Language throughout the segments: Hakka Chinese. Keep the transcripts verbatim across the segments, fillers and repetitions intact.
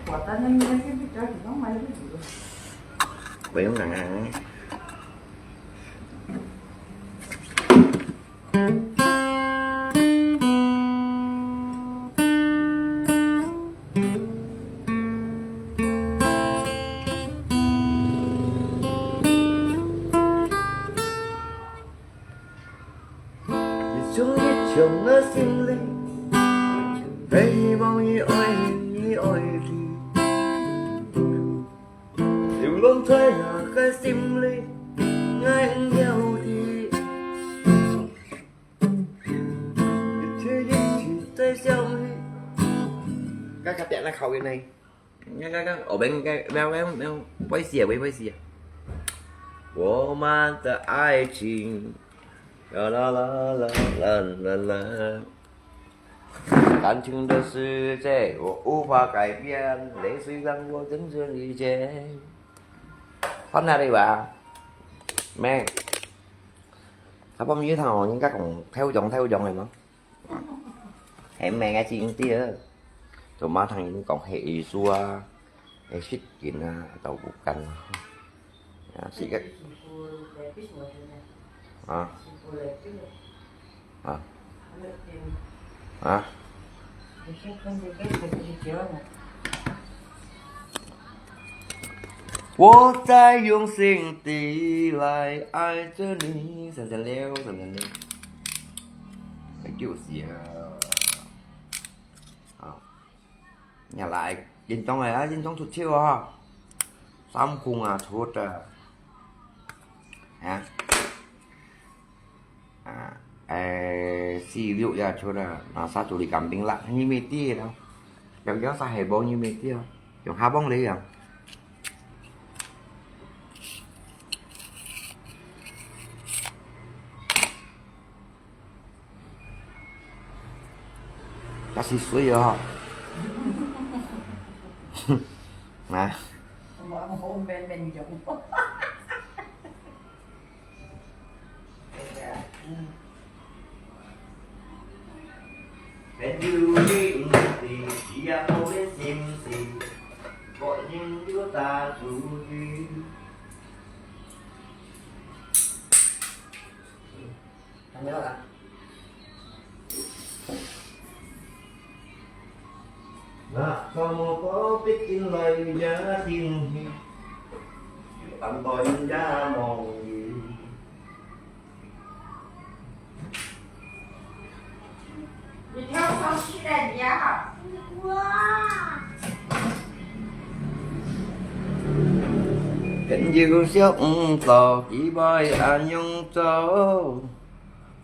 我在那边就比较喜欢买这个。不用了啊。一种一种的心理，希望你爱你爱的，流浪在那个心里，爱要的，一切一切在想你。刚刚变了口音呢。 看看看，我们应该，没有没有没有，不会写，我也不会写。我们的爱情，啦啦啦啦啦啦啦。感情的世界，我无法改变，泪水让我真正遇见。放哪里吧？没。他放鱼塘哦，应该讲跳涨跳涨的吗？ 係名个真對。做麼个人講係藝術啊，係實景啊，都無共啊。啊，係个。啊。啊。啊。 我在用心地来爱着你，閃閃亮，閃閃亮。哎，就是啊。啊，你来，运动哎，啊，运动出去哦。三公啊，出的。啊。 啊，哎，四六也出了，那杀猪的干冰啦，你没跌了。有有啥还无你没跌了，用下棒来呀。那是水哦。啊。我们后面没有。 朋友你毋知，以後我的心事，各人有打主意。還沒有啦。 那怎麼不必進來也進去，有安排也無有。你跳上去了，你呀！哇！朋友想毋到，佢會恁樣做，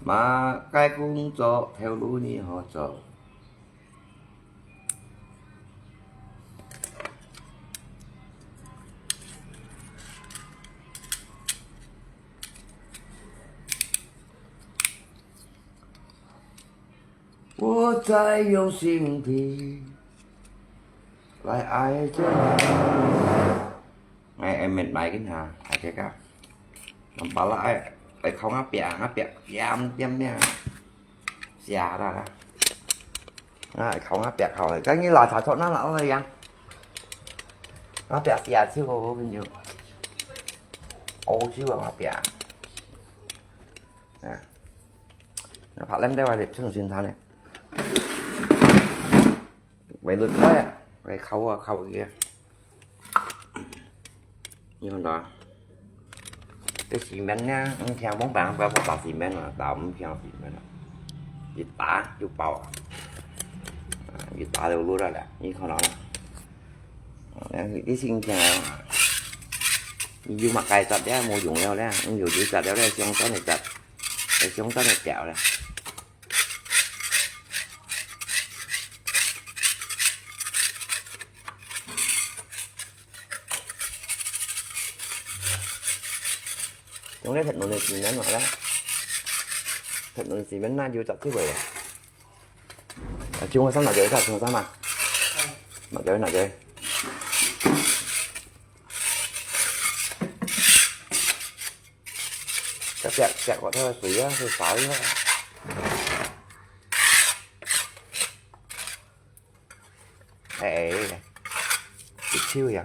麼个工作頭路你好做。 我在用心地來愛著你。哎，哎，免買緊哈，大家看。Nampak lah，哎，哎，口ngapiak，ngapiak，diam，diam，diam。Siap lah. Ah, kau ngapiak kau. Kan ni lah cocok nah lah orang yang. Ngapiak siap sih kau punya. Oh, sih ngapiak. Nah. Nah, Pak Lem dia wajib sing sing sana. Wei lut kau ya. Wei kau ah, kau ya. 你看到啊？這西門呢，你聽講白話白話打西門啊，打毋聽西門啊。一打就爆啊！啊，一打就落來了，你看到了？啊，你，你先聽啊，你有麼个雜了無用了咧，你有有雜了咧，相當的雜，相當的掉了。 用這鐵輪个時間來啦，鐵輪時間那有十幾位啊。啊，中國山拿走一下，中國山嘛，拿走，拿走。這這這個這個水啊，係啥呀？ 哎，一手呀。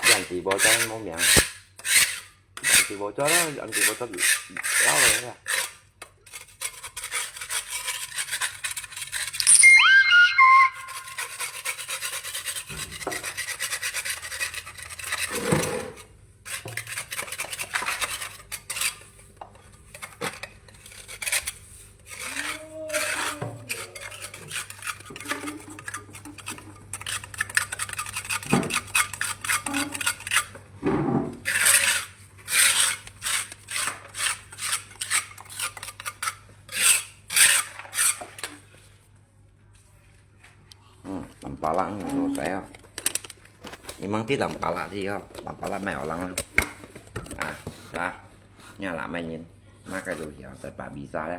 兩隻無做無名，兩隻無做啦，兩隻無做，老了啦。 嗯，淋巴辣，嗯，好食哦。你吂知淋巴辣个哦，淋巴辣賣好冷啊。啊，是吧？你看辣妹人，那個就曉在芭比莎了。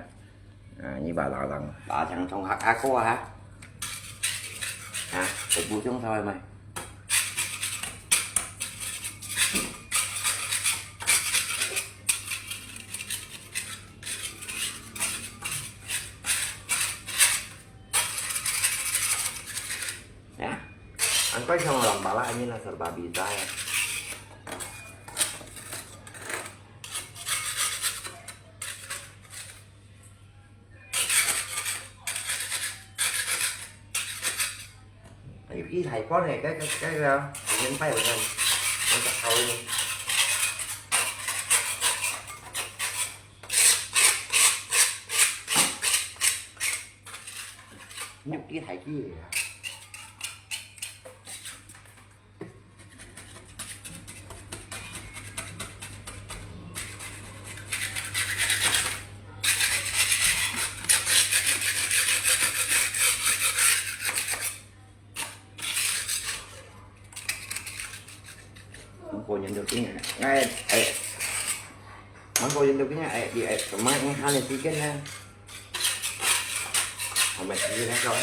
啊，你把老冷，把強衝下下過啊。啊，我不用稍微賣。 Ya, angkoi sama lampala ini lah serba bisa ya. Ayo, ih, hai pon eh, cái cái cái uh, miếng tay của mình. Con chặt thầu đi. Nhục kia hai kia. Mangkok nyen được cái này. Ngay, ê. Mangkok nyen được cái này, ê, đi, ê, mai ngay hai này tí cái nha. Không mệt gì nữa rồi.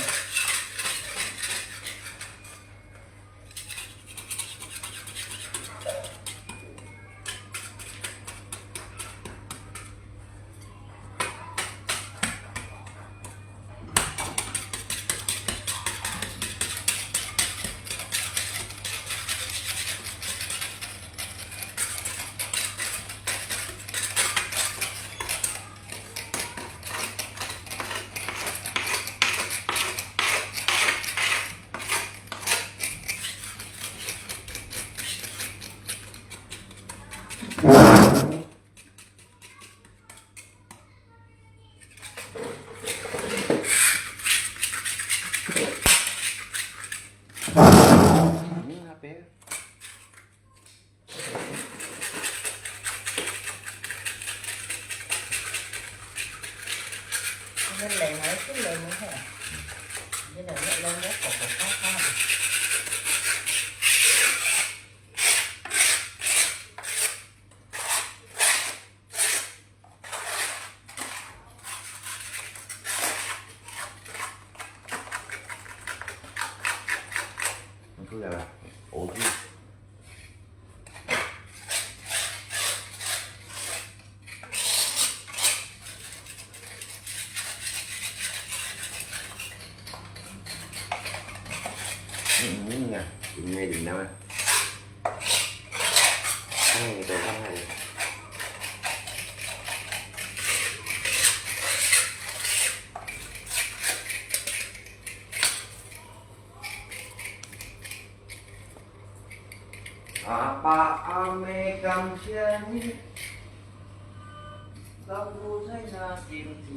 阿爸阿姆感謝你，照顧在那天地，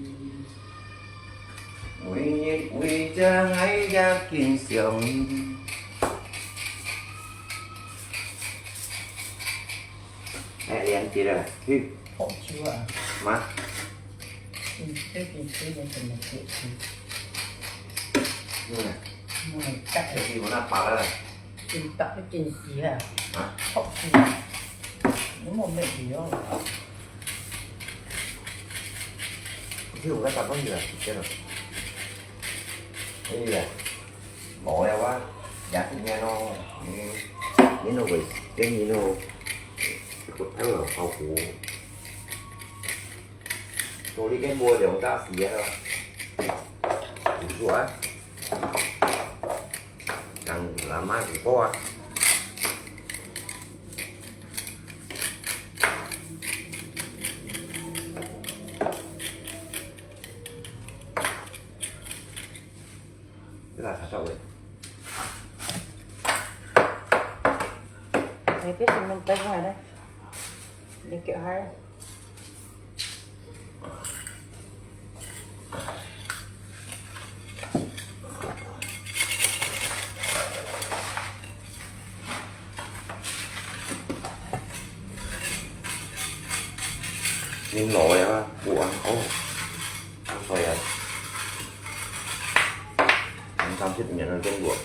每日為著𠊎也堅強。哎，連接了，去。好久啊。嘛。嗯，最近最近怎麼解釋？嗯。嗯，大概。最近我那拔了。 真白个真實啊，啊？好吃啊！你莫買了。你有个打算的，真的。哎呀，無了啊，也是恁咯，嗯，你都會，跟你都，不太會好過。所以跟我兩家死了。Ủa? Đang làm mát thì có à? Cái là sao vậy? Này, cái gì mình tay ngoài đây. Để kiểu hai. Nhìn lỗi á, ủa, ô. Không phải à. Ăn cơm thịt miệng nó trong ruột.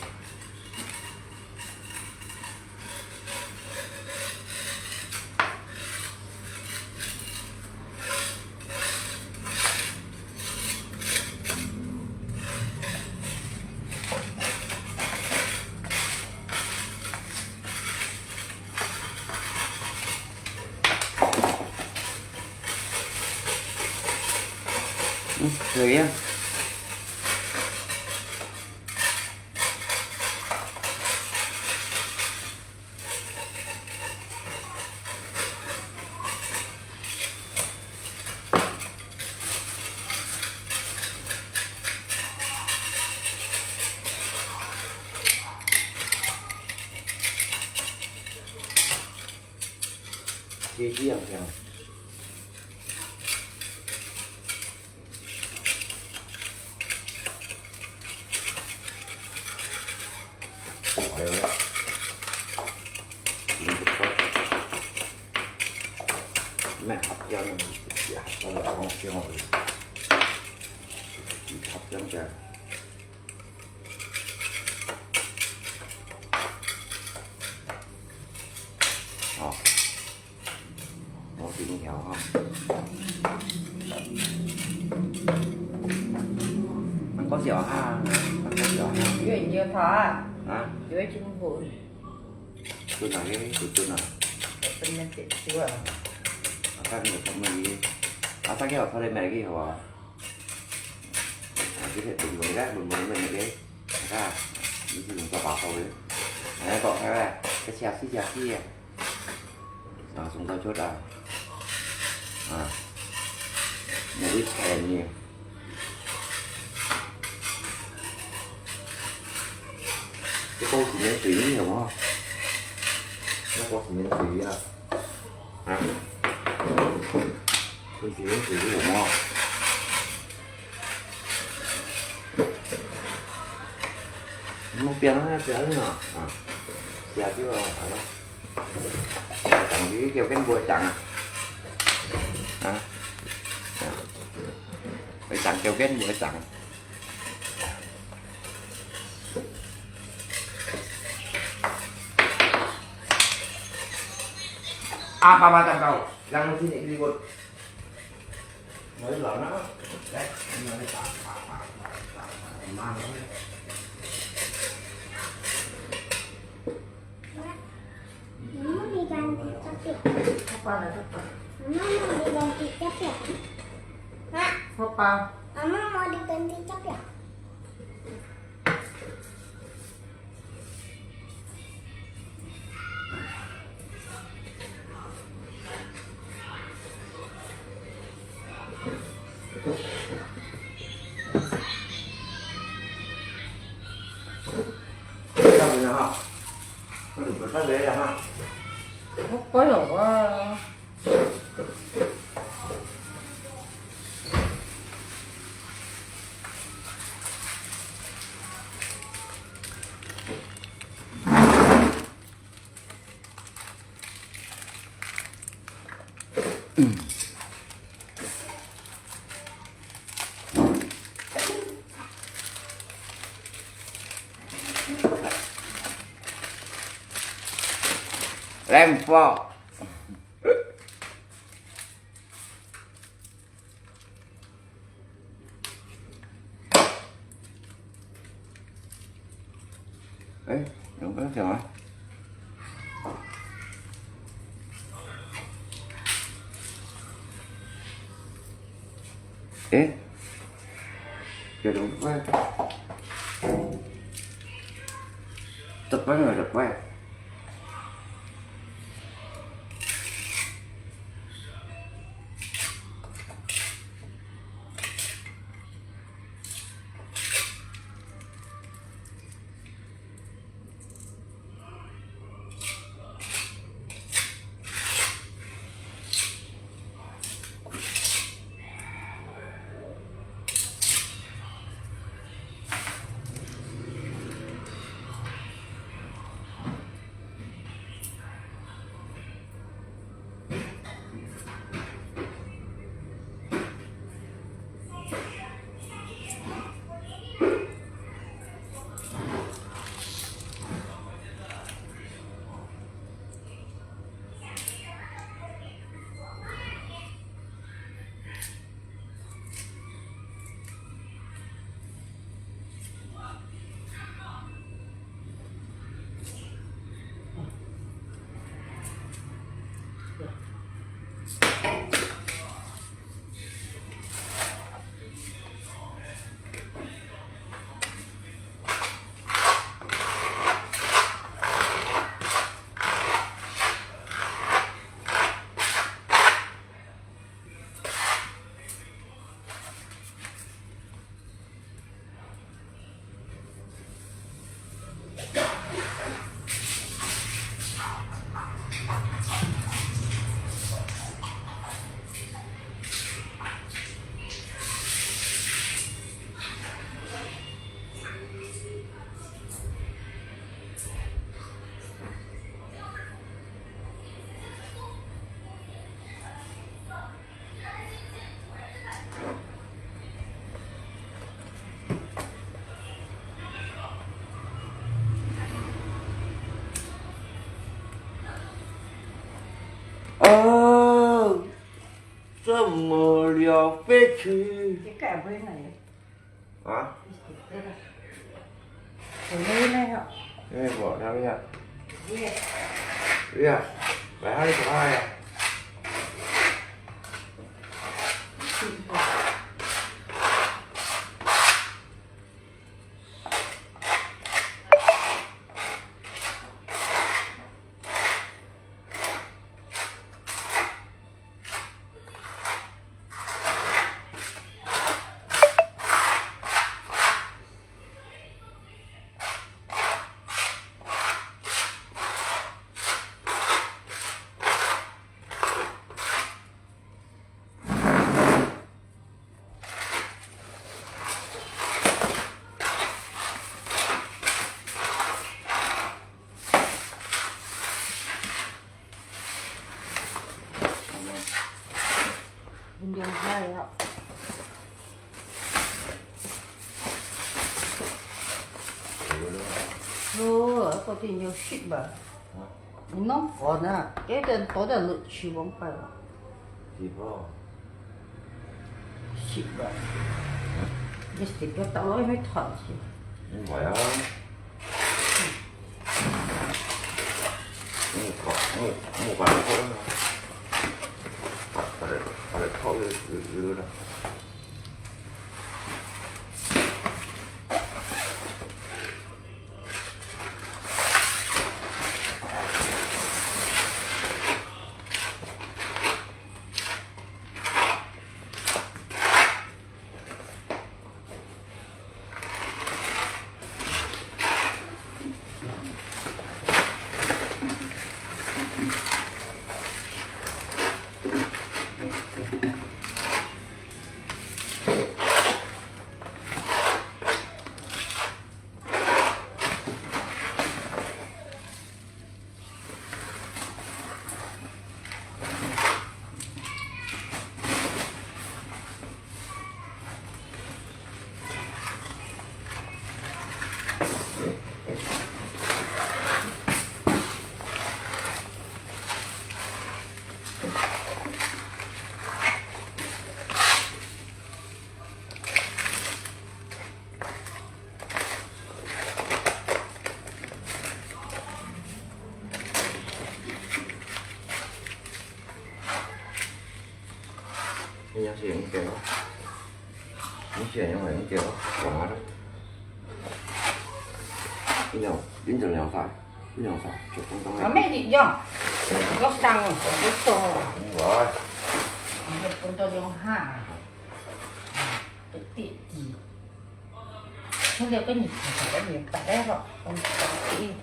Ừ, rồi á. Chi chi yang yang. Ồ. Ủa, kì cũng hiểu không? Ăn có dẻo ha, ăn có dẻo ha. Có nhiều thỏ à? Hả? Có chín vụn. Tôi nói cái, tôi, tôi nói. Tôi nói chuyện xíu à. Ở các người không mà gì. Ở các cái họ thôi đây mẹ cái họ. À, cái hiện bình thường đấy, bình thường mẹ cái. Các, cái gì cũng cho vào sau đấy. Đấy, gọi cái này, cái xe xí, xe xí. À, sung tau chốt à. À. Một ít chè nhiều. Cái tô xì men tùy ý hiểu không? Nó có xì men tùy ý à. Hả? Tô xì men tùy ý hiểu không? Không biết nó, biết nó. À. Dạ chứ rồi, phải không? Chẳng cái kiểu cái bùa chẳng à. Hả? Phải chẳng kiểu cái bùa chẳng. À, ba ba tao tao, đang xin đi đi. Nói lỏng nó. Đấy, nói tao, tao, tao, tao, tao, tao, mang nó. Mama, mau diganti capek. Apa nak apa? Mama, mau diganti capek. Mak. Apa? Mama, mau diganti capek. Có được, có được, có được. Không có được à. Lem pho. Ê, đúng cái kiểu này. Ê. Yo dong kuai. Tepat nggak tepat.哦，这么了不起。你改回来。啊？回来了。因为我那个，对呀，来，还是不爱呀。有两块啊。哦，嗰啲要食吧。你弄好呢，给点多点肉去往快了。地方。食吧。你食个到了还没团结。嗯，好呀。 嗯，好，嗯，嗯，把它泡了。把，把这，把这泡热，热，热了。你要是用一点哦。你選用哪一個？選啊。你兩，你兩塊，你兩塊，就當當。啊，乜一樣，我生哦，我做哦。我。你就分到兩下啊，一滴滴。 佢這个你看，這个你白个咯，嗯，嗯。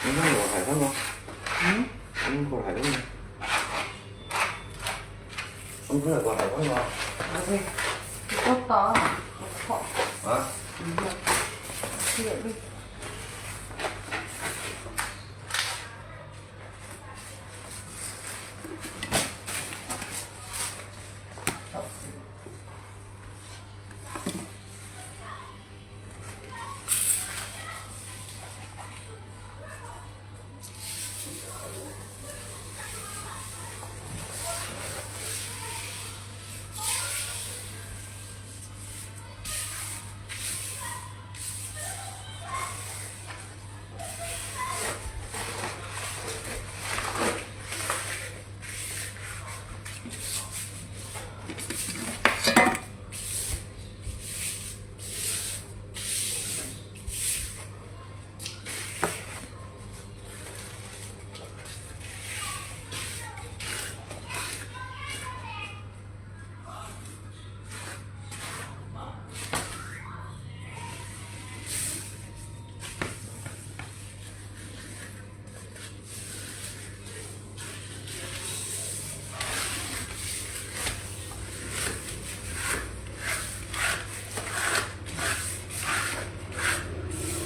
你看我海参吗？嗯？你看海参吗？你看我海参吗？不会，我打，我操。啊？嗯，这个，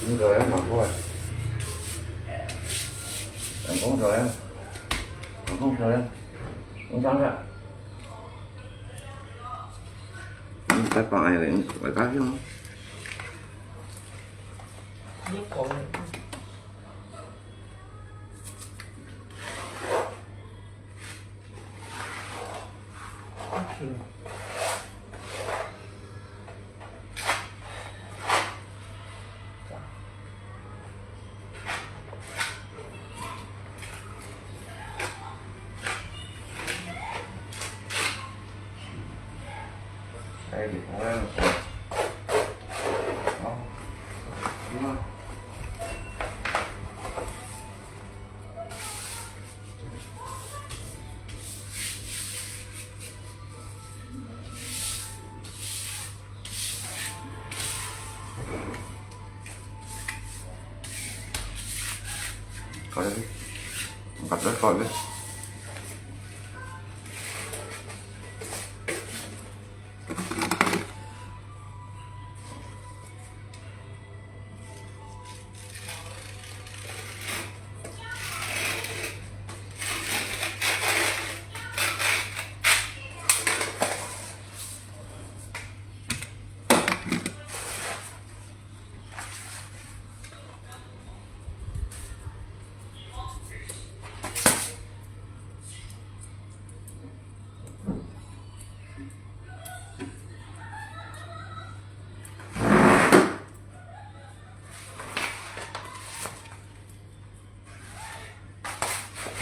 你昨天忙过来，阳光昨天，阳光昨天，你想想，你在忙哎，你外家去吗？你讲。 好了，把这放了。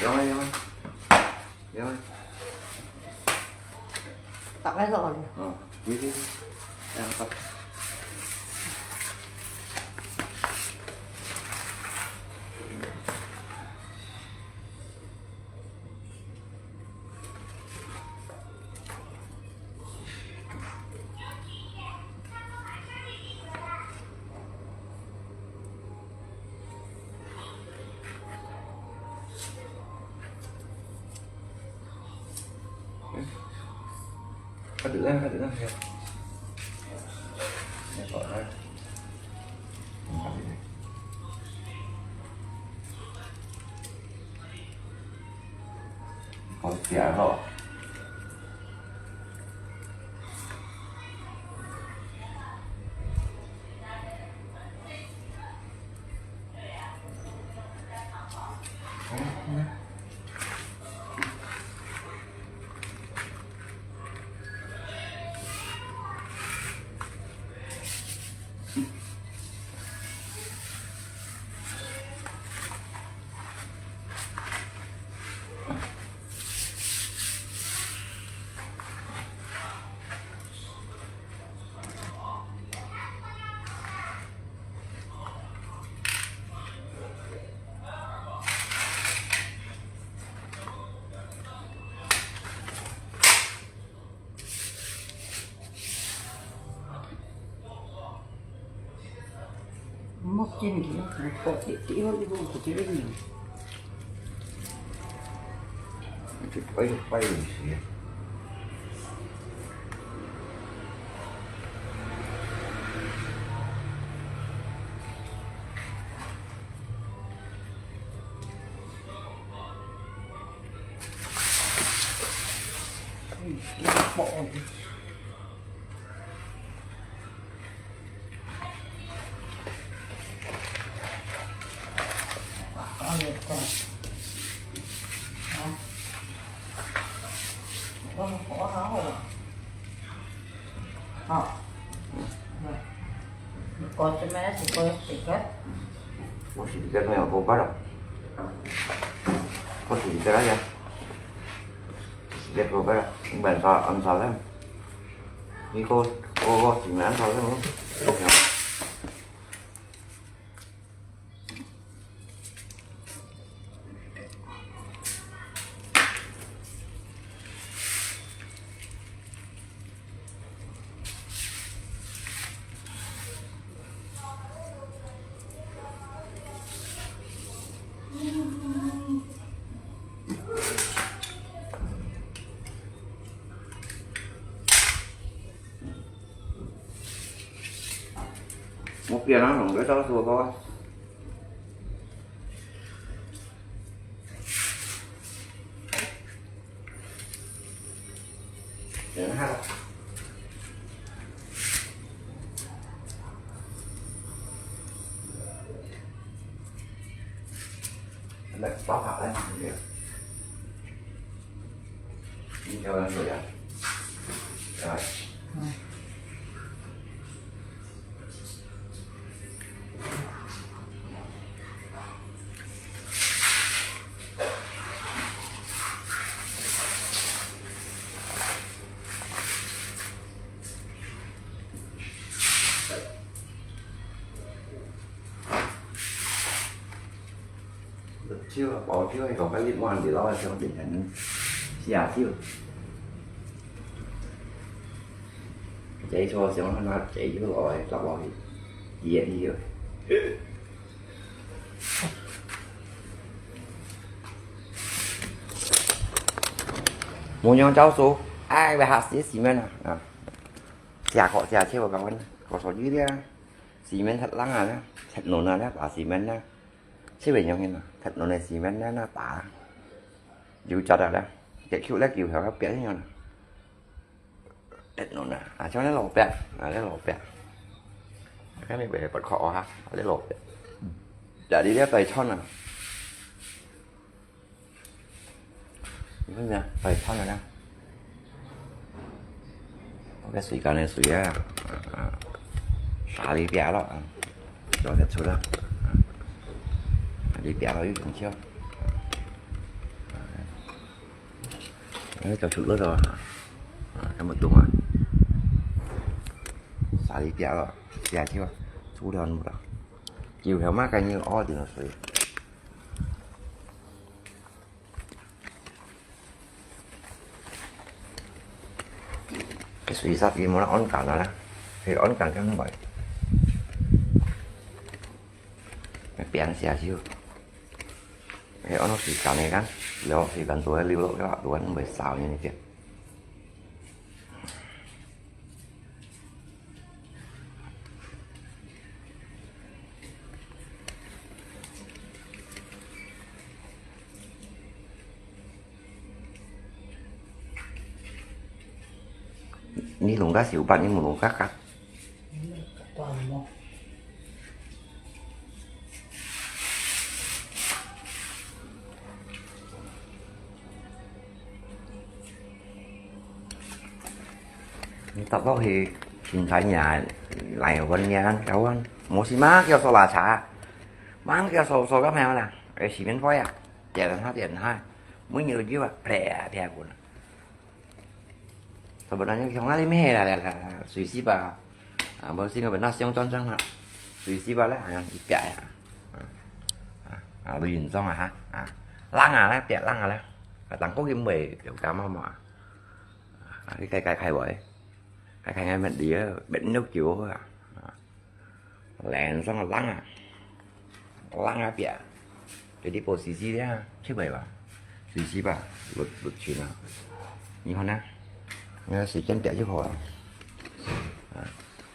有啊，有啊，有啊。打开手里。嗯，你，你，这样放。Há được á, há được á, heo. Heo khỏi há. Khỏi chả hả? Mok jen ki, ko ti ti ho ibu ko ti ni. Ti pai pai ni si. Hả? Có chứ mà, thì có xịt hết. Có xịt hết, không có bắt đâu. Có xịt hết đấy. Xịt hết có bắt đâu. Bạn sao, ăn sao lắm. Đi cô, cô, cô, xịt mà ăn sao lắm. Không hiểu. Một kia nó không có số của con. Để nó hát. Nó lại có hạt đấy. Đi theo nó rồi à? Rồi. Chiu, bỏ chiu, có cái lít ngoan thì lo cho tỉnh thành xia chiu. Chế cho xíu nó chế chiu rồi, lặp lại. Dễ đi rồi. Mô nhông cháu số, ai, bài hạt xí xí men à. À. Xia khó, xia chiu, có cái, có số dữ đi à. Xí men thật lăng à, thật nổ nè, bà xí men nè. Chứ vậy nhông hên à, thật nổ nè xí men nè, nè bà. Dù cho đó đó, cái kiểu là kiểu hiểu hấp dẫn nhau nè. Thật nổ nè, à, cho nó lột bẹt, à, nó lột bẹt. Cái này phải bật khó hả, nó lột bẹt. Đã đi đếp tay chon nè. Nè, phải chon rồi nè. Cái sủi cảo này sủi á, à, xả đi bẹt lắm, à. Cho thật sủi lắm. À. Đi bẹt lắm, ít cũng chưa. Đấy, cho sủi lắm rồi. À, cái một tuần à. Xả đi bẹt lắm, bẹt chưa. Sủi lắm rồi. Chiu héo mah cái như ó thì nó sủi. Cái sủi sắt gì mà nó ổn cả nó đó. Thì ổn cả cái không vậy. Cái bẹn xia chiu. Cái ổn nó sủi cảo này đó. Rồi sủi cảo tuổi lưu lộn cái bạn tuổi nó mười sáu như thế kia. 你弄个手把，你莫弄个个。你搭落去，芹菜葉來搵呢，搞搵，無事嘛，叫掃把茶，嘛叫掃掃个咩啦，哎，洗面奶啊，點下點下，每日就啊，啪啪滾。 差不多你像那裡咩啦啦啦，水洗吧。啊，無事，我本來想轉轉啦，水洗吧咧，好像一百呀。啊啊啊，都運送啊哈，啊，冷啊咧，別冷啊咧，啊，冷過去毋會有感冒嘛。啊，你開開開會，開開開乜離啊，別六九啊。啊。 連上冷啊，冷啊，別，這裡保濕濕的啊，出來吧，水洗吧，落落去啊。你看呢，那水先別就好了。啊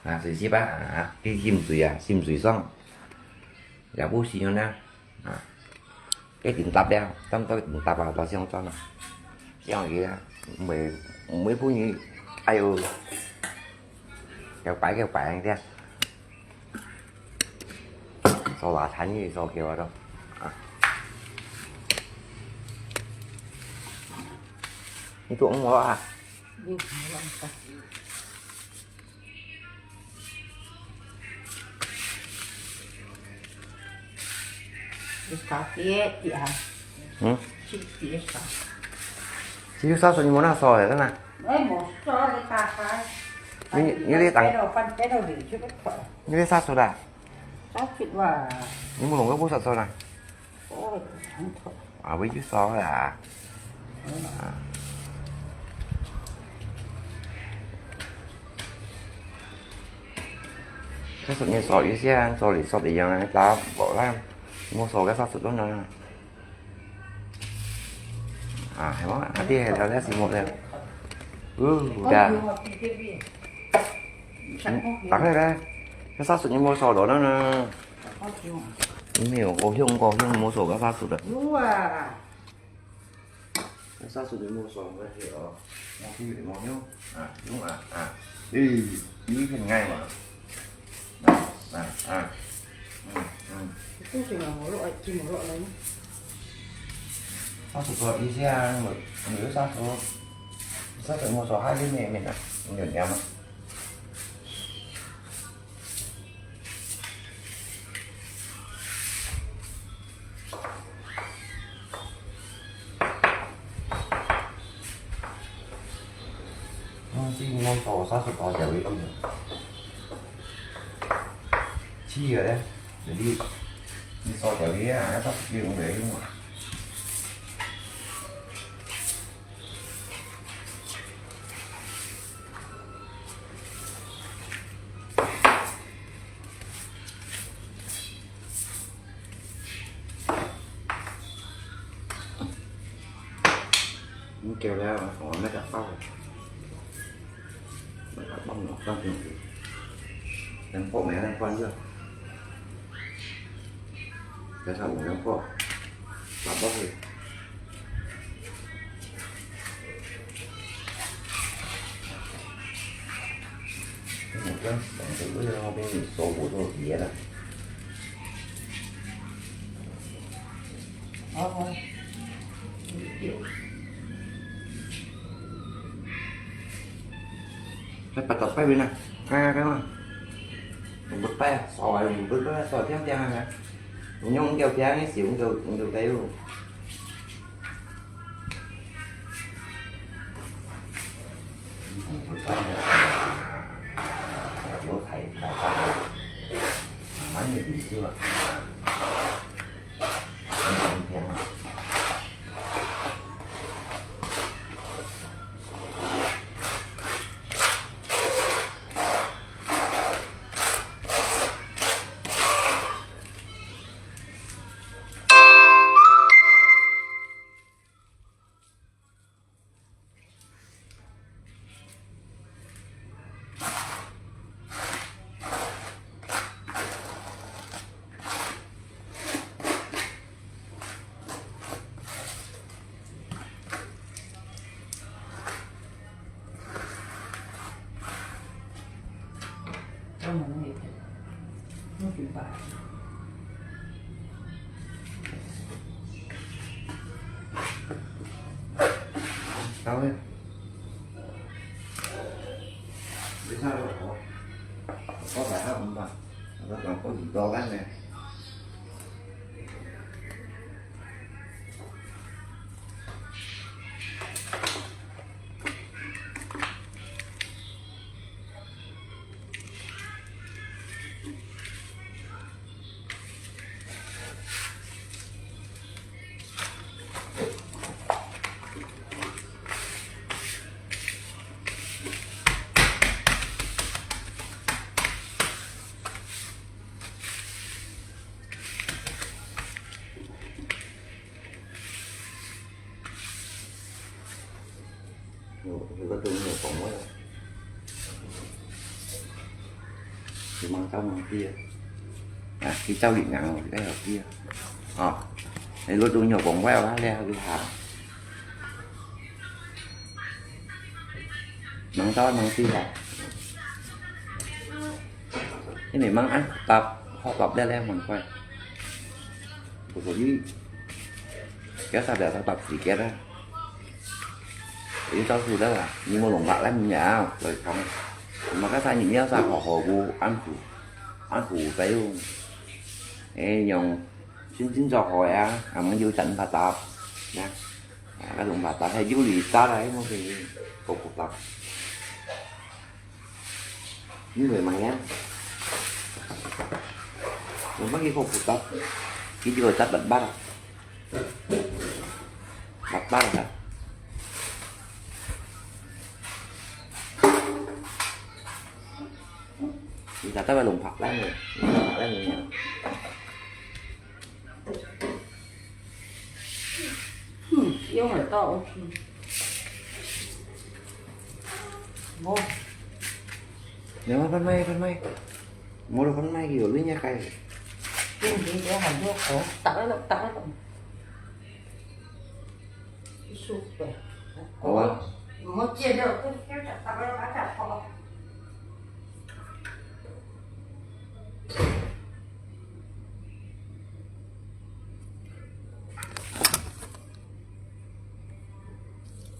啊，水洗吧，啊，去浸水啊，浸水上，也不行呢，啊。 一定搭了，差不多一定搭啊，到香港啊，香港啊，每每步你，哎呦，要擺要擺个，掃把餐你掃给我都，啊，你做我啊？你看我。 Esta fiesta. 嗯？Fiesta. 這個沙律你無拿燒个，真的？哎，無燒个，打開。你你這當，Pero pan pero di，就个烤。你這沙律啊？沙律哇。你無弄个無沙律啊？ 哦，很痛。啊，我就燒啦。啊。開始你燒一下，做你燒的一樣，打薄啦，莫燒个啥子都能。啊，係嘛？啊，對，了了，是莫了。哦，呀。打開來，那啥子你莫燒了呢？ 沒有，高興高興，無所謂啥事的。有啊。那啥事就無所謂哦，我去有點高興啊，用啊啊，誒，有一片愛嘛，啊啊啊，嗯嗯。不行啊，我落，今我落來。啥事做一下，我我有啥事，啥事無所謂，還有咩咩的，有點嘛。 嗯，這應該多三十多條魚。試个咧，你你燒條魚啊，還係用來用啊？ 你叫了，我那个包，那个包呢，放进去，等泡没那放热，等下我们泡，打包去。 我跟，我跟你说，我做别的。哦。還不到拜拜呢，看看看嘛。我不拜啊，少啊，我不拜，少听听啊。我用掉听，你使用掉，用掉带路。Tao eh. Bisa lo ko. Ko phải hấp không ta? Nó còn có gì to lắm nè. Ủa, ủa, có tôi nhiều còn quá. Thì mang cháu mang kia. À, khi cháu bị ngắn rồi, cái ở kia. Ờ. Thì có tôi nhiều còn quá, quá leo đi hả? Mang cháu mang kia hả? Cái này mang ăn, tập, họ tập leo leo mang quay. Ủa, ủa, đi. Kéo sao để tao tập gì kia đó. Ý cháu sư đó là, nhưng mà lồng bạc lắm nhỉ, rồi không. Mà các sai nhịn nhau sao họ họ bu ăn phủ, ăn phủ phải luôn. Ê, nhung, xin xin cho hỏi á, à, mà yêu chắn bà tập. Nha. À, cái lồng bạc tập hay du lịch ta đấy, mà cái cô cũng tập. Những người mà nhá. Nó bắt cái cô cũng tập. Cái gì gọi tập bật bắt à? Bật bắt à? Người ta tập lồng bạc lắm rồi. Lồng bạc lắm rồi nhỉ? Hm, yêu phải to, ok. Ngô. Nếu mà con may, con may. Mua được con may kiểu lưới nha cày. Cái gì đó mà vô khổ. Tao nó, tao nó. Super. Ủa? Mua chia được, cái, cái, tao nó, tao nó.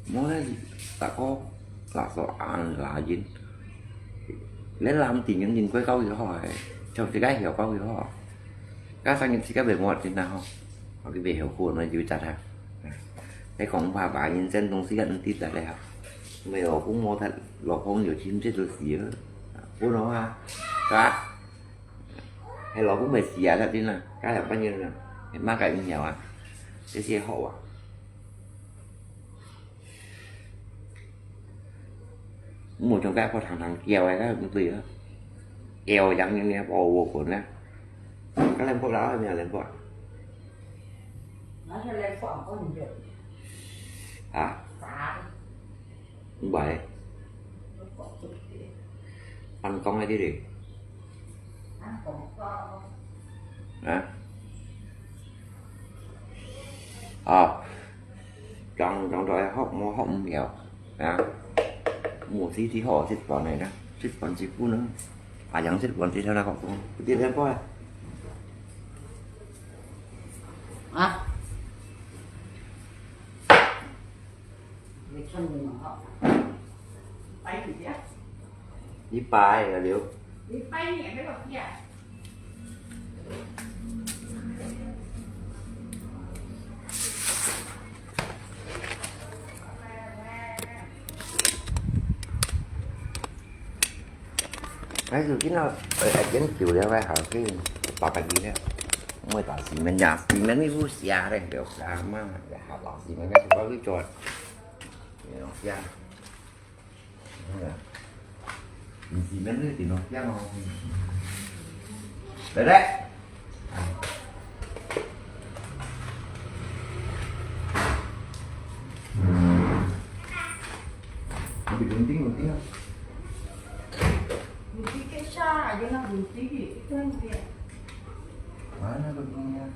Mua đấy, ta có là có ăn là dính. Lấy làm thì những dính quay câu gì hỏi, trong cái cái hiểu câu gì hỏi. Các sang những cái về muộn thì nào, họ cái về hiểu khuôn nó dữ chặt ha. Cái còn bà bà nhìn xem trong cái gần tít là đây hả? Mày ở cũng mua thật, lọ không nhiều chín chết rồi xỉa. Bố nó ha. Các Hay lo cũng phải xỉa thật đi nè, cái là bao nhiêu nè, má cái cũng nhiều à, cái xe hậu à. Một trong cái có thằng thằng kèo này, cái cũng tùy đó. Kèo chẳng những cái bò vô cuốn á. Cái lên phố đó là nhà lên phố. Nó sẽ lên phố có nhiều. Hả? Không phải. Ăn con hay đi đi. Hả? Ờ. Trong, trong đó hốc, mua hốc nhiều. Hả? Mua xí thì họ xích vào này đó. Xích vào xích phú nữa. À, chẳng xích vào thì sao ra còn cũng. Tiếp theo coi. À. Đi bái là liu. Ai, su kina, ai, ai, ken kiu liao, ai, hao ki, pa pa ki liao. Moi ta si men ya, si men ni fu sia le, liao ka ma, ya ha ta si men ya, su pa ki chua. Liao ya. Liao ya. Ni si men ni ti no ya no. Dai dai. Gunting, gunting. Gunting cái xa, giờ nó gunting gì, cái con kia. Mana guntingnya?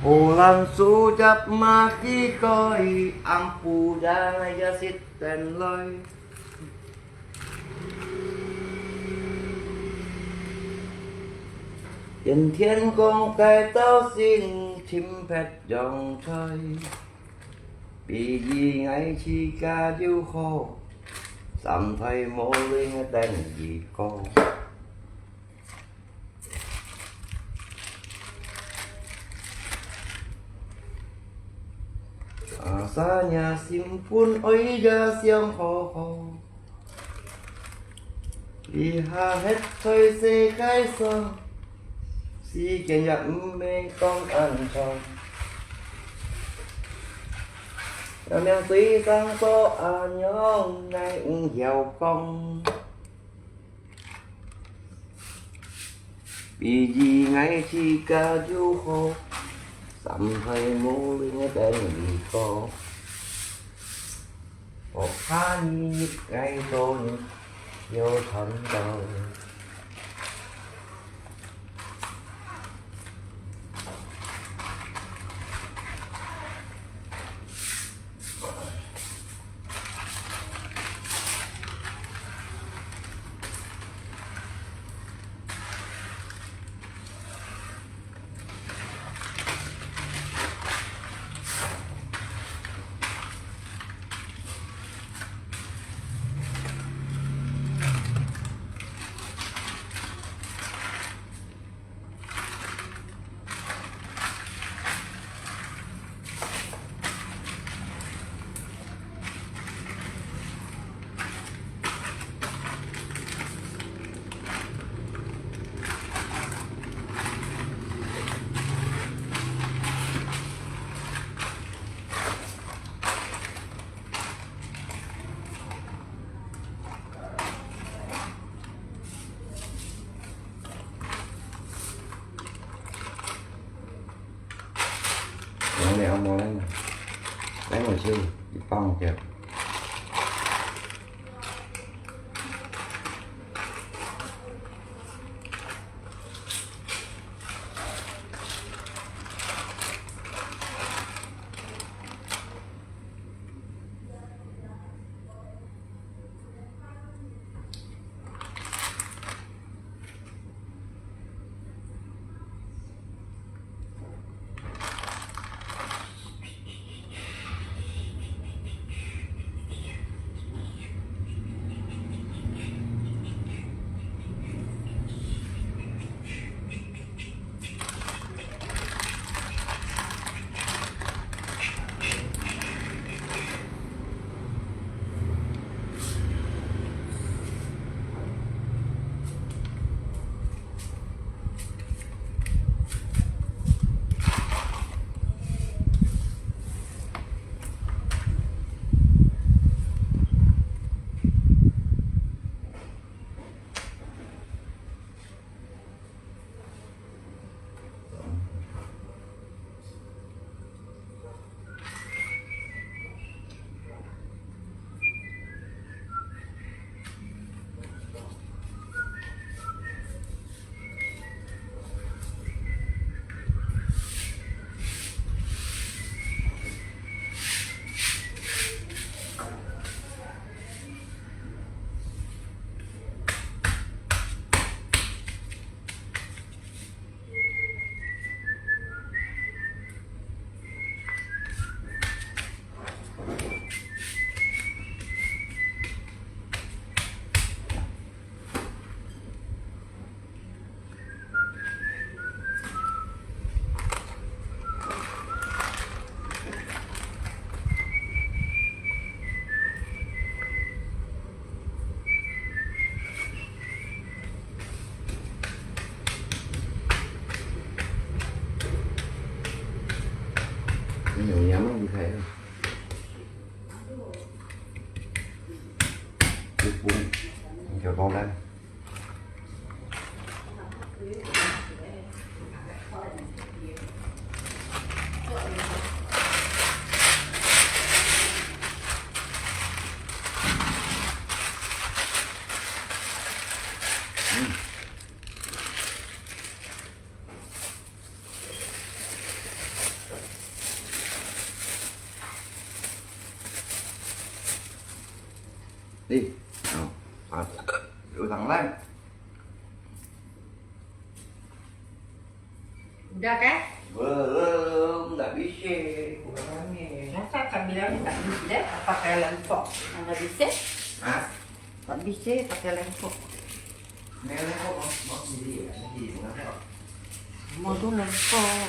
荷蘭樹葉嘛，佢可以暗晡夜𠊎也食等來。今天講該道心情別樣在，比喻𠊎自家又好，三代無人等佢過。 阿三若心本愛也想好好，這下歇在世界上，時間也毋係講恁長。若命水生做阿娘，𠊎毋曉講。 比喻𠊎自家又好，三代無人等佢過。學下你，𠊎做你，有傳道。 Yang ni amo lain. Lain mo siu, ipang siap.有影嘛，你睇啊。 Ipung, ang kiyotong dan. Ê, oh, ah, lu tang lai. Udah kan? Belum, nggak bisa. Kurang ni. Masa kau bilang tak bisa, apa kau lempok? Nggak bisa? Hah? Tak bisa pakai lempok. Nggak lempok, mau, mau sendiri ya, sendiri, kenapa? Mau tu lempok.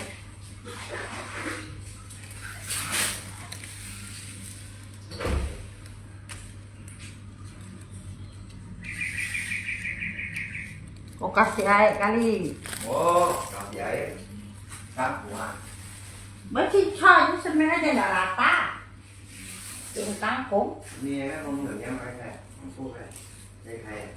Kau kasih air kali. Oh, kasih air. Campur ah. Mesti cari sebenarnya dah rata. Yung kangkong. Ini ya, kangkong yang pakai, kangkong kan. Saya kaya.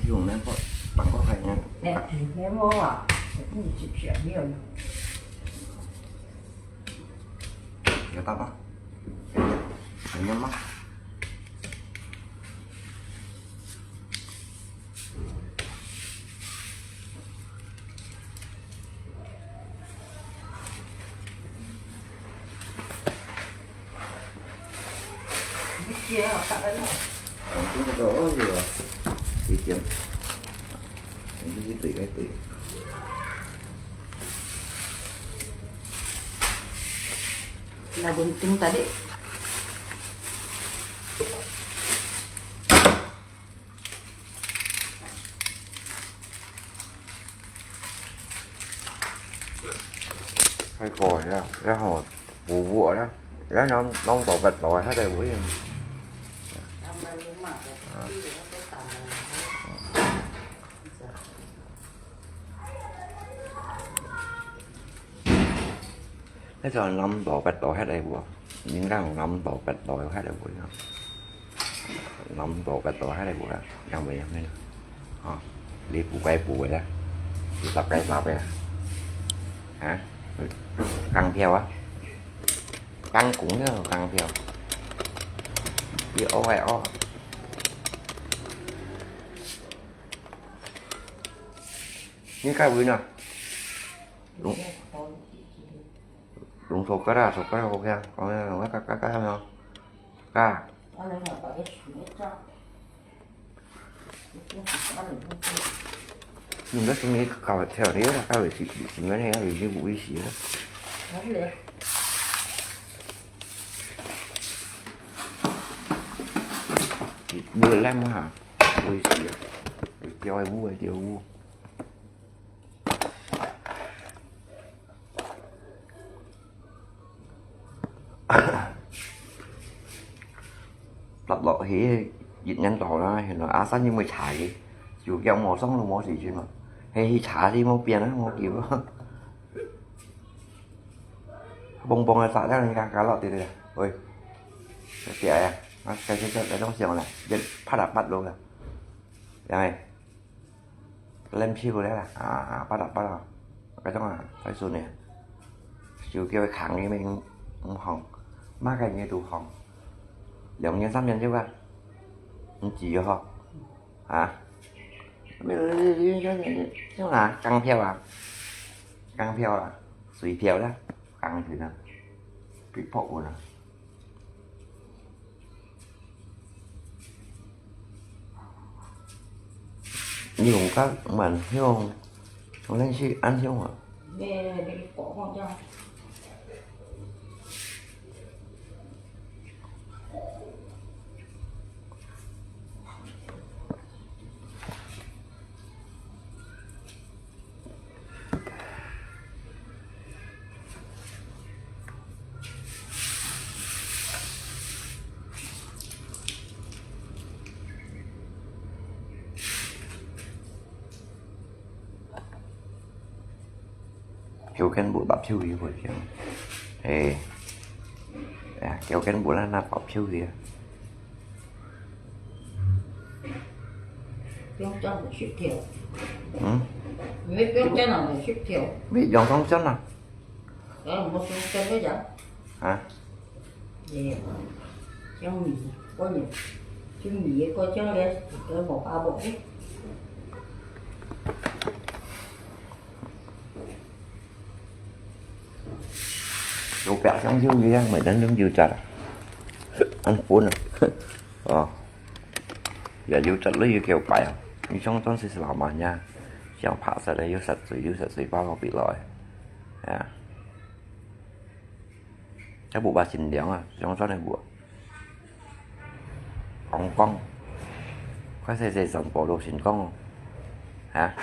用那个板块看一下。哎，你别摸啊，你去吃没有用。有大吗？有用吗？ Ang pinaka-oil, di ba? Medium. Ang pinaka-oil. Nabunting tadi. 太過了，然後補補了，然後弄到不到，還得補。啊。該種諗到不到，還得補，應該諗到不到，還得補。 諗到个都還來補啦，因為咩？哦，你補該補个啦，你十該十个啦，啊？港票啊，港股呢港票，你學个學。你該位呢？用，用手割啦，手割好香，好香，用个割割割香哦，啊。 用个東西搞調理啦，搞个是，是，是，有些不會洗啦。無爛嘛，不會洗啊，掉个污个，掉污。 落落去一年多啦，現在阿三又沒柴，就叫無上路無時間嘛，係去柴地無變啊，無救啊。蹦蹦个炸彈，你看，看落地个，喂，這啊，啊，該這這這東西啦，一拍打八路个，因為 抡屁股了啦，啊，啊，不啦，不啦，該種啊，太順了。就叫佢扛，佢毋，毋放，麼个人都放。兩年三年就啊，毋止哦，啊。像啊，港票啊，港票啊，水票啦，港票啦，pickpocket啦。 你用个蠻香，用恁去恁香啊。Kêu kén bố bắp phiêu đi hồi kêu. Ê. À, kêu kén bố là nạp bắp phiêu đi. Phiêu chân là ship thiểu. Ừ? Mấy phiêu chân là phải ship thiểu. Mấy dòng thông chân à? Đó là một phiêu chân với dòng. Hả? Ê. Chân mì, có nhiều. Chân mì có chân đấy, cái một ba bộ. Chú bẹo chóng hiu yê, mày đến đúng dư chặt à? Ăn phun à? Ờ. Giờ dư chặt lấy dư kêu phải à? Như chóng chóng xí xí lào mà nha. Chóng phá sạch đấy, dư sạch sủi, dư sạch sủi bao lọc bị lòi. À. Chắc bộ ba chín liang à, chóng chóng này bộ. Ong kong. Khóa xe xe sẵn bộ đồ xin kong. Hả?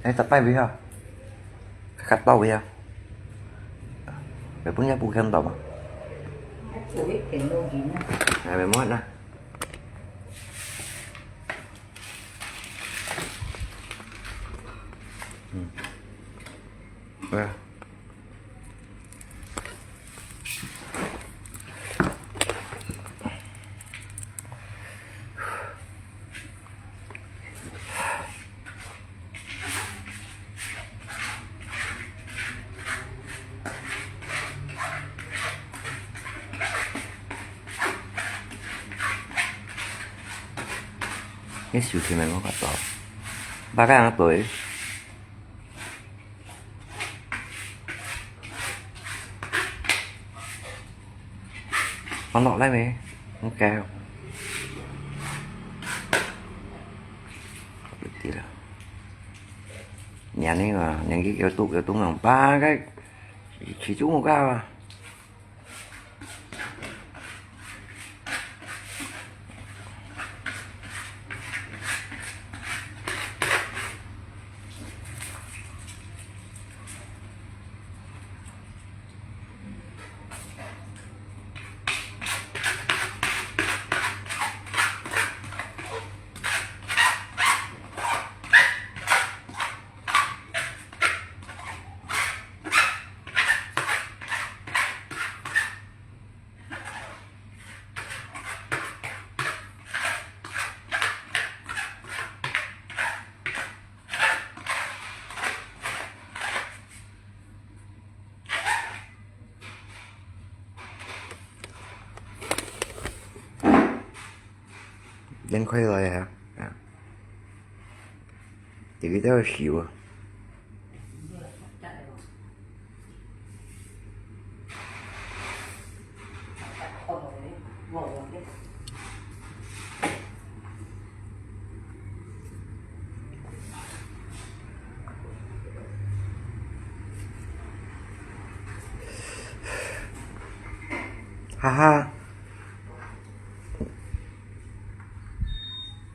Ê, tập bay vì hả? Khát tàu vì hả? Mày bún nhá bún khen tàu mà. Ê, mày mốt nè. Ừ. Ê. Cái siêu thị này có cả tỏ. Ba cái ăn tối. Con lọt lấy mày. Không kêu. Tí là. Nhà này mà, nhà cái yếu tố, yếu tố mà ba cái. Chỉ chú một cái à. Đến khuya rồi hả? À. Thì cái đó là xỉu à. Ha ha.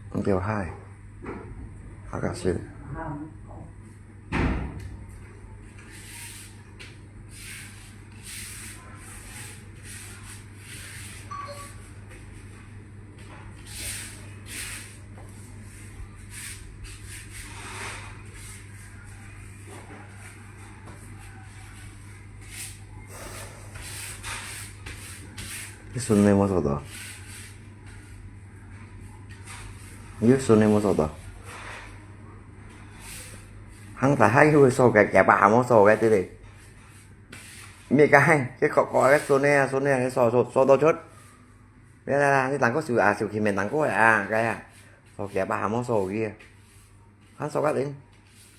Không kêu hai. Hả cả sự. Cái xuân này mua sổ tỏ. Cái xuân này mua sổ tỏ. Hăng ta hai hư sổ cái, cái bà mua sổ cái thế này. Mẹ cái, cái khó có cái xuân này, xuân này, cái sổ, sổ, sổ tỏ chết. Nè, nè, nè, nè, tàng kô sù, à, sù khì mèn tàng kô, à, cái, à. Sổ kia, bà hàm mô sổ kia. Hàn sổ cát đính.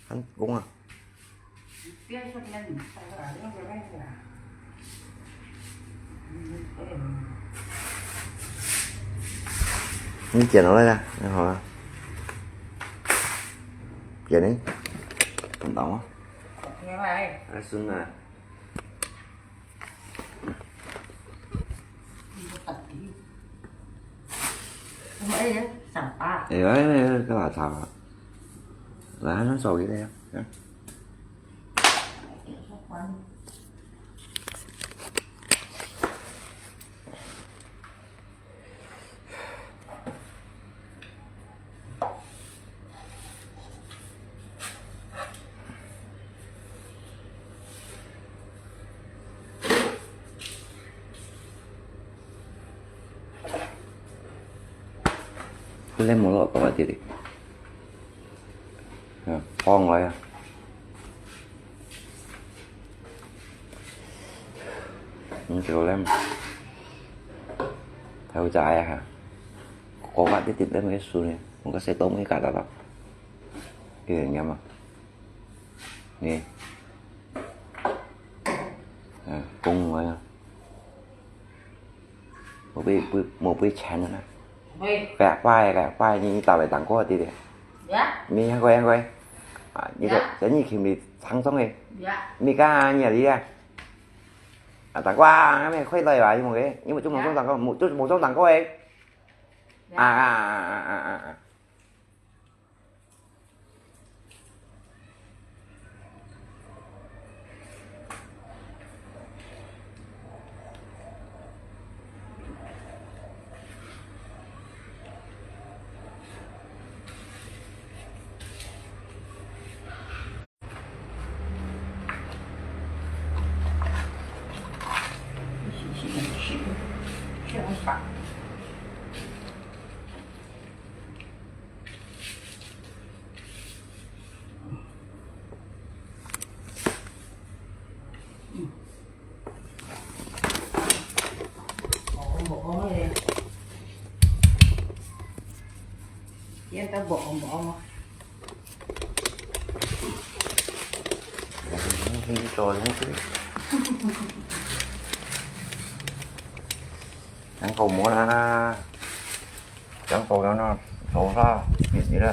Hàn cũng, à. Nè, chèn nó đây nè, nè, hả? Chèn đi. Tòng tòng á. Ai, xứng nè. Ê, ê, ê, cái là sao? Là nó sầu vậy đây. Hả? 关。你無落到啊，弟弟。嗯，放來啊。你叫你，頭仔啊，哈。我話你點點个事呢，我个細刀妹搞到了。有點嚴嘛。你，嗯，講我呀。 我被，被，我被抢了呢。喂。Kayak pai, kayak pai, ni, ni tahu tangko ti dia. Ya. Ni yang kau, yang kau. Ah, ni Ya. Kau, jadi ni kimi sang song eh. Ya. Ni kan ni dia. Ah, tangko ah, ni kau tahu ya, ni mau ke, ni mau cuma Ya. Song tangko, mau, cuma song tangko eh. Ya. Ah, ah, ah, ah, ah, ah. Ăn cau muối nè. Ăn cau cho nó sổ ra. Nhìn vậy đó.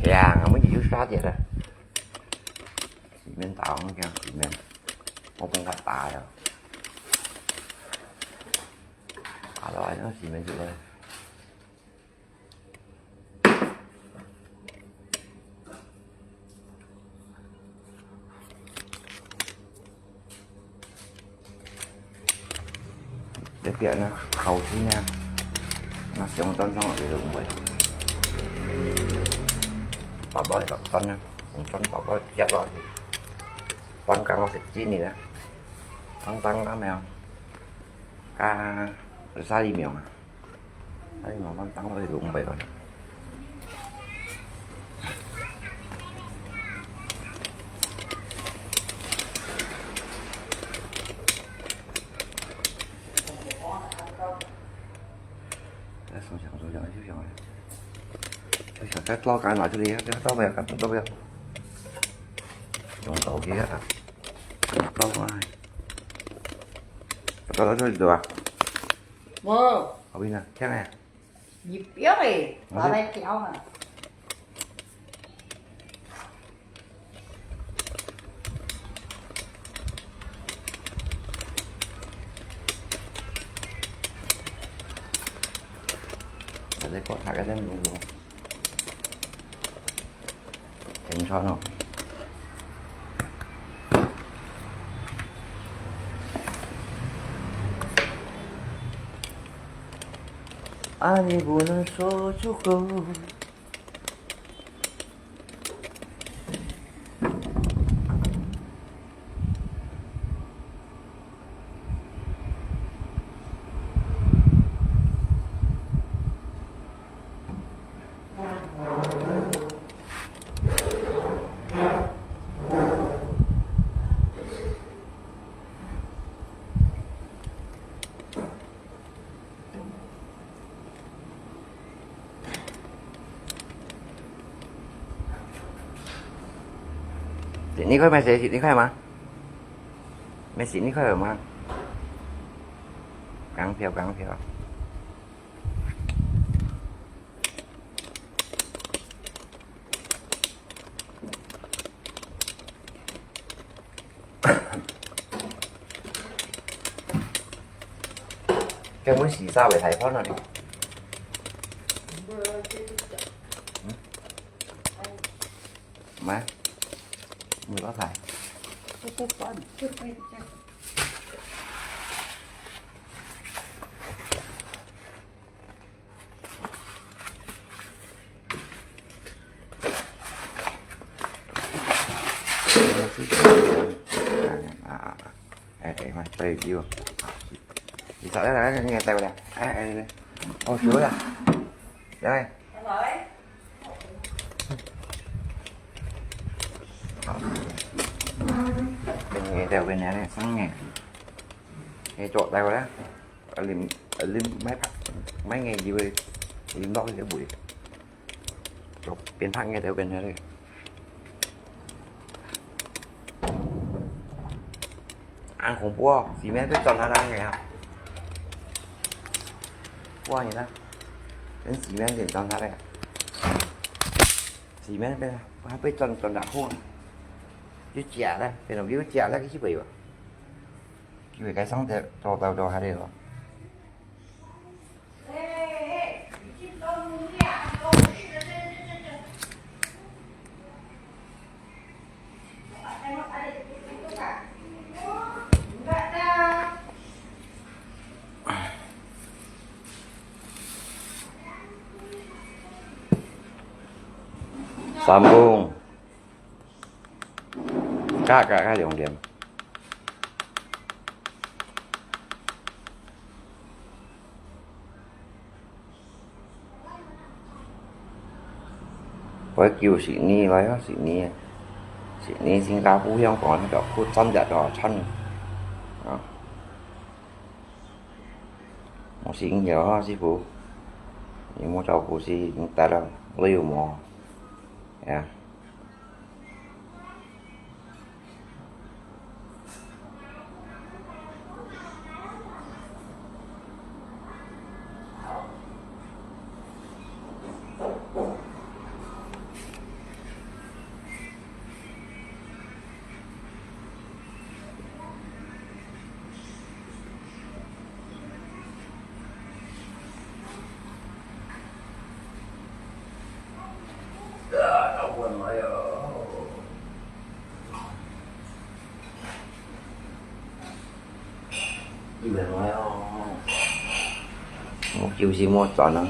Vàng mới chịu sát vậy đó. Xì men tao không cho xì men. Một con gạch tài rồi. Tao lại nó xì men chịu đây. Để kìa nó khâu xíu nha. Nó sẽ một tấn sống ở cái rừng vậy. Bà bói gặp tấn nha. Cũng tấn bà bói chết rồi. Tấn căng nó sẽ chín đi đó. Tấn tấn lắm mèo. Cá, sao đi mèo mà. Ai, mà văn tắng hơi rụng vậy rồi. Đấy, xong chẳng rồi, chẳng rồi, chẳng rồi. Cái lo cái nói cho đi, cái lo bây giờ, cái lo bây giờ. Dùng tàu kia à. Lo quá. Cái lo thôi được à? Wow. Ở bên này, chắc này. Dịp yớp ê, Ủa, bà thế đây kéo hả? Ở đây có thả cái đấy luôn. Tránh cho nó. 아니 보는 소주고. Sini kau masih sini kau mah? Masih sini kau mah? Kang piao, kang piao. Cái muối xì sao vậy thầy phó nó đi. Má, mùi có thầy. À, à, à. Ê, ê, mai, tay đi vô. Đi sao đấy, đấy, nghe tay vào đây. Ê, ê, ê. 哦，熟了。來。好。你這邊呢，生的。你做來過來。啊，淋，啊，淋，買白，買个油个，淋落去就會。做變白个就變成了。 恁恐怖哦，洗面被轉下來个啊。哇，你看，跟洗面给轉下來。洗面被，還被轉，轉下空啊。就假的，變成有假那个去背吧。因为该上头，走，走，走，还得走。 三公，加，加，加兩點。 會救Sydney來啊，Sydney，Sydney新加坡香港那个不站着多少餐啊？我Sydney啊，師傅，你莫照顧是你带了，我有么？呀。 你明白哦？我就是莫转啊。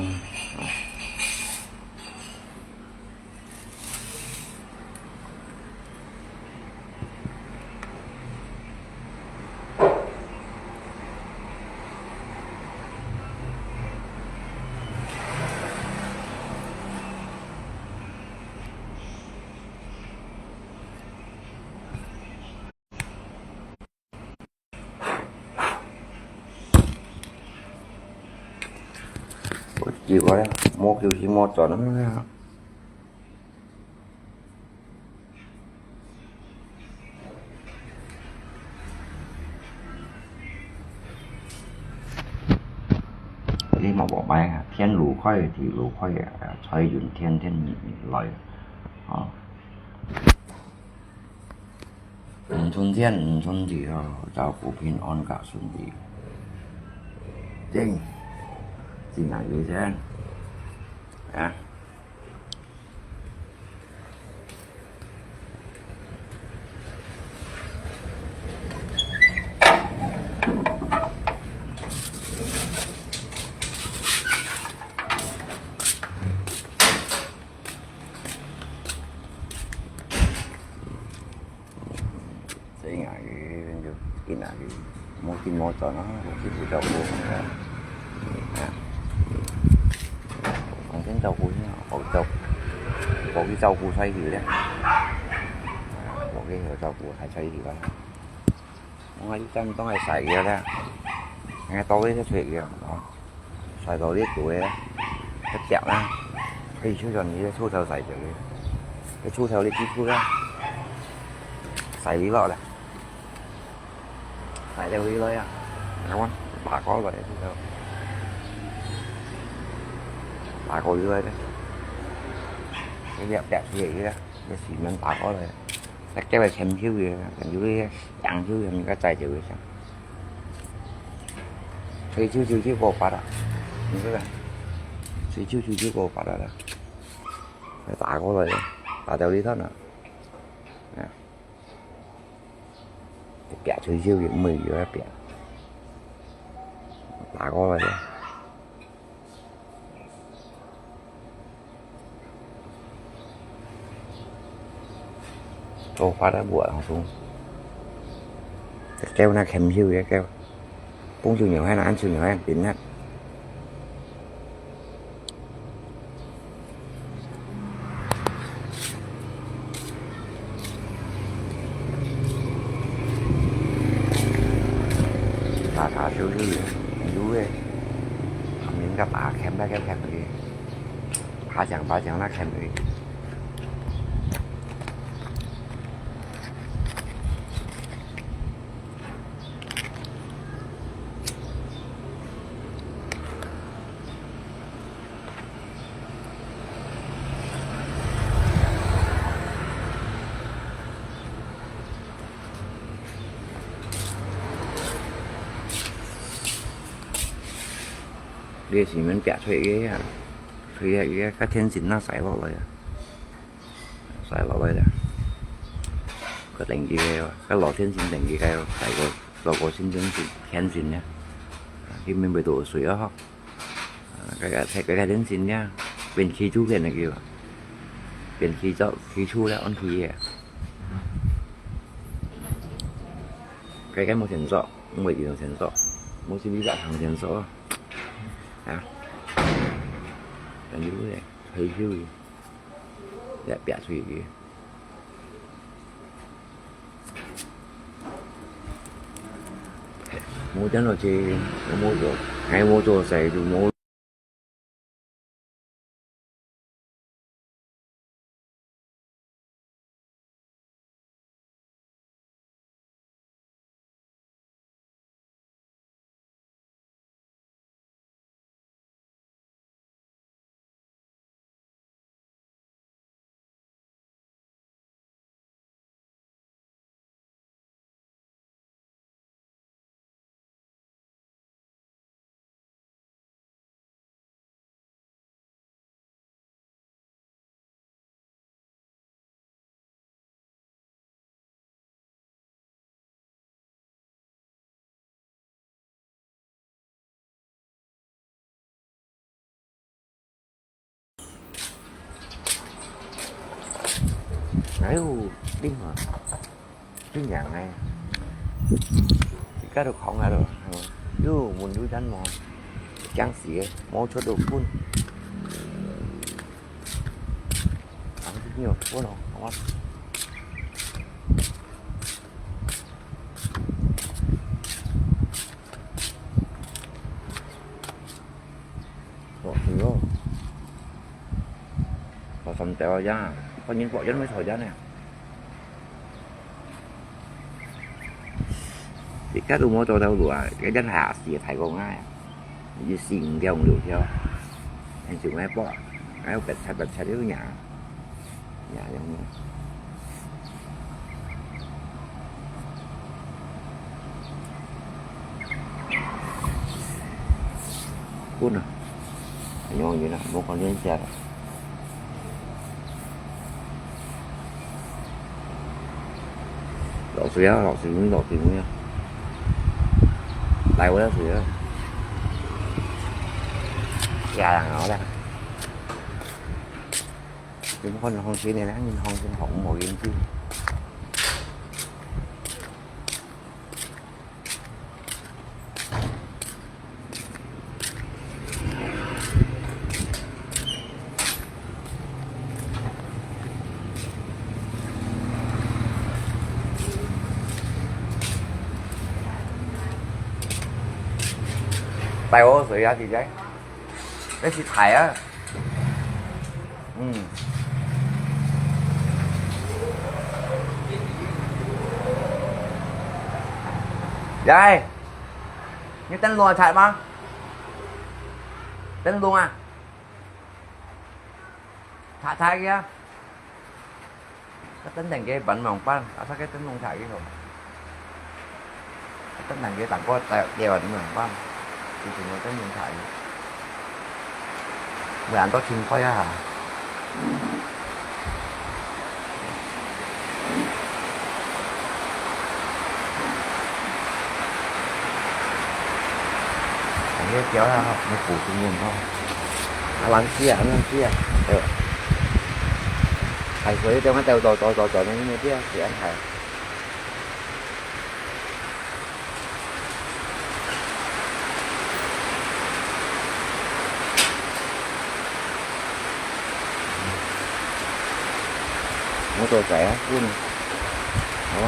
我叫佢，莫叫佢莫轉啊！你莫莫買啊，天路開，地路開啊，財運天天來啊！ 五春天，五春地哦，照顧平安較順利。真，真係有錢啊！ 細人仔个，就緊啊，莫緊莫轉啊，莫去照顧啊。啊，反正照顧佢啊，好照，好去照顧才去咧。啊，好去好照顧，還才去啊。我一陣當係晒佢咧，應該多啲出去啊，哦。 晒到呢度咧，一隻啦，可以出上去个，粗頭晒到个，个粗頭你幾粗啦，晒呢落啦，晒到呢來啊，然後打過來，粗頭，打過呢來咧，呢隻隻出去个，个時間打過來。 Takeo係全球个，全球个，全球个，人家在就个。吹球球球个發達，你说啦？吹球球球个發達啦，打過來，打到呢度啦，啊，別吹球个，毋會有一別，打過來。 做法啊，無法度。Takeo那牽手个，takeo。Pung就牛海那，安就牛海，頂那。打鉗，打鉗，鉗佢，爬牆，爬牆，打鉗佢。 這係門壁出去个啊，出去个，該電線那曬落來啊，曬落來了。佢等佢个，該老電線等佢个，大過，大過新電線，電線呢，佢明白多水啊吼。 啊，該个，該个電線呢，變氣柱變个叫，變氣柱，氣柱了，安氣个。該个無線索，毋會用線索，無線你就行線索啊。啊，等於个，退休个，也別出去个。 無電腦去，無做，還無做事就無。 哎喲，你看，真靚哎！自家都扛啊都，喲，門都關無，驚死个，無出到門。啊，你有出咯，好啊。 落水哦。落水了呀，歡迎各位來參加呢。自家都無做到路啊，這人還係大過𠊎啊，一四五條路條，還想愛跑，還有白賊白賊了呀。 呀，樣樣。滾啊！樣樣啦，無看見食啦。落水啊，落水，落水啊！來，我落水啊！呀，好了。 你們看紅線的，你看紅線紅毛眼睛。帶我水啊，姐姐。 這係大啊。嗯。來，你等落大嗎？等落啊。大大个啊。 該等等个半忙班，啊，該等弄大个吼。等等个等過再，再換忙班，就全部等弄大个。每人都清開啊。哎呀，掉下吼，你補充用吼。啊，冷死啊，冷死啊，哎呦。 排水，點解走走走走走，你那邊是安排？我做仔啊，滾，好啊。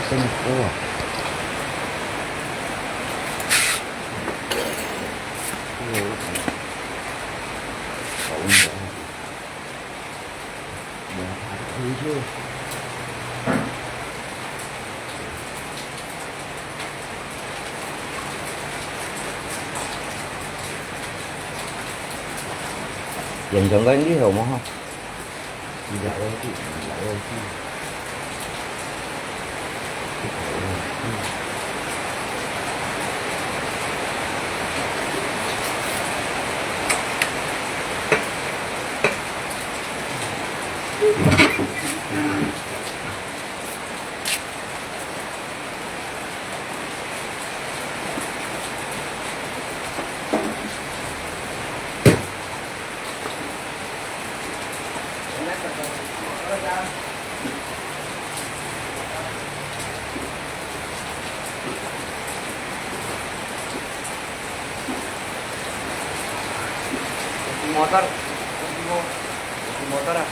真多啊。現場个你好無吼？ Motor, motor ah.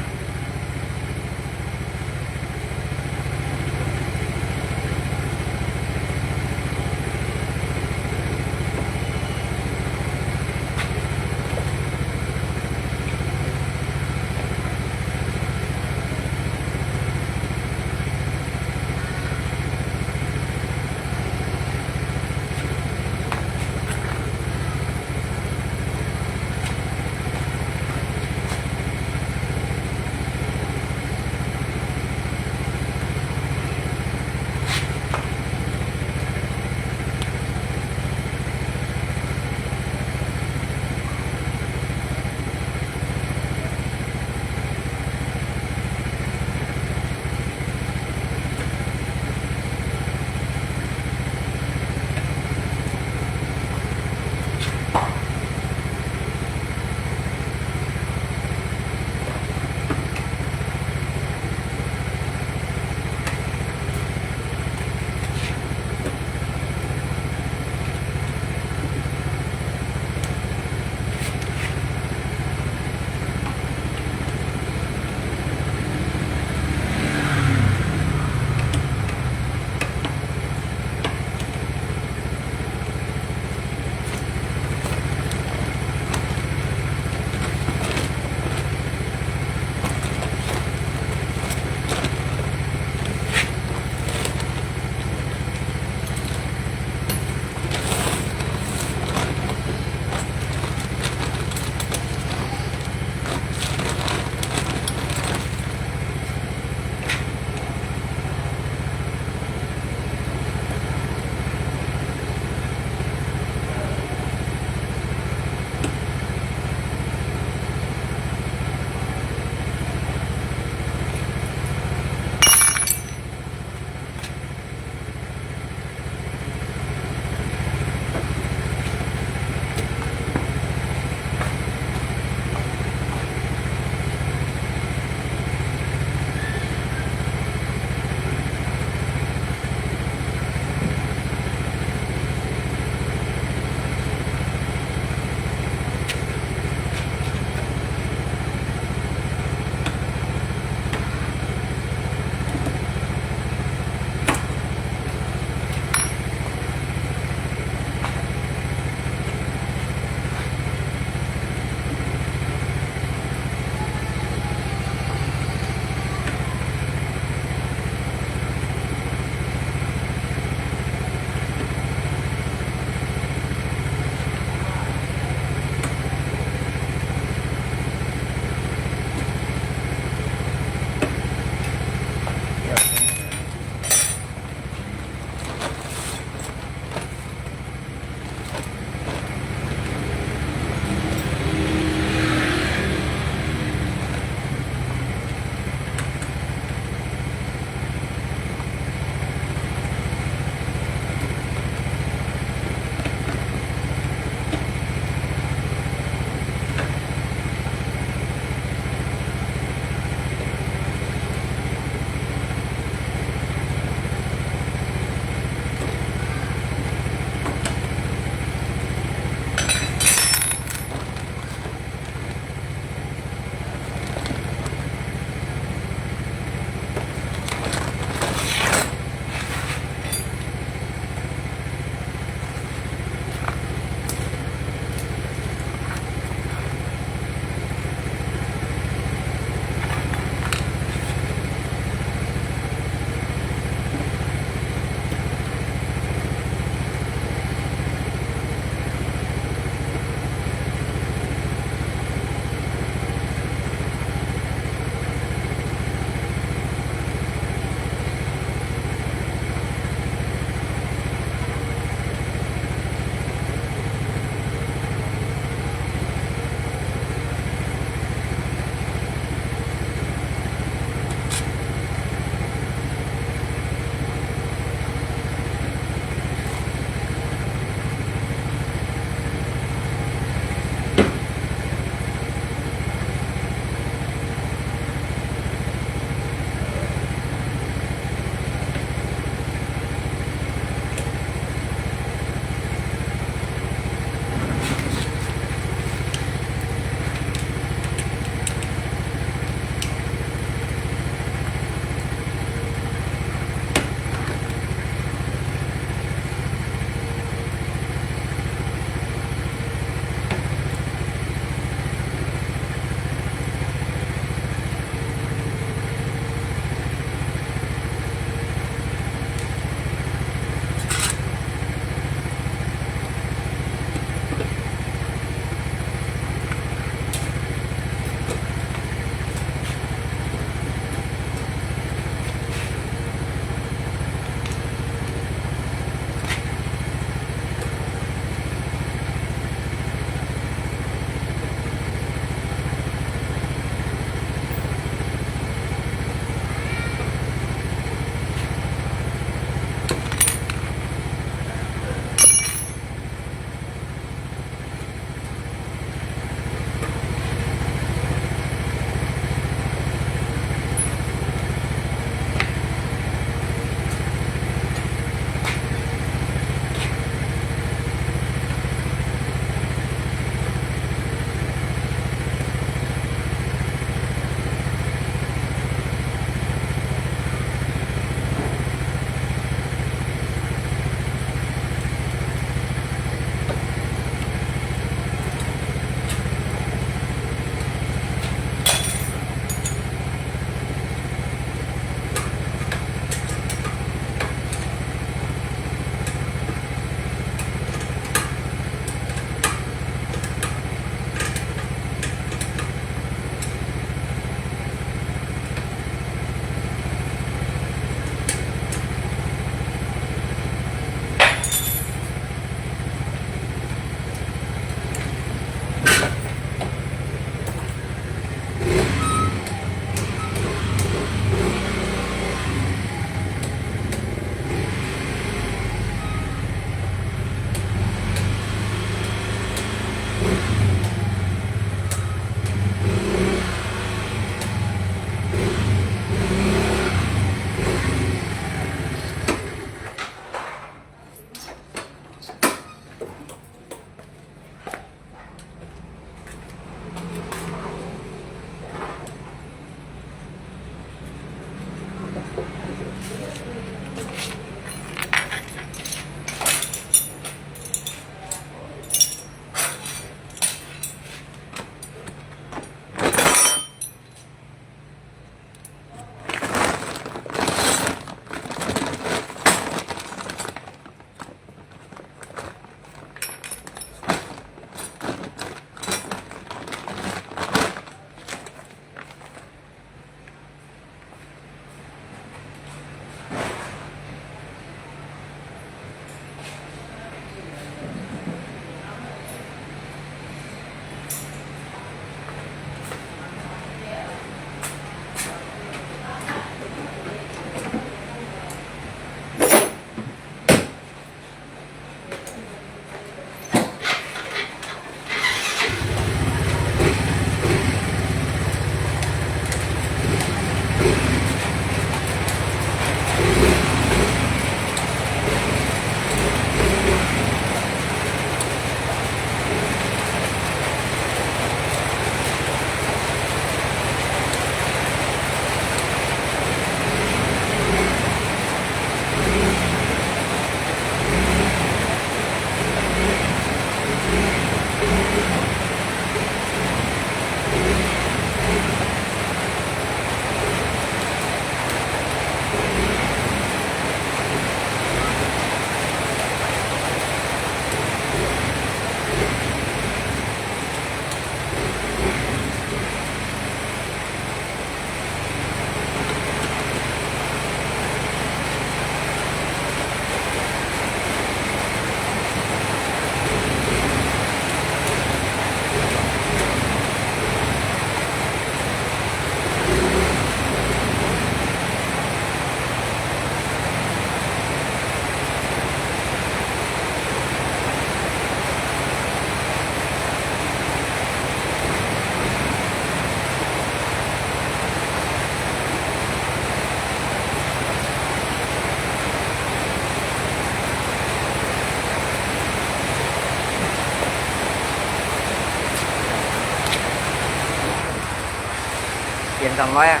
上來啊！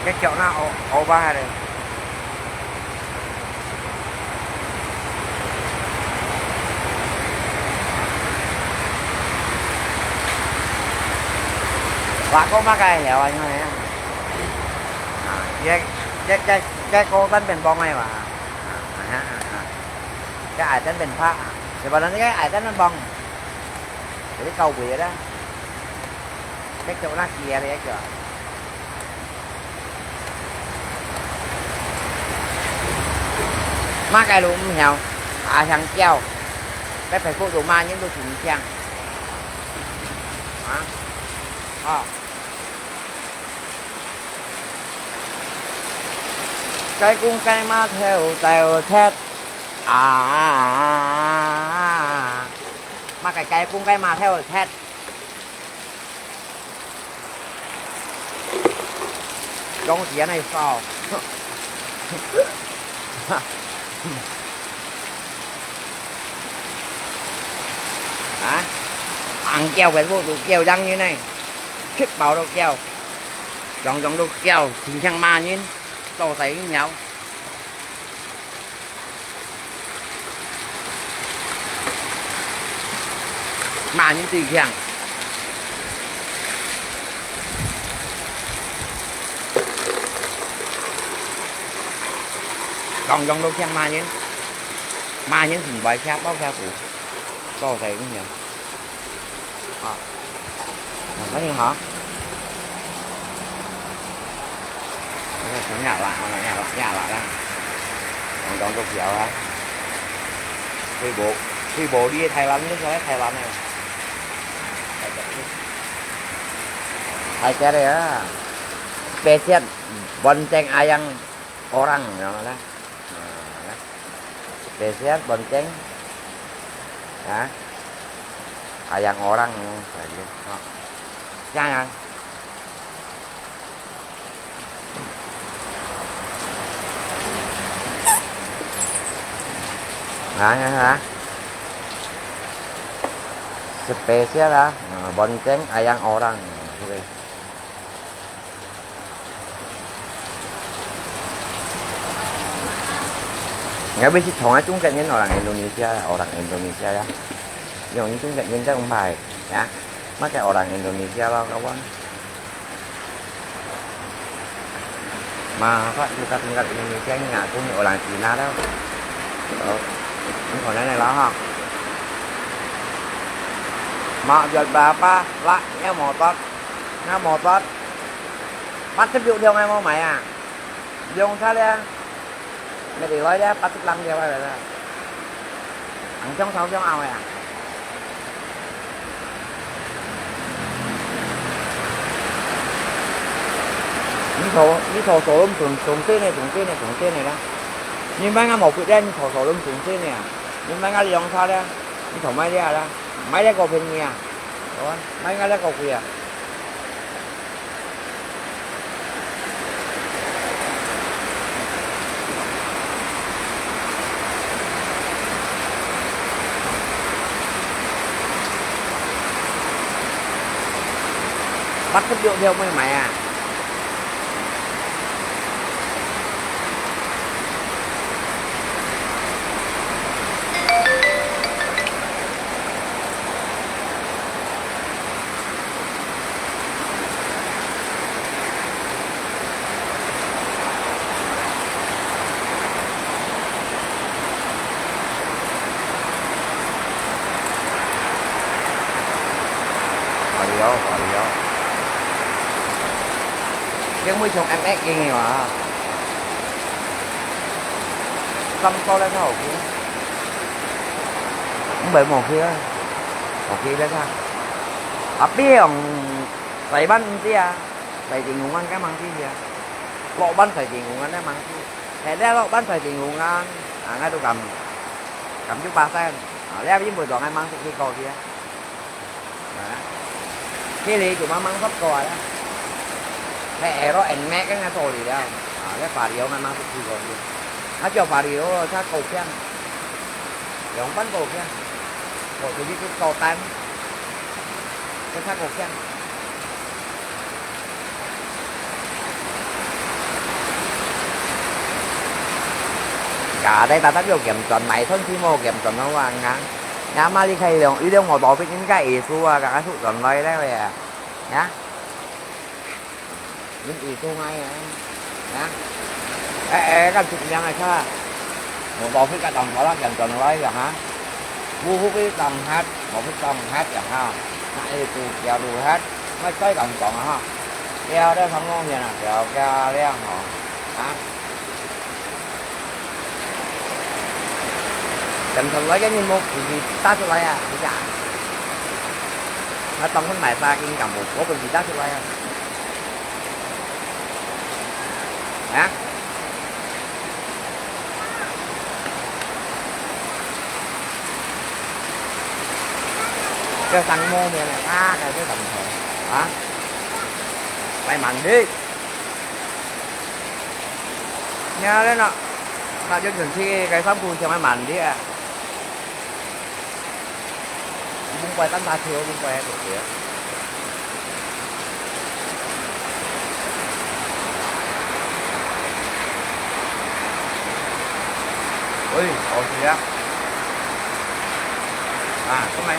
該腳那烏，烏巴咧。話講麼个了啊？你看啊，啊，這，這，這，這高山邊放个嘛，啊，啊，啊，啊，這矮山邊拍，這把人這个矮山邊放，這个高貴个啦，這腳那kia咧，這腳。 麼个都毋曉，阿香蕉，該Facebook都罵人都真聽。啊？哦。雞公雞嫲頭大隻，啊！麼个雞公雞嫲頭大隻？ 用時間來燒。啊？紅叫个，我都叫人呢，食飽都叫，樣樣都叫，真正罵人，做事了。 罵人最強。樣樣都強罵人，罵人真壞，吃飽吃苦，做事恁樣。 啊，反正哈，我想要啦，我想要啦，要啦啦，当当都不要啊。最无，最无力的台湾，你说台湾呢？太假了啊！白色，完全ayang orang，你知道吗？ Spesial bonceng, ha? Ayang orang, ha. Jangan. Ha, ha, ha. Spesial, ha. Ha, bonceng ayang orang. Oke. Ngawi si thong a Trung Quốc人，orang Indonesia，orang Indonesia ya. Yung Trung Quốc人真唔係，ya. Makai orang Indonesia lo kawan. Masa kita tinggal Indonesia ini ngaku ni orang Cina tau. Oh, ini konon ni lah ha. Mak jual berapa lah ya motor? Nah motor. 八十六條，𠊎無買啊。兩隻咧，乜係來咧，八十零條啊，來啦。紅相、炒相拗个啊。你坐，你坐坐輪上，上低呢，上低呢，上低呢啦。你買𠊎無貴咧，你坐坐輪上低呢啊。你買𠊎兩隻咧，你坐買咧啦，買咧過便宜啊。好啊，買𠊎咧過貴啊。 八十六條毋會買啊？ Pareho, pareho. Yang mo siyang M X ini ah. Sample lang ako. Ang ba mo kaya? Okay lang ha. Tapi ang Saipan hindi ah. Sai Tinggungan ka mang siya. Lokban Sai Tinggungan na mang siya. Kaya lokban Sai Tinggungan. Ang ato kam. Kam yung pasan. Ah, liya yung buto nga mang siya ko siya. Ha? Kili cuma mang sop ko ya. Kaya ero en mek nga to liya. Ah, liya pareho nga mang siya ko siya. Ato pareho sa ko siya. Yung pan ko siya. Ko siya ko tan. Sa ko siya. 家底搭搭有兼轉，買斷去無兼轉好啊，啊。呀，嘛你開兩，一兩毛多分應該會輸啊，剛剛輸轉來了呀。呀？你會輸啊？呀？哎，哎，該出名个卡，毛多分个當好啦，兼轉來呀，哈。無付費當黑，無付當黑呀，哈。那會輸掉就黑，莫再當講啊，哈。了，了，成功了，了，了，了，哈。啊？ 尋出來个人無本事打出來啊，係啊。𠊎當分買沙金咁無，無本事打出來啊。啊？這生毛面个，啊，該這怎麼說？啊？買滿地。 呀，恁呢，那就轉去該上鋪想愛滿地啊。毋怪單打球，毋怪該个。喂，好吃啊。啊，過來。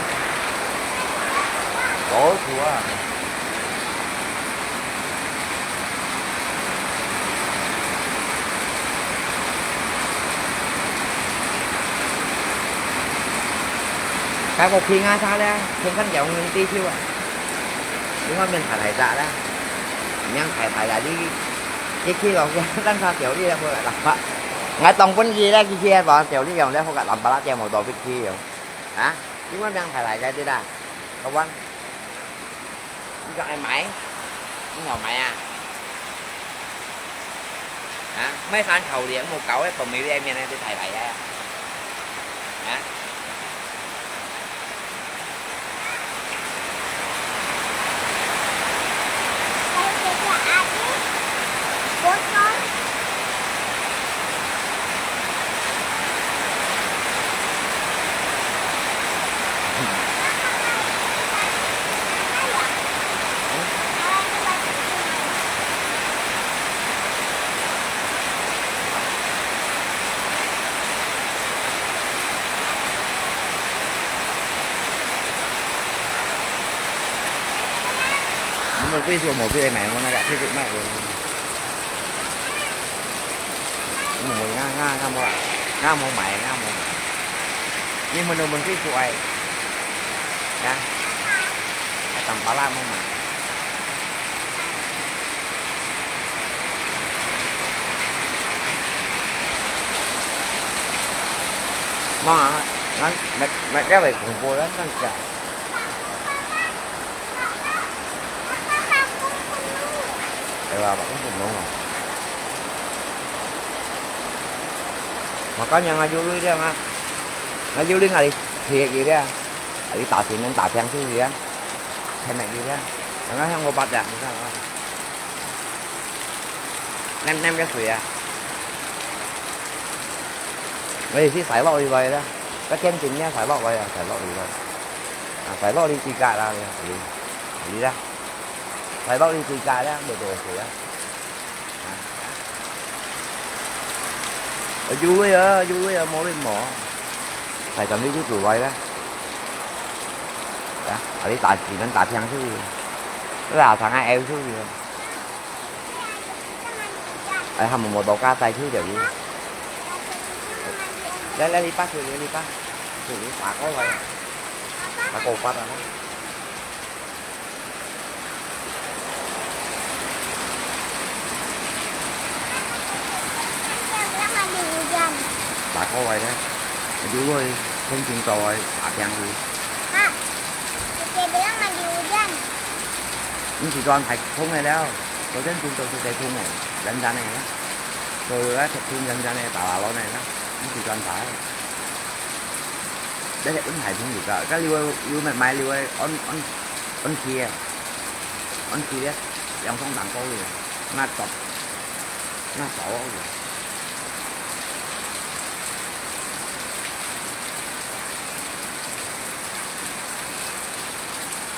好吃啊。 該屋企𠊎䟓咧，天生有人地球啊。因為面大大隻啦，命大大隻哩，佢去咯，佢單䟓掉哩，好个啦。𠊎當分佢咧，佢去話掉哩，用咧好个，藍巴拉掉無到分佢用。啊，因為命大大隻哩啦，好玩。 你講愛買？你好買啊？啊，買番頭咧，莫搞个pomelo面个，你太來啊！啊？你們可以說我可以買嗎？那個可以賣的。 嗯，𠊎，𠊎，𠊎無，𠊎無買，𠊎無買。你們都問佢做愛，呀？啊，當巴拉無買。嘛，那，那，那，那位公婆，那，那个。 Ê, bà, bà cũng cùng đúng không? Mà có nhân ai vô lý đó hả? Nó vô lý ngay thì thiệt gì đó. Đi tạo thì nên tạo theo thứ gì á. Hay này gì đó. Nó nói không có bắt được, không sao. Nem nem cái gì à? Nó thì xài lọ đi vậy đó. Có chén chỉnh nha, xài lọ vậy à, xài lọ đi vậy. À, xài lọ đi tùy cả là đi. Đi đó. Xài lọ đi tùy cả đó, để đồ sửa. À. Ở dưới á, dưới á, mò lên mò. Xài tầm đi chút rượu vậy đó. Đó, ở đi tạo thì nên tạo theo thứ gì. Tức là thằng ai eo thứ gì. Ai hâm một bộ cá tay thứ gì. Lấy, lấy đi bắt, thử đi, đi bắt. Thử đi, xả có vậy. Xả cổ bắt rồi đó. Xả có vậy đó. Chú ơi, không chịu cầu rồi, xả keng đi. Hả? Cái bilang mandi hujan. Ini tujuan hai kung eh liao. Tujuan tu tu tu kung eh. Jalan-jalan eh. Tu lah kung jalan-jalan eh, tawa lo eh lah. Ini tujuan tawa. Dah tak pun hai pun juga. Kan liu liu mai mai liu on on on kia. On kia. Yang song tang kau liu. Ngat top. Ngat top liu.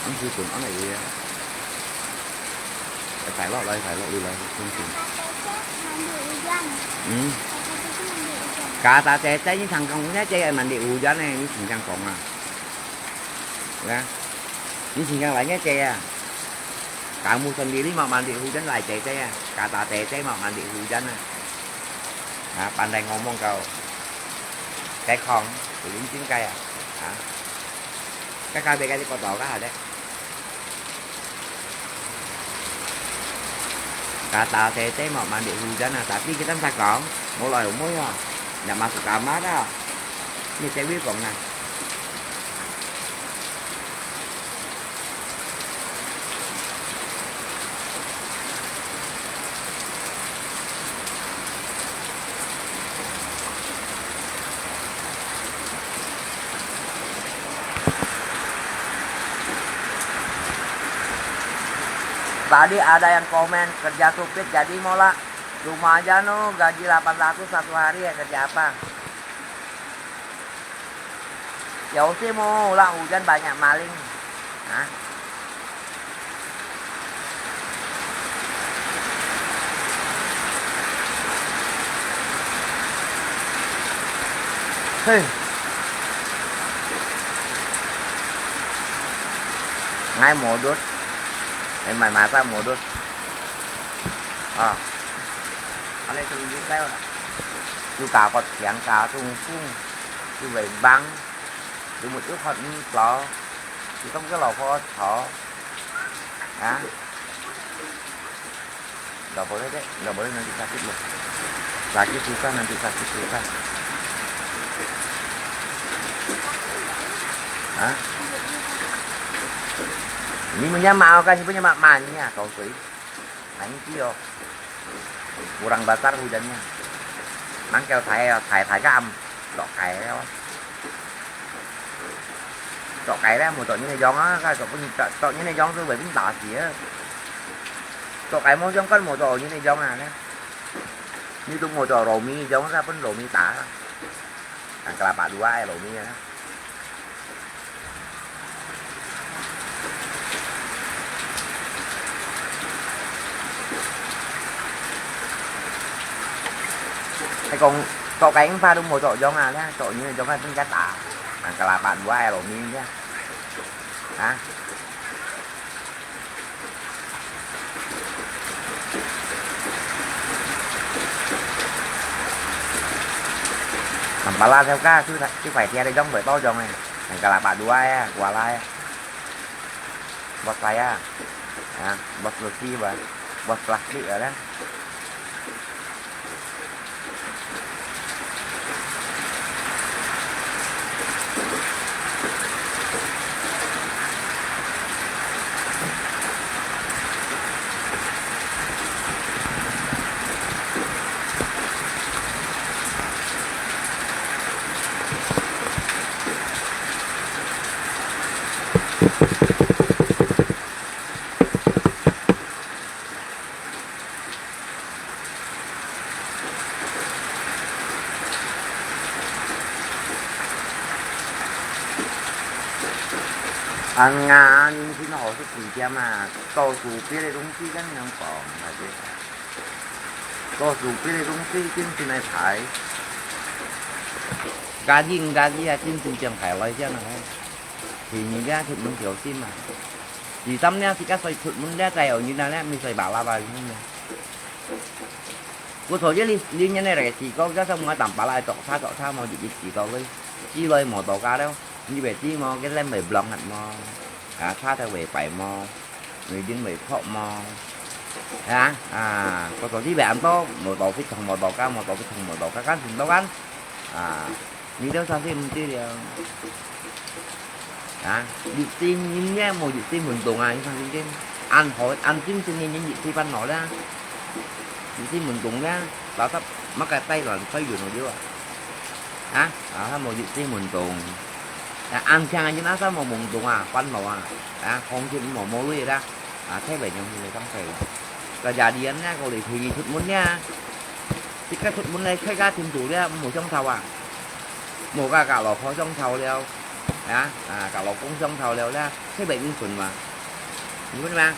Ăn sư cũng ăn lại đi á. Phải lọt đây, phải lọt đi đây, không chịu. Mandi hujan. Ừ. Mandi hujan. Kata tete，你常常有那个满地胡椒呢，你常常讲啊？啊？你常常来那个啊？Kamu sendiri mau mandi hujan来tete啊？Kata tete mau mandi hujan啊？啊，pandai ngomong kau. Cái con, tự nhiên chính cái à? Hả? Cái cái bé cái có tỏ cái hả đấy? Kata tete mau mandi hujan à, tapi kita bisa kong, mulai umur ya, nggak masuk kamar dah. Ini cewek kong nah. Tadi ada yang komen, kerja supir jadi mola. Cuma aja no, gaji delapan ratus satu hari ya, kerja apa? Ya usih mo, ulah hujan banyak maling. Hah? Hei. Ngai modus. Ngai mai mata modus. Ah. Alai tunjuk kau. Tu kakot siang ka tung sung. Tu wei bang. Tu mut tu hot ni plo. Tu tong ke lo hot ho. Ha? Nggak boleh, Dek. Nggak boleh, nanti sakit loh. Sakit susah, nanti sakit susah. Hah? Ini punya mau kan, ini punya mak mania, kau sui. Nah, ini dia. Kurang besar hujannya. Nang kau saya, saya, saya kan. Dok kai leo. Dok kai leo, mô dok nyi ne yong a, kai dok pun, dok, dok nyi ne yong su wei pun ta si a. Dok kai mô yong kan mô dok nyi ne yong a ne. Nyi tu mô dok lo mi yong sa pun lo mi ta. Kan kelapa dua ai lo mi a. Ai kong, dok kai ing pha tu mô dok yong a, dok nyi yong a pun ka ta. Kan kelapa dua ai lo mi a. Ha? Kan pala theo ka, su, su phải theo dong, bởi bao dong này. Kan kelapa dua a, kuala a. Bos saya. Ha, bos besi ba. Bos plastik a lah. Ang nga, 人生好食幾點啊？做事別个東西跟人講，還是做事別个東西精神來排。加緊加緊啊，精神正排來先啊！第二个出門小心啊！第三个自家出門咧，再有人啊咧，咪衰巴拉巴人啊！ Ku thô je li, li nyan ne rai si ko, ja sa mua tam pala tok cha, tok cha mo, di, di si ko loi. Chi loi mo to ka leo. Ni be chi mo, ke lem be blong hat mo. A, cha te we pai mo. Ni ding we phok mo. Ha, a, ku thô ji be an to, mo to phit thong mo to ka, mo to phit thong mo to ka, kan sin to kan. A, 你都相信毋對了。啊，熱心人呢，無熱心運動啊，你相信無？恁好，恁精神个人熱心辦到啦。熱心運動啦，老實，麼个帶亂吹遠了啊。啊，啊，無熱心運動。啊，恁強个人啊，啥無運動啊，煩惱啊，啊，風景無無累啦。 啊，太危險了，當衰了。該家裡人呢，過來陪你出門呢。自家出門來，自家清楚了，無相吵啊。無甲甲老婆相吵了，啊，啊，甲老公相吵了啦，太危險嘛。你明白嗎？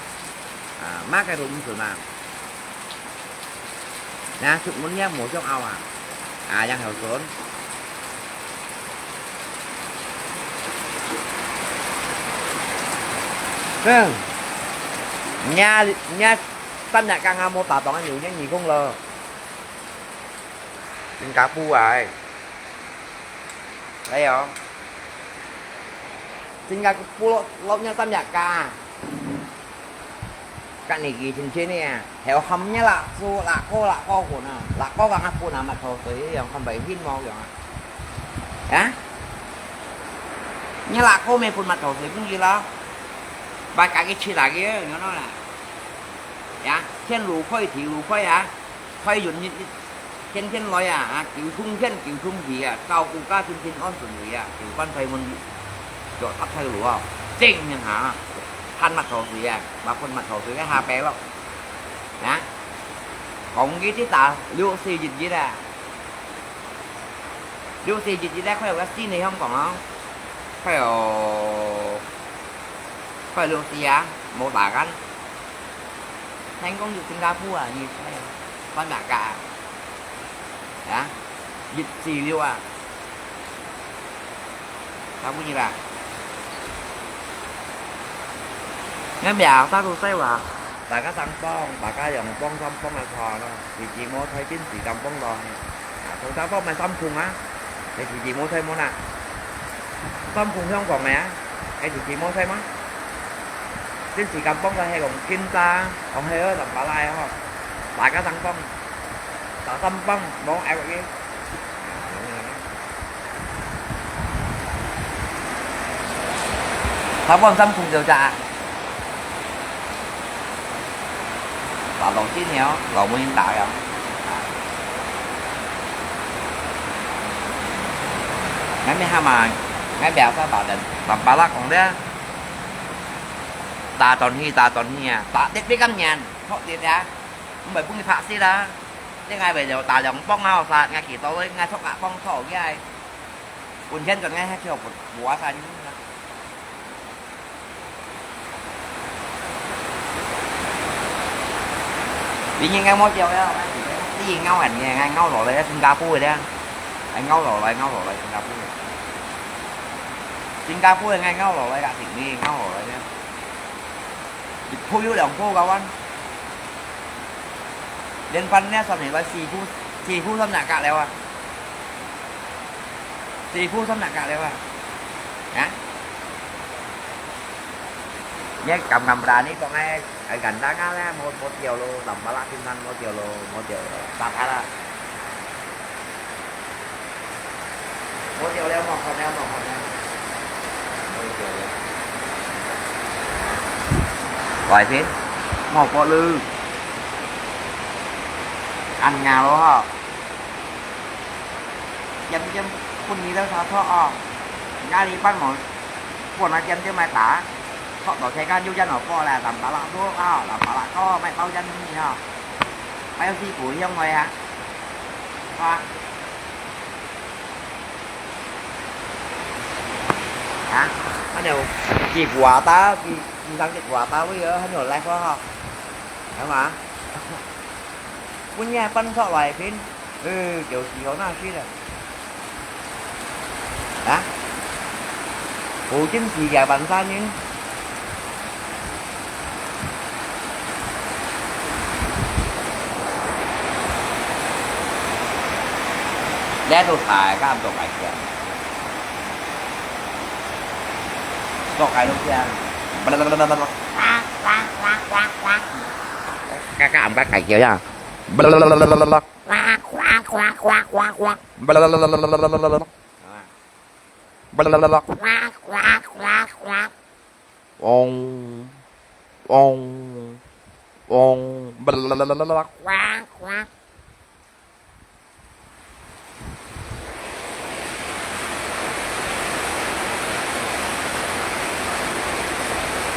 啊，麼个都毋順啊。啊，出門了，無相拗啊。啊，楊孝順。嗯，人家，人家三日假還無打到，你有人二空了。新加坡啊，哎。哎喲，新加坡落，落人三日假。 該你幾天前呢，還有喊人辣椒、辣椒、辣椒粉啊，辣椒講啊粉啊，抹頭水一樣，看白天無用啊。啊？你辣椒咩粉抹頭水分佢啦？把自己吃辣椒，你看啦。呀，天路開，地路開啊！ 開運一，一，天天來啊，啊，九通天、九通地啊，照顧家庭平安順利啊，平安快運，腳踏大路啊，正行啊，還抹頭水啊，把粉抹頭水个下背咯，啊，講佢去打六四一一啊，六四一一咧，快有个新个香港啊，快有，快有六四啊，無打緊。 聽講去新加坡啊，你，哎，翻哪个啊？啊？一四六啊？打不贏啦。𠊎表弟都在話，大家上幫，大家用幫上幫个話咯，自己無在，真自家幫咯。啊，同大家幫買衫褲啊，你自己無在無啦？衫褲香港个啊，你自己無在嗎？ 真自家幫个係講今朝，哦，係哦，南巴拉哦，大家上幫，大家上幫，無愛个。他幫衫褲就咋？打到今年哦，老母人打呀。𠊎咪喊嘛，𠊎表弟把人，南巴拉講个。 打斷去，打斷去啊！打得比較遠，學得啊！毋係分佢拍死啦！你𠊎為了打兩幫啊，殺𠊎幾多个，𠊎捉啊幫錯个，本錢賺𠊎還少無啊，三千啊！你應該莫叫了，你咬人个，𠊎咬落來，新加坡个，𠊎咬落來，咬落來，新加坡个。 新加坡个𠊎咬落來啦，定定咬落來个。一鋪有兩鋪个哇，連番呢三日來四鋪，四鋪三日隔了啊，四鋪三日隔了啊，啊？你敢敢berani講哎？ 哎，簡單啊，無，無掉咯，南巴拉平山無掉咯，無掉咯，打他啦。無掉了，無看了，無看了。無掉了。外邊，無過了。恁樣咯吼。 點點分你兜查錯哦。𠊎哩班無，本來點點買打，錯到自家又真好過啦，南巴拉多哦，南巴拉多買包真你哦，買有四股香味啊，啊，啊，還有四股啊，打，四，四三四股啊，打位哦，還有來過哈，好嘛？ 本日分出來片，呃，就係好難食了。啊？好真係个半山人。這都大家做大家。做大家。嘎嘎，毋敢大叫呀。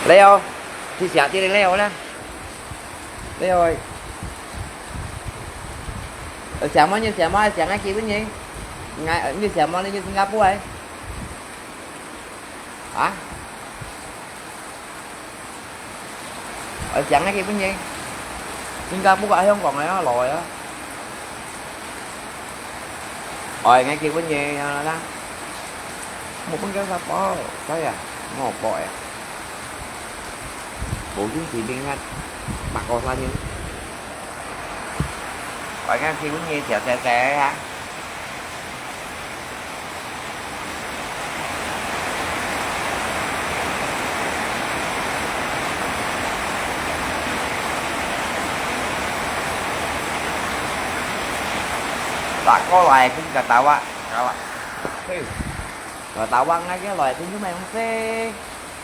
來哦，去寫這個來哦啦。來哦。呃，寫麼？你寫麼？寫𠊎寄分你。𠊎，你寫麼？你去新加坡哎？啊？ 𠊎寫𠊎寄分你。新加坡个，香港个啊，老个啊。哎，𠊎結婚个啊啦，無分佢發包，所以啊，我包呀。無用錢分佢，八個三人。哎，𠊎結婚个小姐姐啊。 打過來，跟个打話，打話。嘿，打話，𠊎个來，跟住咩東西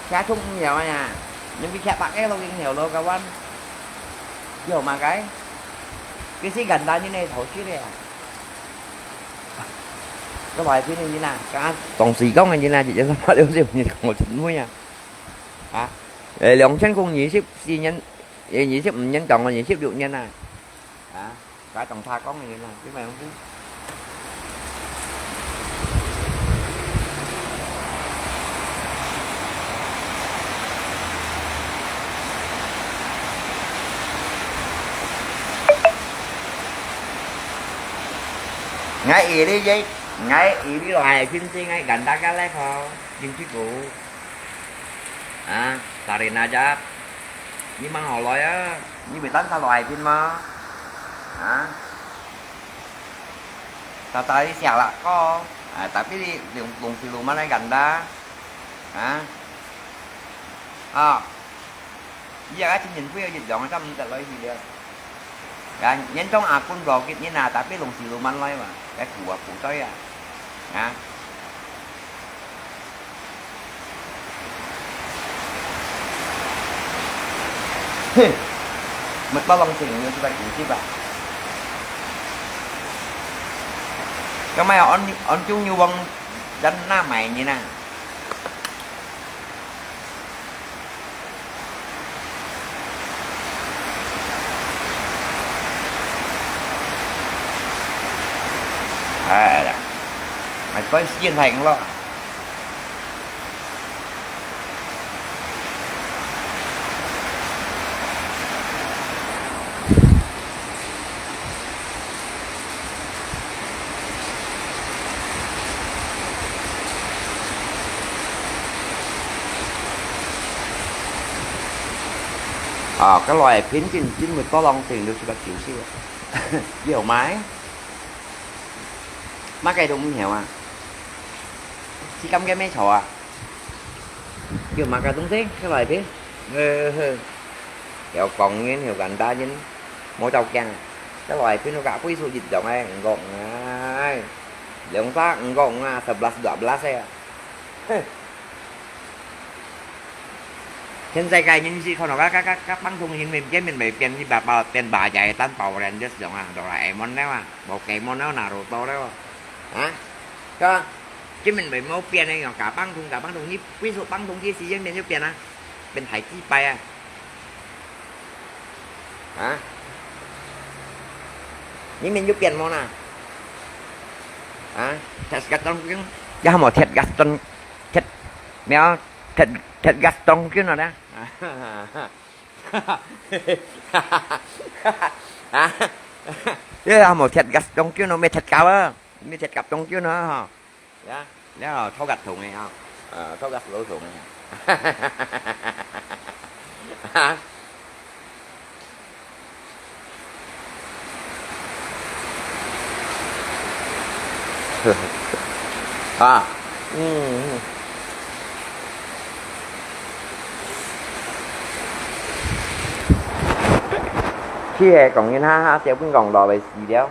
？Siya thong nyo ya, nyo bi siya pakai lo king heo lo kawan. Yo makai. Kasi ganda niya na ito sila. Cái loại phim này như nào? Cả tổng sĩ công này như nào? Chị cho sao mà liêu rượu như có chín mươi à? Hả? Ê, 两千空二十四年, ê, 二十五年講了二十六年啊。啊，該總差講个啦，因為，ngai iri ye, ngai iri lo hai phim si ngai ganda ka le ko, jin si ko. À, Sarina jap. Ni mang hò lòi á, ni bị tấn sao lòi pin mà. Hả? Tao tao đi xèo lạ có. À, tapi đi lùng lùng xì lù mà lại gần đó. Hả? À. Giờ á chính nhìn phui ở dịch dọn trong tật lối gì được. Kan, nyen tong akun gawkit nyen na, tapi lùng xì lù măn loi mà. Cái củ à, củ tơi à. Hả? Heh. Mật bao lòng tỉnh như chúng ta cũng chứ bà. Cái mai on, on chung như vòng dân na mày như nè. Ai da, mai koi sien thai lo. À, cái loại phim chính chính mười có lòng tiền được sự bạch chịu siêu. Nhiều máy. Má cái đúng nhiều à. Chỉ cắm cái máy thọ à. Kiểu mà cái đúng thế, cái loại phim. Ờ, ờ. Hiểu còn nguyên, hiểu gần ta nhưng. Mỗi tàu kèn. Cái loại phim nó cả quý số dịch dòng này, ngọt ngay. Lượng ta ngọt ngay, sebelas dua belas ya. Heh. Hiện tại cái những gì không nó các, các, các, các băng thông hiện mình, cái mình phải tiền như bà, bà, tiền bà chạy tan bảo rèn chết dòng à, Doraemon đấy mà, Pokemon đấy, Naruto đấy mà. Hả? Cho, chứ mình phải mau tiền này, cả băng thông, cả băng thông, như ví dụ băng thông kia thì mình như tiền à, mình phải chi bay à. Hả? Như mình như tiền món à. Hả? Thật gắt trong cái, ya mà thiệt gắt trong, thiệt, mèo, thiệt, thiệt gắt trong cái nó đó. Hả? Thế là một thiệt gắt trong cái nó mới thiệt cao á. Mới thiệt gắt trong cái nó hả? Dạ, dạ, thâu gạch thùng này hả? Ờ, thâu gạch lỗ thùng này hả? Hả? À. Ừ. Khi hè còn nhìn ha ha, sẽ cũng còn đòi về xì đéo.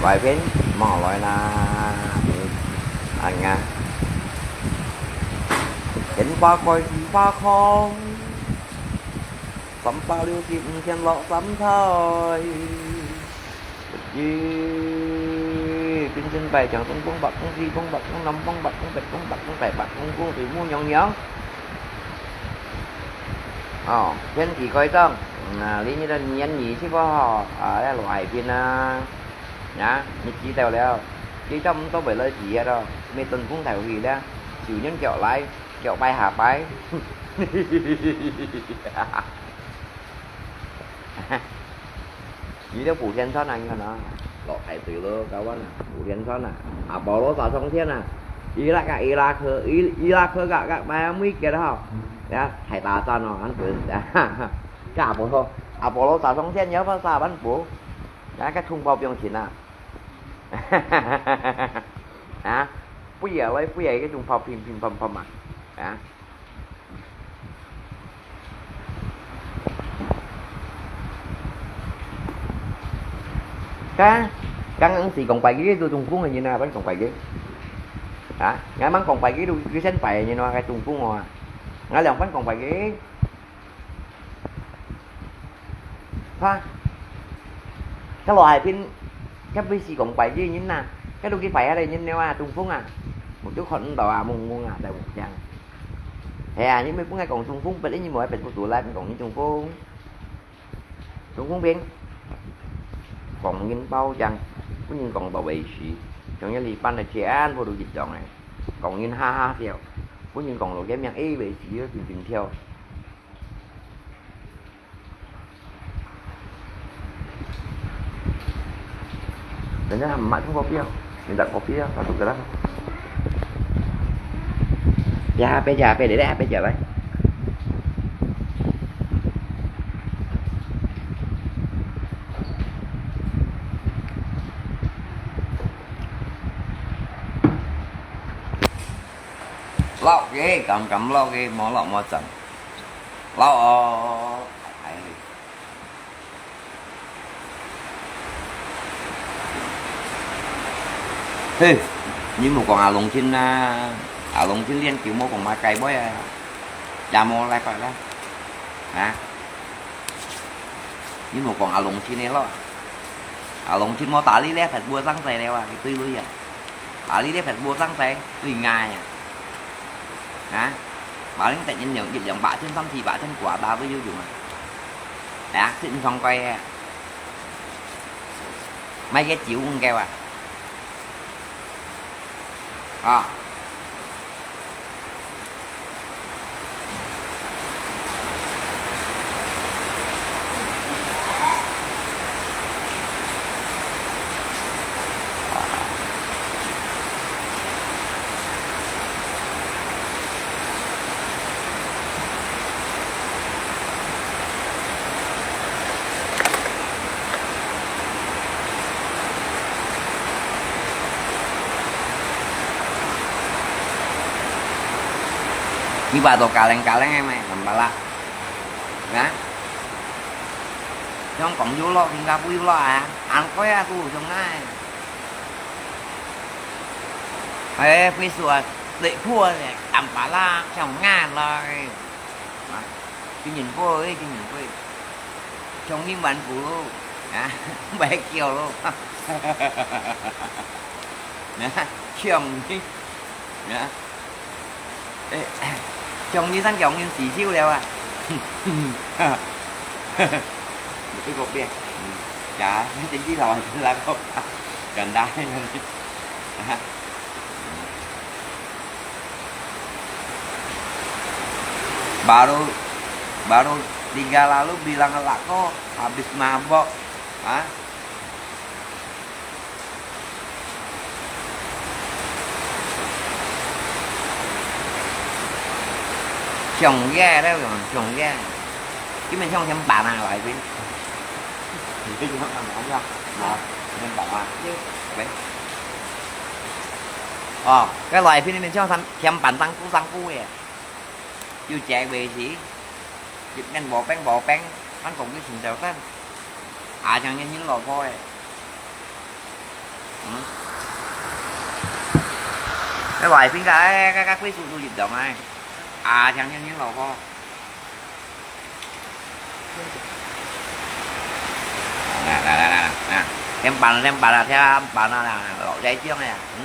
Vài bên mỏ lòi là ăn nga. Đến qua coi thì qua không. Sắm bao liêu kịp thiên lọ sắm thời. Bất kỳ, bên trên bài chẳng tung bông bạc tung gì bông bạc tung năm bông bạc tung bạch tung bạc tung bảy bạc tung cô thì mua nhóng nhóng. Ờ, thiên thì coi tông. 啊，你這个年尾去過吼，啊，該羅海濱啊，啊，你知道了，你做毋做袂來事个咯，沒等風頭去了，就人腳來，腳擺下擺。你都補天穿啊，你看啊，落大水咯，搞完啊，補天穿啊，阿波羅打衝天啊，伊拉克，伊拉克，伊，伊拉克个，个，買每个吼，啊，太大戰咯，恁樣，个阿波羅，阿波羅打衝天，有法啥辦法？啊，个衝炮不用錢啊，啊，飛啊來飛啊，个衝炮乒乒乓乓啊，啊。 該，剛剛時講白个都中風个人啊，分講白个。啊，𠊎吂講白个都，佢先白个人啊，該中風哦。𠊎兩分講白个。哈？該羅海濱，該毋係講白个人啊，該都佢白下來人了啊，中風啊。目珠看毋到啊，蒙蒙啊，在屋頂。係啊，你毋好分𠊎講中風，別人你無愛別不出來，講你中風。 中風病，講人包正，分人講到尾時，像一粒半个錢，不如一張个，講人哈哈笑，分人講到个命A尾時，緊緊跳。人家還買中國票，人家國票，他都给他。呀，別食，別食，別食來。 落个，敢敢落个，無落無整。落哦，哎。嘿，你莫講阿龍親啊，阿龍親連酒無講買雞妹啊，也無來快啦，啊？你莫講阿龍親个咯，阿龍親無打你咧，thật無生仔了啊，一堆女啊。 啊，你這別無生仔，對𠊎啊。啊？Mà你突然兩，一兩百千、三四百千掛單都有用啊？啊，食毋上貴啊。買个酒毋夠啊？啊。 你話到加零加零个咩？Nampak啦？啊？香港有落，新加坡有落啊？安徽啊，都有上來。哎，非說啊，內部啊，安排啦，上岸來。啊？ 金銀杯，金銀杯，強人萬古咯，啊，毋係叫咯，啊，強人，啊，誒，強人生強人死少了啊，一個變，嗯，呀，真知道啊，真難過，簡單，啊。 Baru, baru tiga lalu bilang lelaki ko habis mabok. Ha? 上夜了，上夜。今日上天板啊，來賓。你這個看看，看一下。啊，天板啊。喂。哦，該來賓裡面像天，天板上高上高个。有隻位置，一面無冰無冰，還講佢尋小三。啊，像人老婆个。 嗯？該外邊个，哎，該，該歸宿都一樣哎。啊，像像你老婆。來，來，來，來，來，天板，天板啊，天板啊，老在講哎呀，嗯。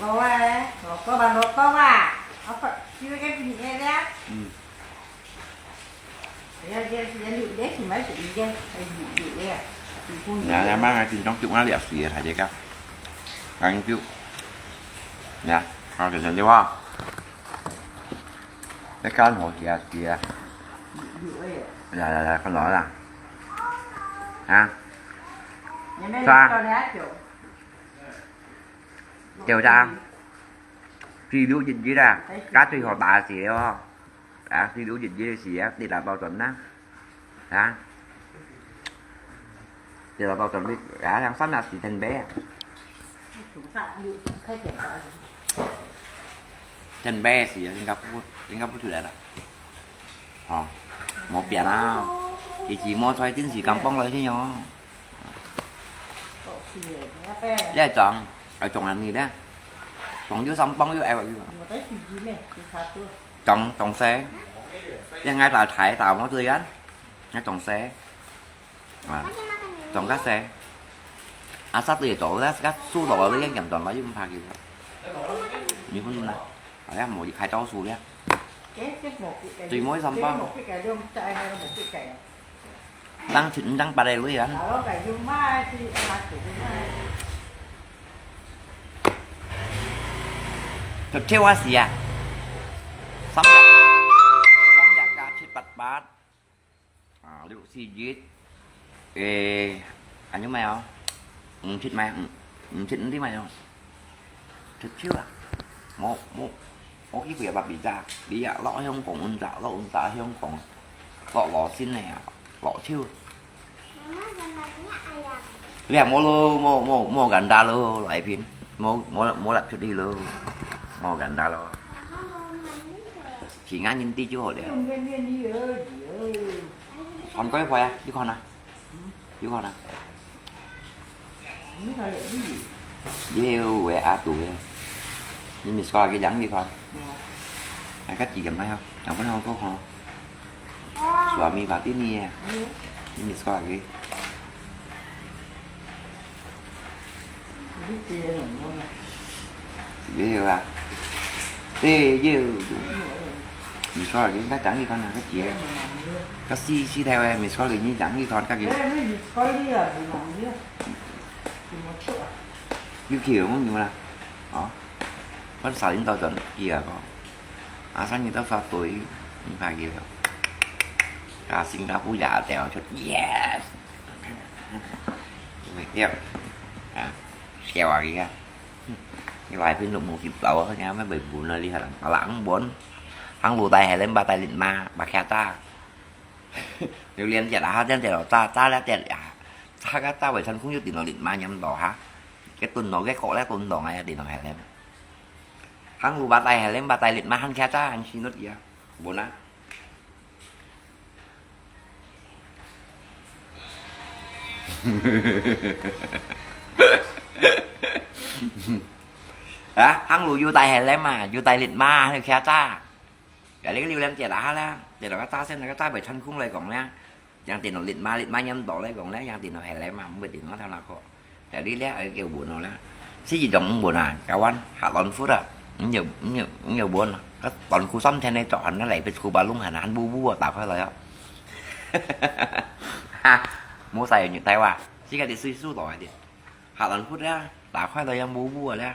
老哎，老多吧，老多吧。啊，不，今天给你的。嗯。哎呀，这这这这什么是你的？哎，你你的，你不你 Nè, nè, 的。 mang ai tin chống chụp ngã liệt xì thầy vậy kìa. Ăn chụp. Nè, con kìa đi qua. Cái con hổ kìa kìa. Nè, nè, nè, con nói nè. Hả? Sao? Kêu sao? Xì lũ dịch gì nè? Cá tùy họ bà xì đó. À, xì lũ dịch gì xì á, đi là bao tuần á. Hả? Đi là bao tuần đi, à, tháng sáu là xì thành bé. Thành bé xì á, Singapore, Singapore thử lại đó. Ờ, một biển á. Thì chỉ mua xoay tin xì cầm bông lại chứ nhở. Cái trồng, ở trồng làm gì đó? Trồng dưới sông bông dưới eo vậy. Trồng, trồng xe. Cái ngay là thải tàu nó tươi á. Ngay trồng xe. À, trồng các xe. À, sắp tươi trồng các, các su đổ vào cái nhầm trồng vào chứ không phải gì. Như con này. Ở đây một khai trâu su đấy. 最尾三百。當七五當八个鐳啊。就跳啊死啊！三隻，三隻加七八八。 啊，六四一，誒，還有沒有？五七沒有，五，五七五的沒有。就跳啊！無，無，無機會啊，把比賽，比啊，落香港，阮打，落阮打香港，落羅先的啊，落跳。你啊，無咯，無，無，無簡單咯，來拼，無，無，無落出去咯，無簡單咯。 其他人知就好了。看過一回啊，你看啊，你看啊。有个阿杜个，你miss call佢講你看。哎，較急个咩啊？講分我看。Suami pati ni啊，你miss call佢。 有啊，對，有。你說你該等一看那個姐，該四，四條个，你說你，你等一看，該個。你去有沒有啦？哦，我三點到轉去啊，講。啊，三點到發隊，你發去了。啊，新加坡也掉出，yes。 啊，笑啊佢啊！你話佢都無接到啊，你乜會問啊？你係人，啊，人問，行路帶係恁巴帶力嘛，巴卡扎。有連接啊，哈，這樣子咯，扎，扎了點啊，扎个扎尾成功有電腦力嘛，黏到哈。个電腦，个角咧電腦啊，電腦係恁。行路巴帶係恁巴帶力嘛，行卡扎，行死落去啊，問啊。 啊，行路有帶係恁嘛，有帶力嘛，你卡扎。Cái này cái liu lem tiệt hả la, tiệt là cái ta xem là cái ta phải chân khung lại còn nha. Yang tiệt nó lịt ma, lịt ma nhắm đó lại còn nha, yang tiệt nó hè lại mà, không phải tiệt nó theo nào có. Tại đi lẽ ở kiểu buồn nó là. Xí gì dòng buồn à, kawan, hạ lon phút à. Không nhiều, không nhiều, không nhiều buồn. Cái lon khu xóm thế này trọ hẳn nó lại, bên khu ba lung hẳn, hẳn bu bu à, tạo khỏi lại á. Ha, mua xài ở những tay wa. Xí cái đi suy su tỏi đi. Hạ lon phút á, tạo khỏi lại yang bu bu à lẽ.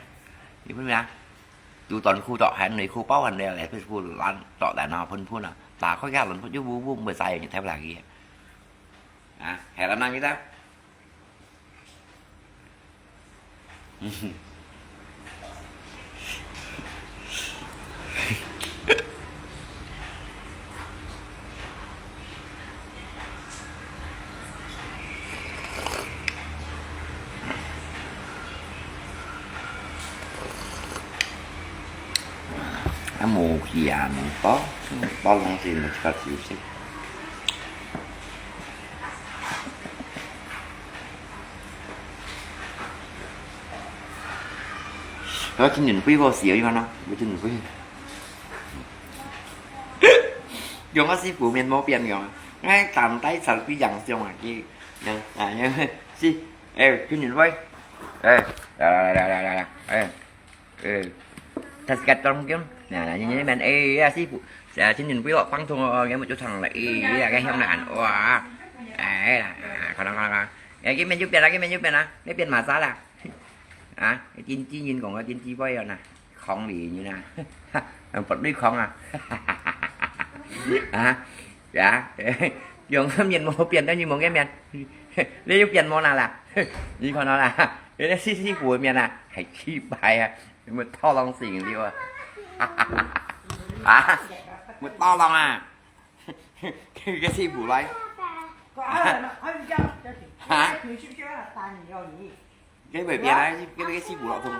Đi phút nha. Dù toàn khu trọ hẳn, nơi khu bao hẳn đây là, bên khu lăn trọ tại nó phun phun à. Tạo khỏi cái lon phút chứ bu bu, không phải xài ở những tay wa kia. À, hè lắm năm như ta. Nó mù kìa, mù to, to lòng gì mà cho chịu xí. Đó chính mình quý vô xỉa đi mà nó, vô chính mình quý. Dùng cái xí phủ miền mô biển rồi. Ngay tạm tay sẵn quý dặn xong à, kì, dặn, à, dặn, xí, ê, chính mình với. Ê, là, là, ê. Ừ. Thật sự trong kiếm. Nè, nè, nhìn, nhìn, mình, ê, ê, xí phủ. Dạ, chính nhìn quý lọ phăng thùng, ờ, nghe một chút thằng là, ê, ê, là cái hiểm nạn. Ủa. Ê, là, à, còn, còn, còn. Ê, cái men giúp tiền là, cái men giúp tiền à. Cái tiền mà giá là. À, cái tin, tin nhìn còn có tin chi bao giờ nè. Không bị như nè. Bật đuôi không à. Hả? Dạ. Dùng cái miền mô biển đó như một cái miền. Lấy giúp tiền mô nào là. Như còn nó là. Cái xí xí phủ miền à. Hay chi bài à. Một to lòng xỉn đi à. Hả? Một to lòng à. Cái, cái xí phủ lấy. Hả? Cái bài biển này, cái, cái xí phủ lọ thùng.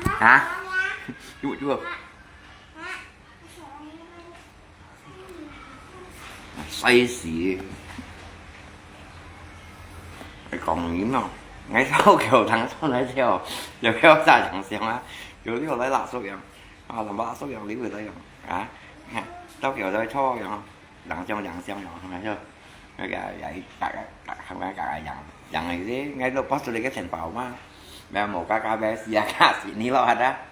Hả? Chú, chú. Say xỉ. Cái con nhìn nó. Ngay sau kiểu thằng sau nói theo. Giờ kéo xa thằng xem á. Kiểu đi vào lấy lạ số kiểu. À, làm bạ số kiểu đi về đây. À. Tao kiểu đây cho kiểu. Dang siang, dang siang, dang siang, dang siang. Ngay cả, cả, cả, cả, không phải cả dang, dang này thế, ngay lúc post lên cái thành phố mà. Bé một cái, cái bé xì, cái xì ní lo hả đó.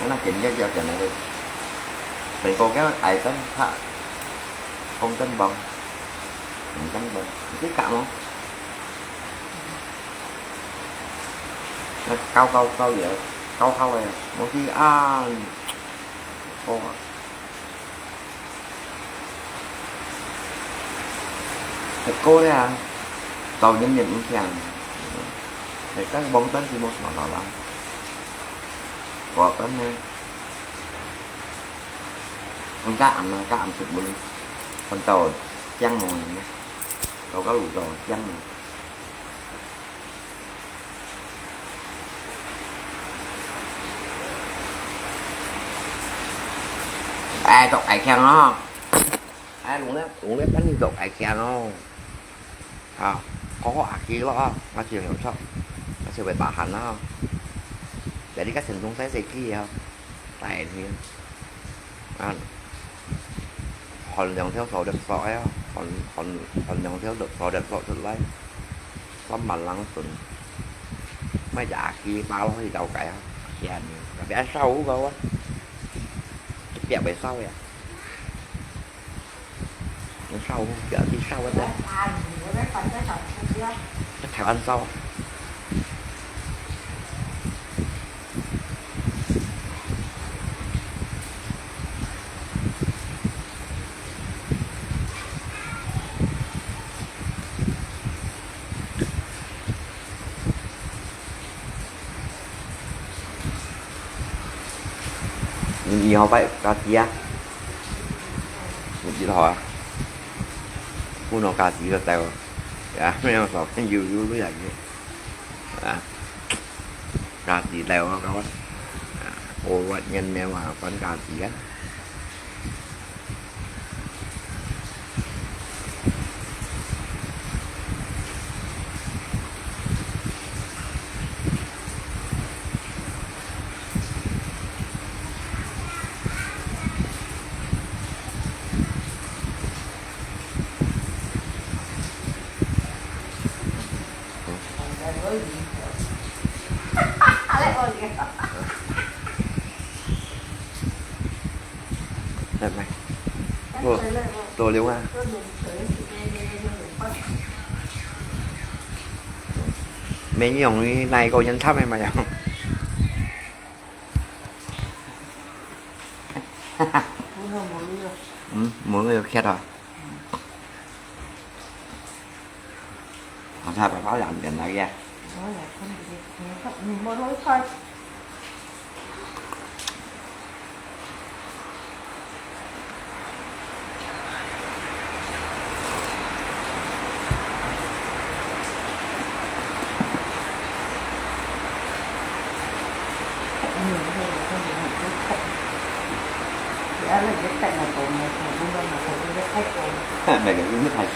該那緊要要緊來个，等過个愛等他，講等忙，講等忙，你去搞哦。那搞搞搞也搞好个，我去啊，哦。 食過了啊，到年年毋聽。你講往等就無想到啦。我講呢，我家暗啊，家暗出門，看到驚毛呢，到个路到驚毛。 哎，做愛強哦。哎，弄了，弄了，等你做愛強哦。啊，好好阿基咯啊，我就有錯，我就會打鼾啦。Jadi kan sentung saya segi ya. 大天，啊，寒涼條手就索啊，寒，寒，寒涼條手就索出來，三萬零寸，買隻阿基巴落去到街啊，天，特別燒好个啊，特別會燒呀。 燒，表弟燒个，在台灣燒。你以後拜家己啊？你知道啊？不能家己个带哦，啊，没有少跟有有有有，啊，家己带哦，各位，啊，我我年年嘛管家己啊。 來，來。哦，多留啊。沒用，你哪一個人參的嘛用？嗯，無有缺啊。 啊，他把他养养那个。那个，你没看错。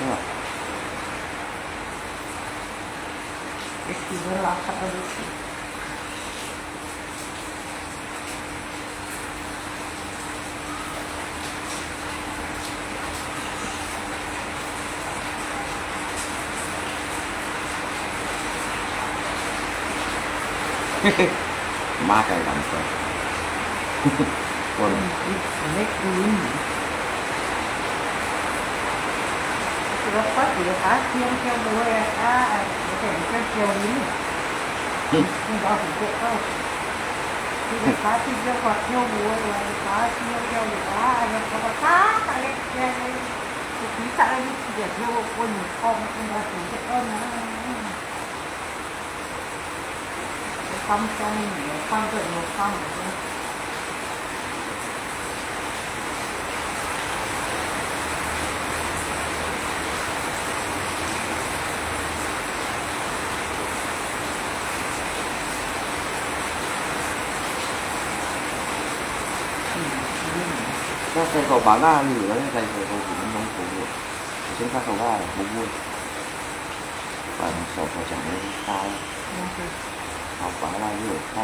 Makan langsung. Pun.那水果吧，那你有人在水果里面弄土，我先看看吧，我不会。把小火讲的大，好吧，那就有看。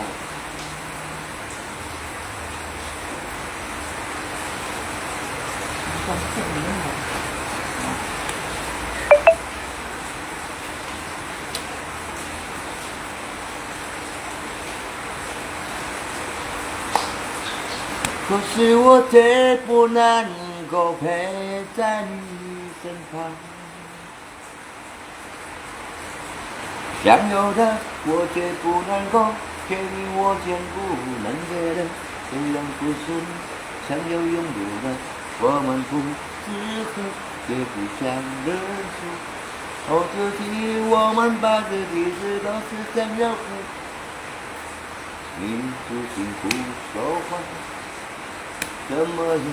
可是我却不能够陪在你身旁。想要的，我却不能够给你，我见不能给的，虽然不是你想要拥有的，我们不适合，也不想认输。哦，自己，我们把自己事都是想要你，你不听不说话，怎么样？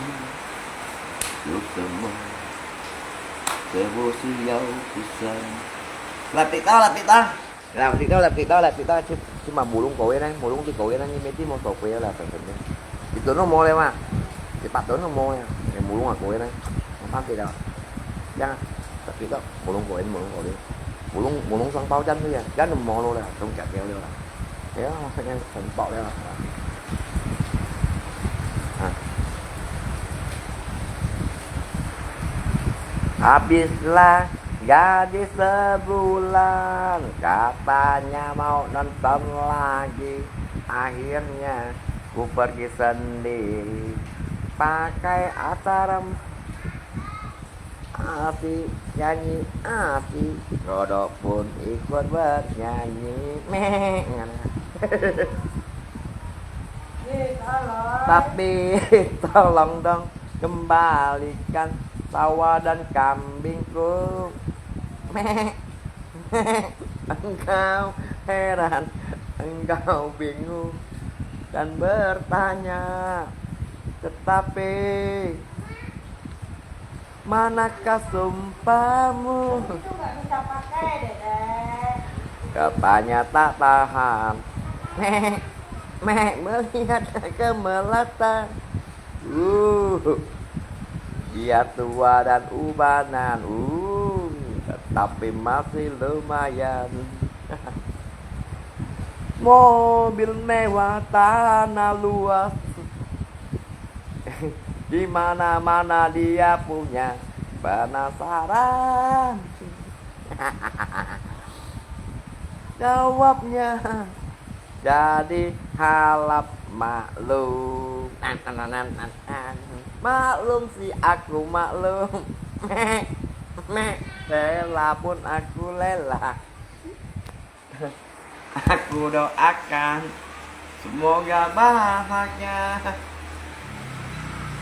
有什么？这不是要不什么？来，别打了，别打。 Lah, TikTok, lah, TikTok, lah, TikTok, cuma, cuma mulung kowe nang, mulung ti kowe nang, ini mesti mau sok kowe lah, sebenarnya. Itu no mau lewat, cepat tu no mau ya, yang mulung aku ya nang, apa tidak? Ya, tapi tak mulung kowe, mulung kowe, mulung, mulung sang pau jan tu ya, jan no mau lo lah, dong kat dia lah, ya, maksudnya sang pau ya. Ah. Habislah gaji sebulan, katanya mau nonton lagi. Akhirnya, ku pergi sendiri. Pakai acara asik, nyanyi asik, Godok pun ikut bernyanyi. Meh. Tapi tolong dong kembalikan sawah dan kambingku. Meh, meh. Engkau heran, engkau bingung dan bertanya, tetapi manakah sumpahmu? Itu nggak bisa pakai, Dedek. Katanya tak tahan. Meh, meh, melihat gemeteran. Uh, dia tua dan ubanan, uh, tetapi masih lumayan. Mobil mewah, tanah luas. Di mana-mana dia punya, penasaran. Jawabnya, jadi halap maklum. Nan, nan, nan, nan, nan, nan. Maklum si aku maklum. Mek, mek. Rela pun aku rela. Aku doakan semoga bahagia.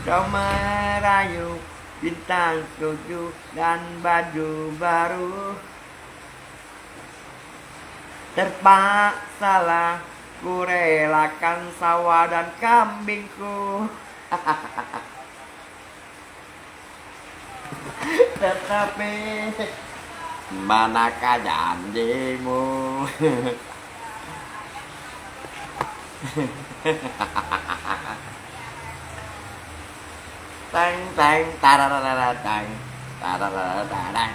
Kau merayu bintang tujuh dan baju baru. Terpaksalah kurelakan sawah dan kambingku. Tetapi, manakah janjimu? Teng, teng, tararara, teng, tararara, teng.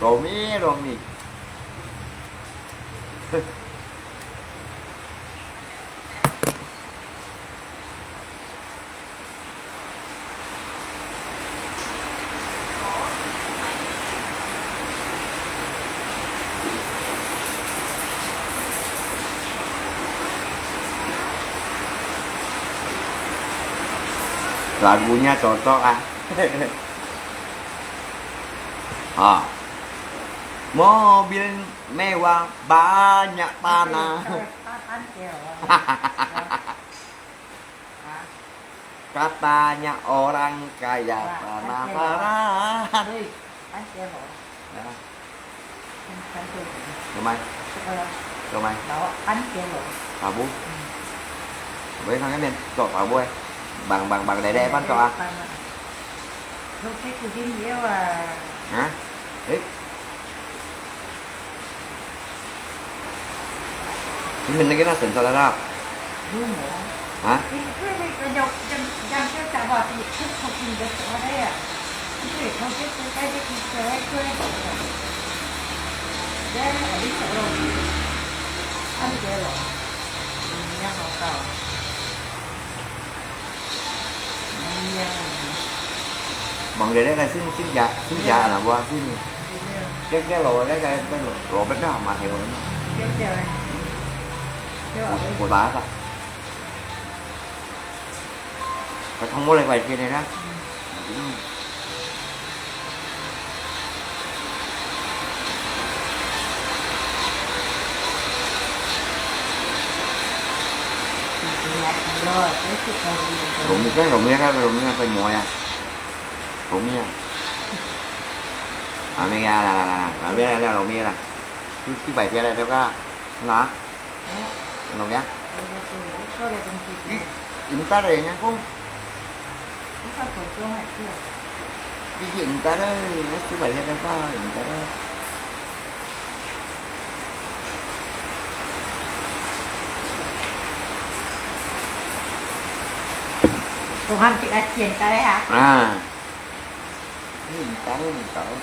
Romi, Romi. Lagunya cocok ah. Ah. Mobil mewah, banyak tanah. Katanya orang kaya, penasaran. Ya. Rumah. Rumah. Tahu. Boleh kan kan dia tok tahu eh. Bang bang bang dede pan tok ah. Hah? Eh? Ini lagi nak sensor ada? Hah? Bang dede kan sini sini ya, sini ya anak buah sini. Kek kek lo kek kek lo lo kek dah mati lo. 我，我打一下。快通过来，快点来啦。嗯。Romia, Romia, Romia, Romia. Romia. Romia, la, la, la, la. Romia, la, Romia, la. Tú, tú, pai, pai, la, la, la. Romia. Ih, intar eh, nyangkong. Ih, intar eh, tú, pai, la, la, la, intar eh. Tuhan kita cinta ya. Ah. Ini tahu, tahu.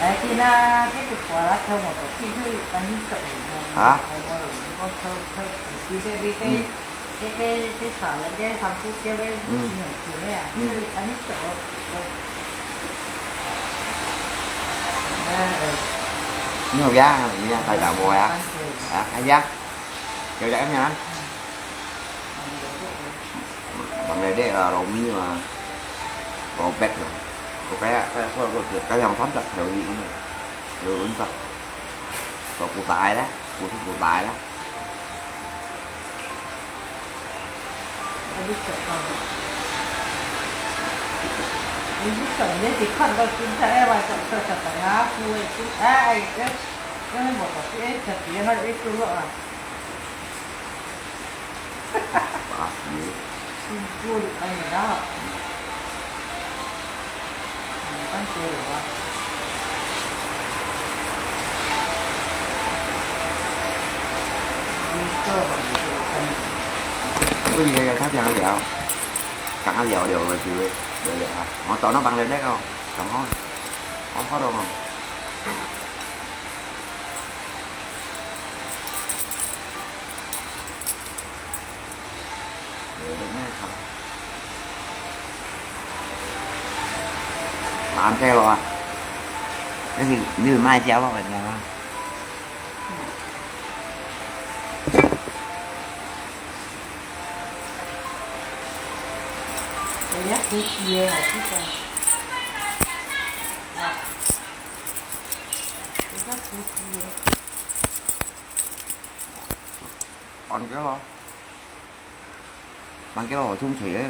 Ai, ti na, ti tu kua la thau mo to, ti tu pani sok mo. Hah? Mo mo lo, mo thau, thau, ti te, ti te, Hmm. ti te, ti sa la, ti sa ku ti le, Hmm. ni ti le a, Hmm. ti pani sok. Ai, ai. Ni hok ya, ni ya, tai ta mo ya. Ai, ai. Ah, ai ya. Yo ya em ya. Bangladesh là Romia mà. Robert mà. Có cái, cái, có, có, cái dòng thấm thật theo gì cũng được. Rồi cũng thật. Có cụ tài đó, cụ, cụ tài đó. Ai, đi chợ con. Đi chợ nên thì con có kinh tế mà chợ, chợ, chợ, chợ, à, phụ ấy cũng, à, ai, cái, cái một cái, cái, chợ thì nó ít tu lắm à. Bá xì. Có gì thì tháo dàn đi à? Cắt áo dầu đều là chịu đi. Được, được hả? Họ tỏ nó bằng lên đấy không? Cầm khó. Khó, khó đâu mà. Bán theo à? Cái gì, như mai chéo vào vậy là Ăn cái lo. Bằng cái lo ở chung thế.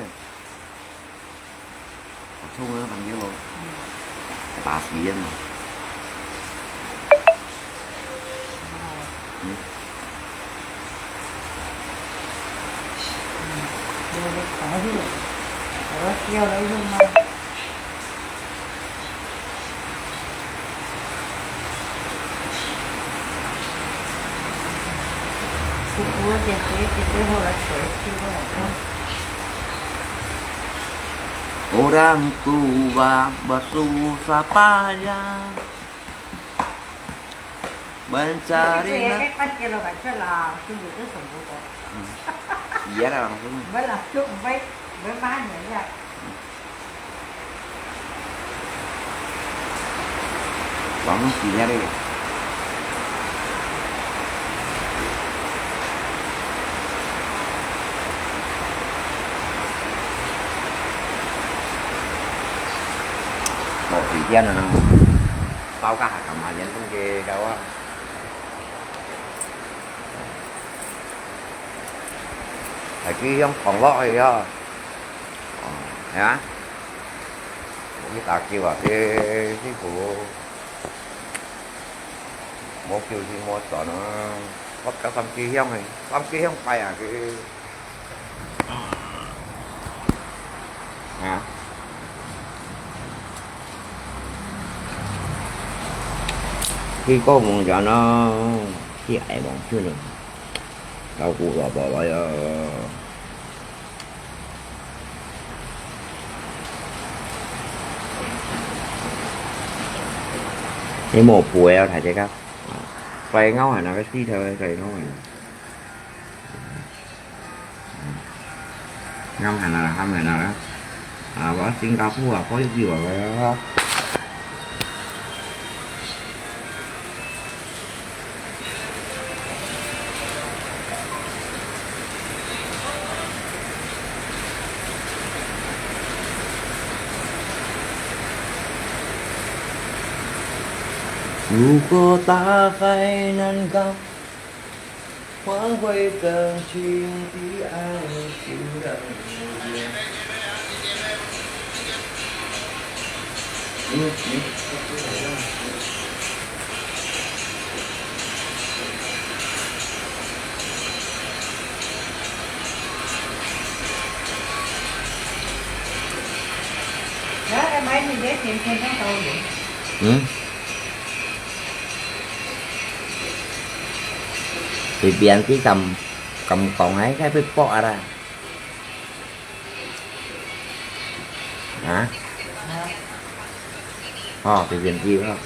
Ở chung á, bằng cái lo. Bà xí mà. Ừ. Orang tua bersusah payah mencari nafkah. Iya lah langsung. Langsung baik, bermain ya. Vamos a pillar el. Một tỷ tiền rồi nó. Tao cả hàng mà nhắn không kì đâu á. Phải kì không còn vợ gì đó. Ờ, hả? Ủa, cái tà kêu à, cái, cái của Mô kiu hi mô chọn nó. Có cả Phạm Kỳ Hiông này. Phạm Kỳ Hiông phải à, cái, hả? Khi có mong cho nó, khi ai mong chưa được. Tao cũng bỏ bỏ bỏ. Cái mổ puối à, thải thế các. Phải ngau hẳn là cái gì thôi, phải ngau hẳn. Ngau hẳn là hăm hẳn là. À, có Singapore à, có cái gì bảo cái đó. 如果大海难高，换回真情的爱就让我嗯。隨便佢敢，敢講，哎，該會爆啊啦。啊？哦，隨便佢哦。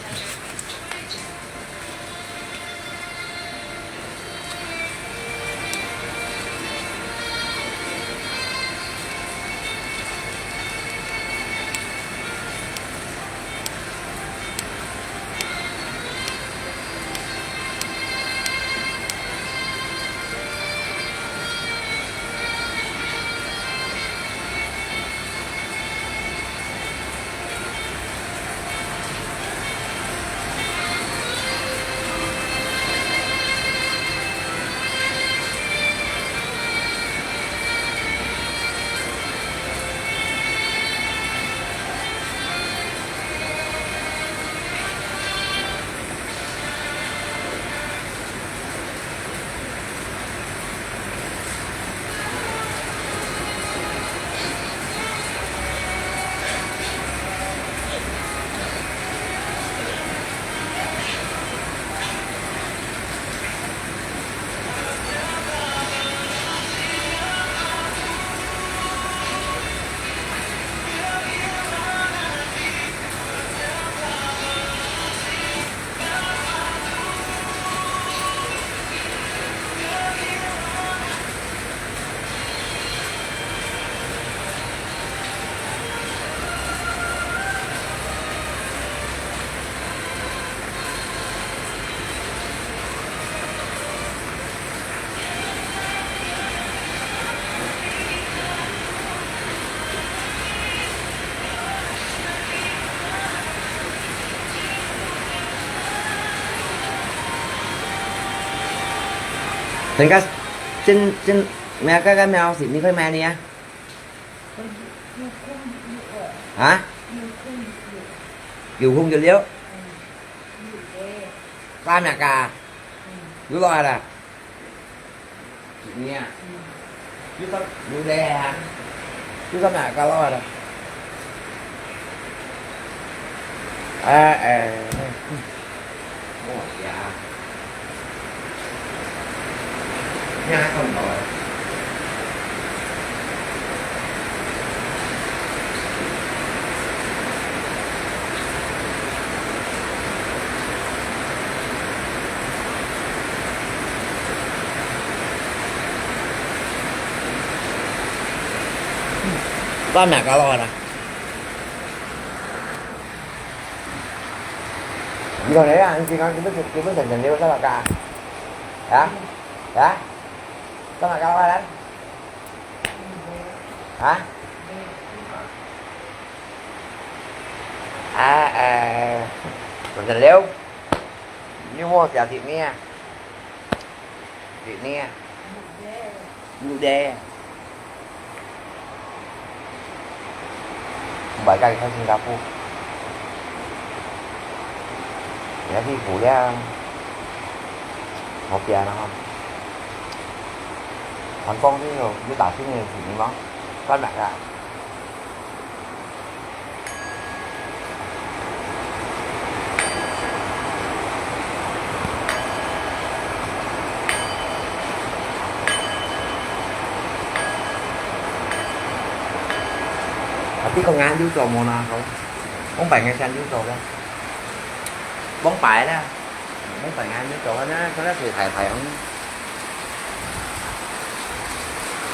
人家真，真，咩个，个咩事，你可以买你啊？啊？九空一六。啥名个？有落来了。 Sini ah. Kita boleh ah. Kita nak kalau ada. Eh, eh. Oh, ya. Ini akan bawa. 做麼个落啦？你講你啊，你講你不是，你不是人流做麼个啊？啊？啊？做麼个落啦？ 啊？啊，呃，不是了，你莫寫字呢，字呢，不对。 Không phải cái sang Singapore. Cái gì phủ ra. Một kia nó không. Thành công chứ rồi, cứ tả chứ này thì nó. Các bạn ạ. Tapi kau ngan juga mau nak kau. Bông pai ngan san juga lah. Bông pai lah. Bông pai ngan juga lah. Kau nak thử thải thải không?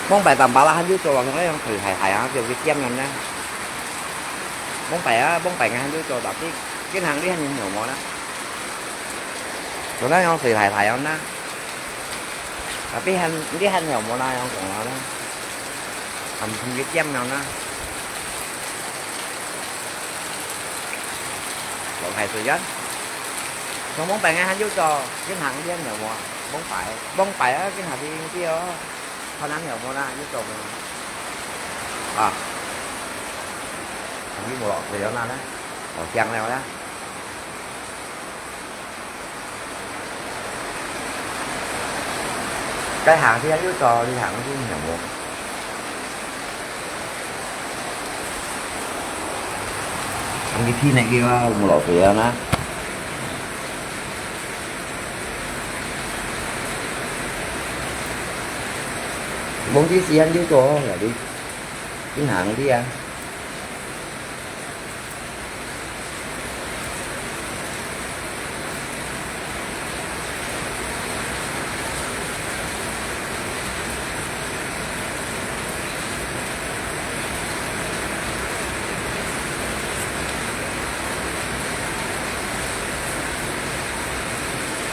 Bông pai tạm bảo là han juga lah. Kau nak yang thử thải thải ah, kiểu cái tiêm ngăn lah. Bông pai ah, bông pai ngan juga, tapi cái hàng đi han nhiều món lah. Kau nak yang thử thải thải không na? Tapi han, đi han nhiều món lah yang cũng lah. Hầm hầm cái tiêm nào na? Có phải rồi chứ? 上網擺个還有做，銀行店有無啊？網擺，網擺啊，銀行店有哦。看咱有無啦，有做無啦？啊，你無落水了啦，哦，香了啦。該行天有做，你行天有無？你天那个啊，無落水了啦。 望知時間幾多，有啲，邊行啲啊？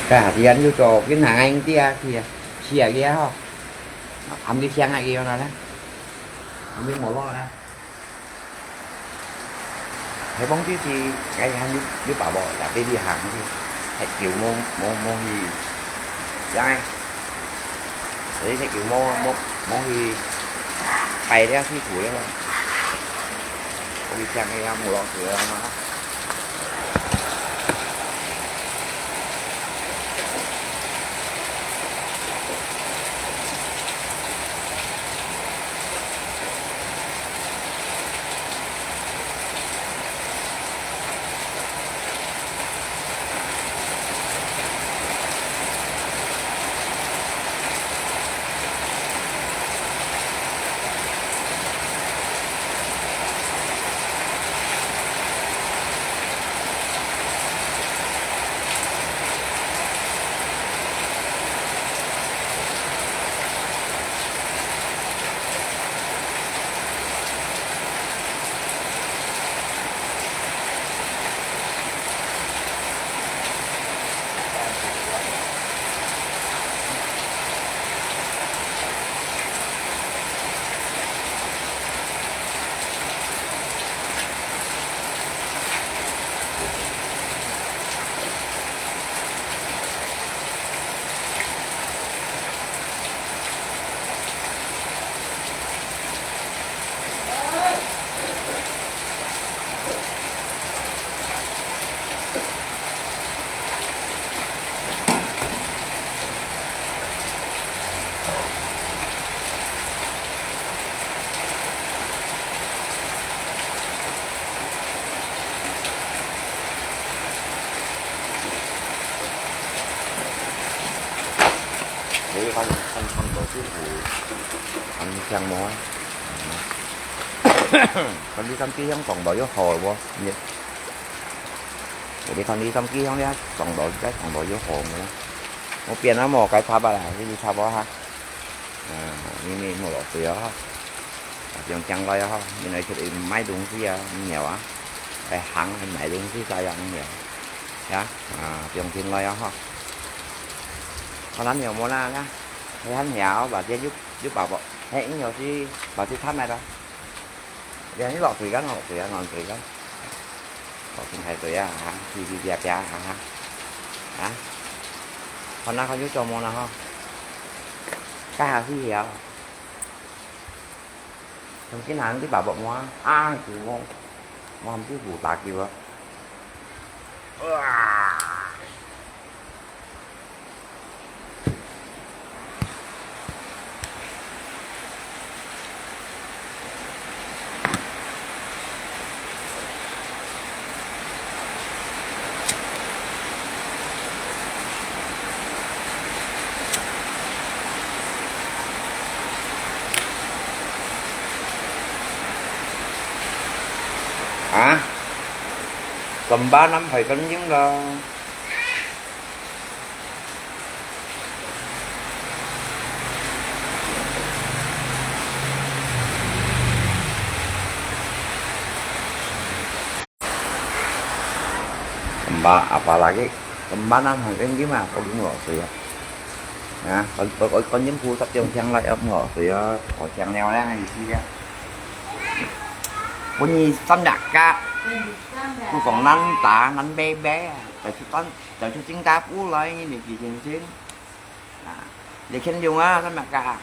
該下時間又做，邊行啊，兄弟啊，去啊，去啊，去啊，吼。 啊，含佢香啊，佢樣啦，含佢無落啦。係望知時，該還有，有把握，也俾你行去，忒久無，無，無去，樣啊，所以忒久無，無，無去拜了，辛苦了。我去香个也無落去了嘛。 你看，看，看到師傅，看像無啊？看你三支香撞到有好無？你，你看你三支香咧，撞到，再撞到有好無？我變啊無，該插啊啦，你插無哈？啊，你，你無落水啊哈？啊，用香來啊哈，你來這裡買東西啊，你曉啊？來行來買東西，再樣你曉。 呀，啊，放進來啊，吼。好，咱有無啦？呀，你還曉，或者有，有寶寶，嘿，你有去，或者他買的。你看你落水乾，落水乾，落水乾。落水排隊啊，哈，去去啪啪啊，哈。啊，好，那看有做無啦，吼。該下去曉。 從今行去爸爸媽啊，救我，我毋知做打救啊。啊？怎辦？恁排緊應啦。 Kemba, apalagi kemba nang hangin gimana, kok gimana sih ya. Nah, kalau, kalau, kalau nyempu sap tiong tiang lah, ya, nggak sih ya, kok tiang neo nang isi ya. Bunyi sam dak ka, kok nang ta, nang bebe. 走出新，走出新加坡來，你去尋尋。啊，你肯用啊，三百个啊。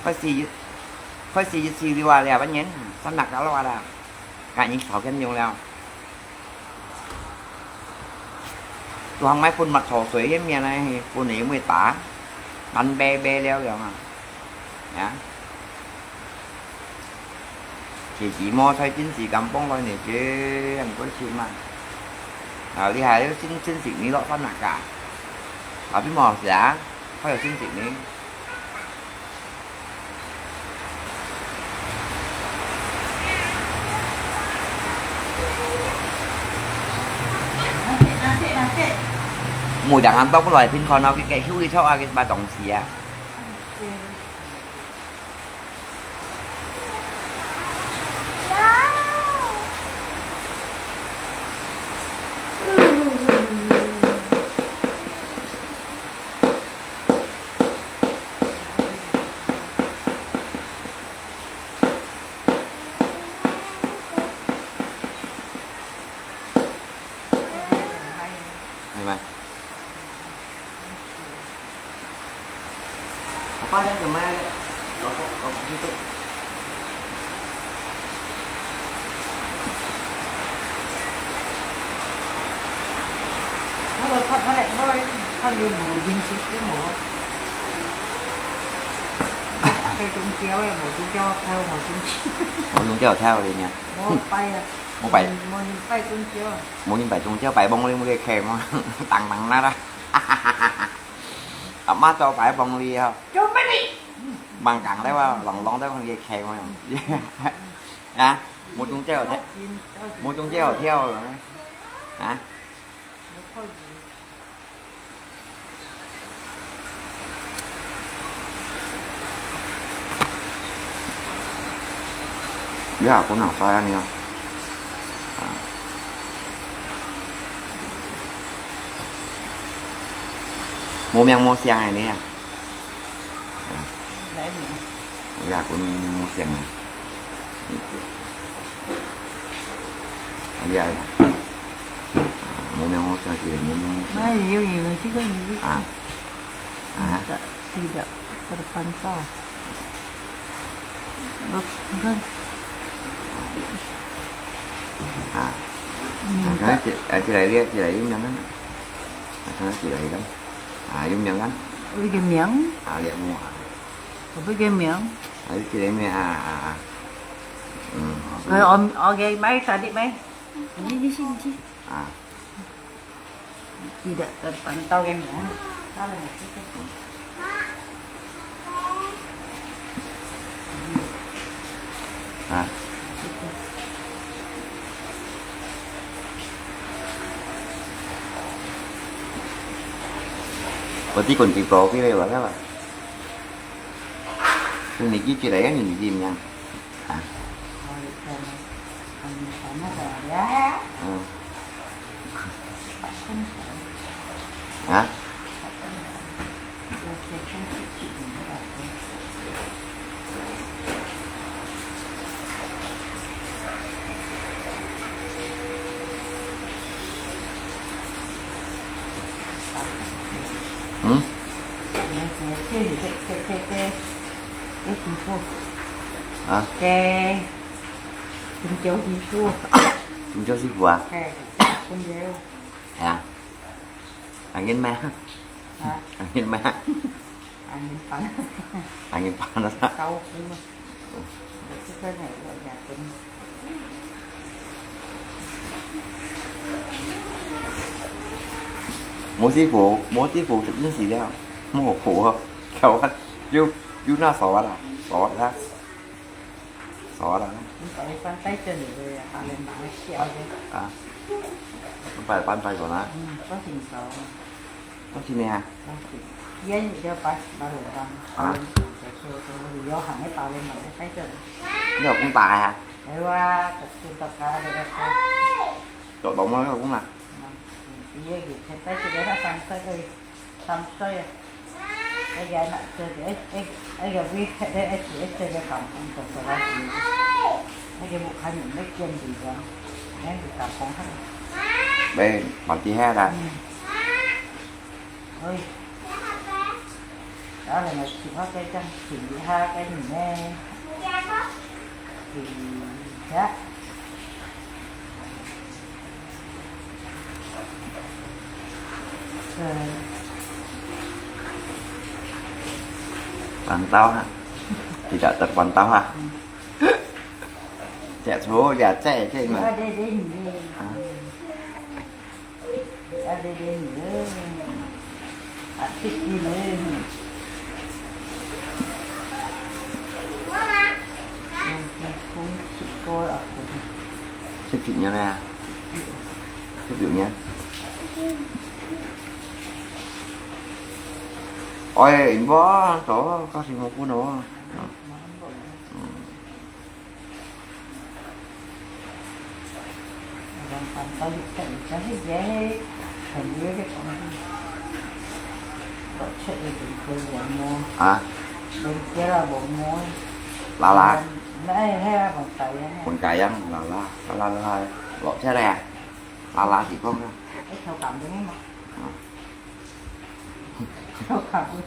開始，開始一四六啊，了，半年，三百个了啊啦，趕緊炒肯用了。 都還買粉末茶水，該面呢，粉呢，會打，乾杯杯了樣啊。啊？自己摸才真是敢幫來呢，這，很過去嘛。啊，你還有真，真是你落山那个啊？啊，並無事啊，還有真是你。 每日恁多過來聽看哦，佢繼續去做啊，佢麼東西啊。係無？阿爸，你做麼个？我，我，我，我，我，我，我，你無認識，你無。該種鳥个，無種鳥，無種鳥。無種鳥，鳥个呢？無拜啊。無拜。無人拜種鳥啊。無人拜種鳥，拜望你，你个客嘛，當當啦啦。阿媽做拜望你啊。做麼个？吂講了啊，朗朗都講你个客嘛。啊，無種鳥，無種鳥，鳥了。啊？ 你阿公哪會恁樣啊？啊。無名無姓个你啊？啊。你阿公無姓啊？ 哎呀，無名無姓，無名無姓。哎，有，有，這個有。啊。啊。這個，這個，這個翻照。我，你看。啊。嗯。啊，這，啊，這個，這個有名啊。啊，這個有名。啊，有名啊。有一個名。啊，這個啊。 我不給名。啊，你這個名啊，啊，啊。嗯，好。哎，我，OK，買啥的買？你，你去，你去。啊。記得，呃，帮你倒个名。倒个名。啊。我这根就高起来了，是吧？ 你记起来呀，你记唔记啊？啊？嗯。啊？嗯？ 該師傅。啊？該，中招師傅。中招師傅啊？嘿，中招。係啊。恁樣咩？啊？恁樣咩？恁樣辦。恁樣辦啊？招呼嘛。嗯。這個呢，我也跟 無師傅，無師傅就毋使了，無好啊，叫我有，有那手啊啦，手啊啦，手啊啦。你把你翻帶這裡的，把人拿來笑的。啊，我把翻帶過來。嗯，不行手。不行的啊。不行，煙你就把，把人翻，啊。把人翻，就，就，就，有行的把人拿來帶這裡。你老公打呀？哎哇，這，這，這，這，這，這。 做到麼个工啊？嗯，伊个月才帶一个三歲个，三歲啊。哎呀，那，這个，哎，哎，哎呀，为，哎，哎，哎，這个काम工作做到底，哎呀，我看你那见底个。哎，你打工哈？喂，放地下啦。嗯。喂。然後呢，其他个這樣停一下，跟你呢，停一下。對。關刀哈，tidak terpantau哈。嗯。 Cak suruh ya cak cak mah. Ada deh ni. Ha? Ada deh ni. Aktif ni. Yang pun sikor aku. Sikitnya lah. Sikitnya. Oi, ibu, tu kasih mau kuno. Hmm. Hả? Lá lá. Quần cài á, lá lá, lá lá lá. Lọ chết đây à? Lá lá chỉ không nha. Hả? เขาขับรถ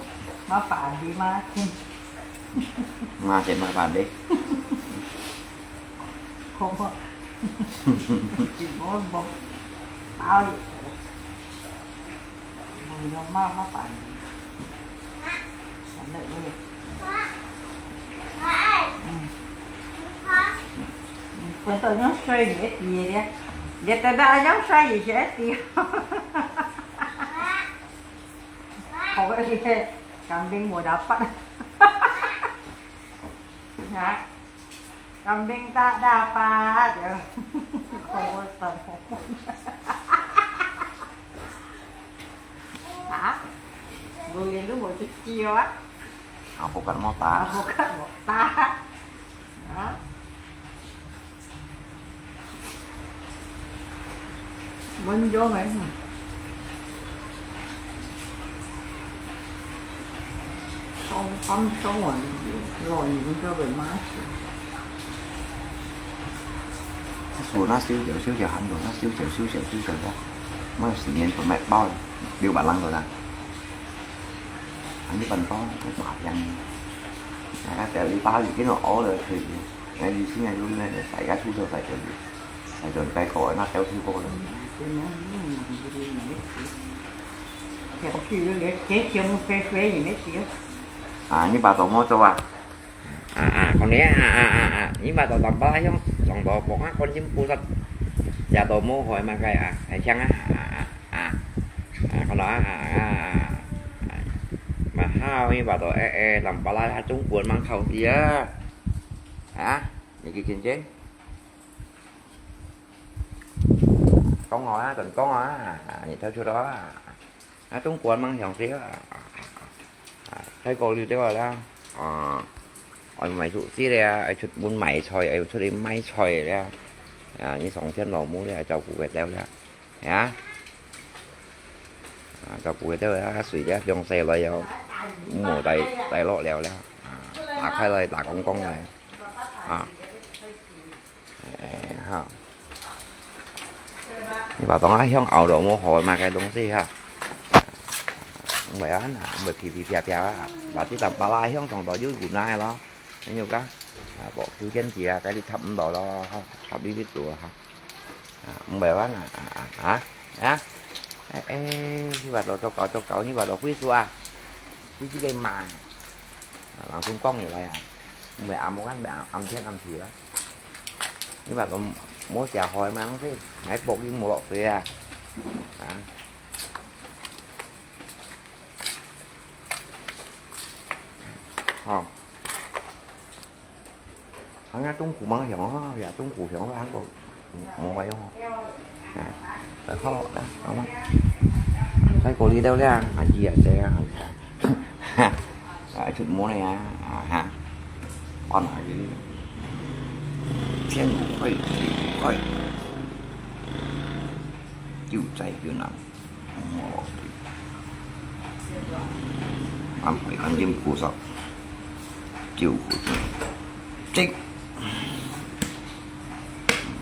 มาป่านดีมาก มาเสร็จมาป่านดิ ผมบอกกินโอ้ยบอกเอาอยู่ มึงยอมมากมาป่านดีสำเร็จเลย อืม เป็นตัวน้องช่วยอยู่เอสดีเนี่ย เดี๋ยวแต่ได้น้องช่วยอยู่เอสดี Kau kat sini, kambing mau dapat. Ya. Kambing tak dapat. Ya. Kau tak. Ha? Boleh lu mau cuci ya? Aku kan mau tak. Aku kan mau tak. Ha? Mơn gió này. Không, không, không, rồi, rồi, mình cho về má. Sùa nó xíu chịu xíu chịu hẳn rồi, nó xíu chịu xíu chịu xíu chịu đó. Mới sự kiện của mẹ bao, điều bản lăng rồi nè. Anh biết bánh bao, cái bảo rằng, à, cái đi bao gì cái nó ổ rồi thì, ngày đi xíu ngày lui này, phải cái xu sơ phải chuẩn bị. Phải chuẩn cái cõi nó theo thứ cô rồi. Theo kiểu để chế chiêu một phê phê gì đấy chứ. À, như bà tổ mô châu à? À, à, con đấy, à, à, à, à, như bà tổ tắm ba hiông, dòng đó bọc á, con chim pù sắt. Giả tổ mô hỏi mà cái à, hay chăng á, à, à, à, à, con đó, à, à, à, à. Mà hao như bà tổ, ê, ê, tắm ba lá, Trung Quốc mang khẩu gì á? Hả? Những cái chiến chiến. Công nói á, cần công á, à, nhìn theo chưa đó à. À, Trung Quốc mang hàng xí á. À, Thái Quốc đi theo là, à, ở máy sụt xí đây à, ai chút muốn máy xoay, ai chút đi máy xoay đây à. À, như sóng thiên lò mũ đây à, cháu cũng về theo đây à. Hả? À, cháu cũng về theo đây à, suy đây à, phiông xe rồi à. Mũ tay, tay lọ lèo đây à. À, à, khai lại, là công công này. À. Ê, ha. Nì bà tông á, hiông ảo đồ mô hỏi mà cái東西ha. Không phải á, không phải phì phì phia phia á. Bà tí tầm bà la hiông tông đó dữ gùn nai lo. Nên nhiều cái. À, bỏ cứ chân kìa, cái đi thăm đó lo, ha. Thăm đi biết tủa ha. À, không phải á, à, à, à, hả? Hả? Ê, ê, nì bà đó cho cậu, cho cậu, nì bà đó quý xu à. Quý xu cái mà. À, làng Trung Quốc như vậy à. Không phải ám mô ăn, phải ám, ám thiên, ám thủy á. Nì bà có mua chả hỏi mà không thấy. Ngáy bột đi mua lọ về à. Hả? Ờ. Hán ngá Trung Quốc mang hióng á, ya Trung Quốc hióng á, Hán Quốc mua vậy không? À, phải khó đó, không á. Thái Quốc đi đâu đấy à? Hán gì à, thế à? À, chút mua này à, à, hả? Con nói gì? Thiên Quốc hơi, Thiên Quốc hơi. Chịu chạy chịu nặng. Ăn phải ăn diêm củ sọc. Chiều củ sọc. Chích.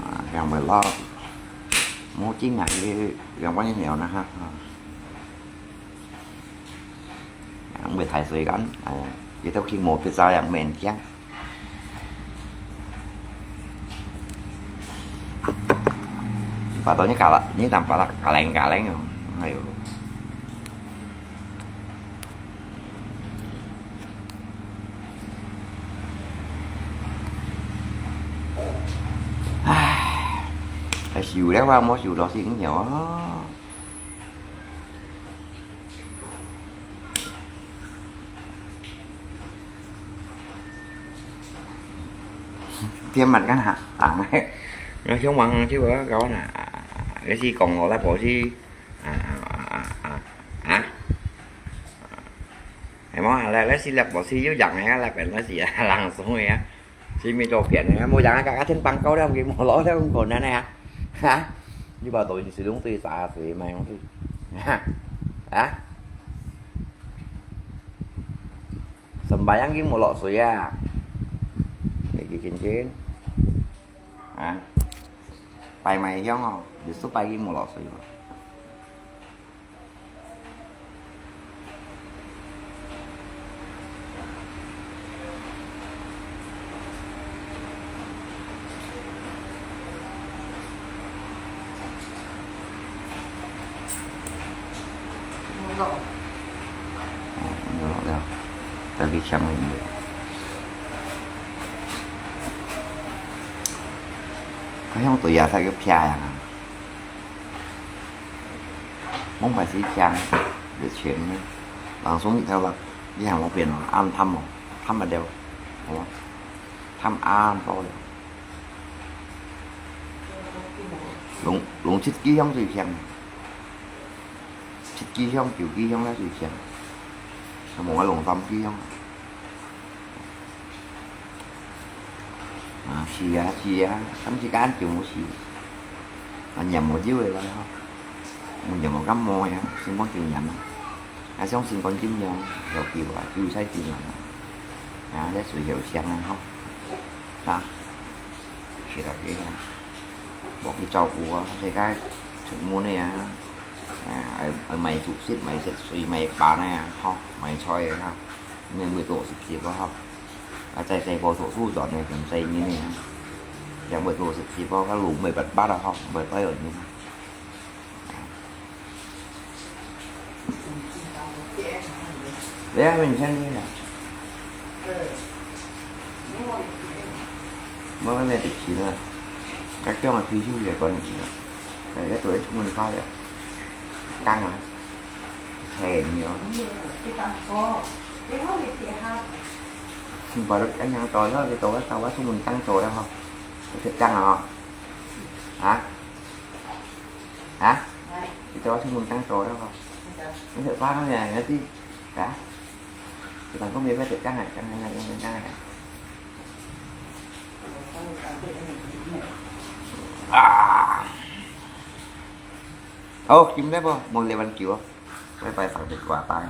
Mà yang mày lo. 無緊啊，佢兩百年了呢哈。啊，毋會太衰กัน，啊，佢都去無必要樣面驚。Patut你kalah，你當kalah，kaleng-kaleng哦，哎喲。 唉，係收了啊，無收到先有啊。點滿看下，啊，我想問就係講啊，你是講我來博士，啊，啊，啊，啊，啊？ 係無？來，來，是來，無是有樣个，來，本來是啊，人送个啊，是咪做片个啊，無樣啊，剛剛天放高了，佢無落了，可能个啊，哈？你把抖音使用對啥水嘛用對，哈？啊？Sembahyang佢無落水啊？你去近近，啊？拜賣香哦，有時拜佢無落水哦。 哦，有了，特別香味。佢香對啊，佢个片啊。 往擺時講，有錢呢，人送一條啦，你行路邊哦，暗探哦，探毋到，好無？探暗到了。攏，攏七支香最香，七支香、九支香咧最香，無啊，攏三支香。 啊，係啊，係啊，三時間就無事。啊，黏無久个啦，吼。黏無感冒个，心肝就黏啊。啊，像心肝炎樣，有救啊，救晒就黏啊。啊，這水有香啊，吼。啊，係啦，係啦。莫去照顧啊，世界出門个啊。啊，愛，愛買煮食，買食水，買飯个啊，吼，買菜个啊。 你會多食食个吼。啊，在細個讀書轉呢，同細人呢，也會多食食个，个路會不不啊吼，會不有人。你還沒聽呢？我還沒得去呢，該叫我退休也管你呢，大家都出門快樂，幹啊！ 係，你哦。你講，你好，你幾下？你把佢恁樣做，然後你到我，到我出門當做了吼。你食飯啊？啊？啊？哎，你到我出門當做了吼。你食飯了，你知啊？你講講你要食飯啊，飯啊，飯啊，飯啊。啊！ 好，今日無，無禮拜九哦，拜拜，上帝掛帶。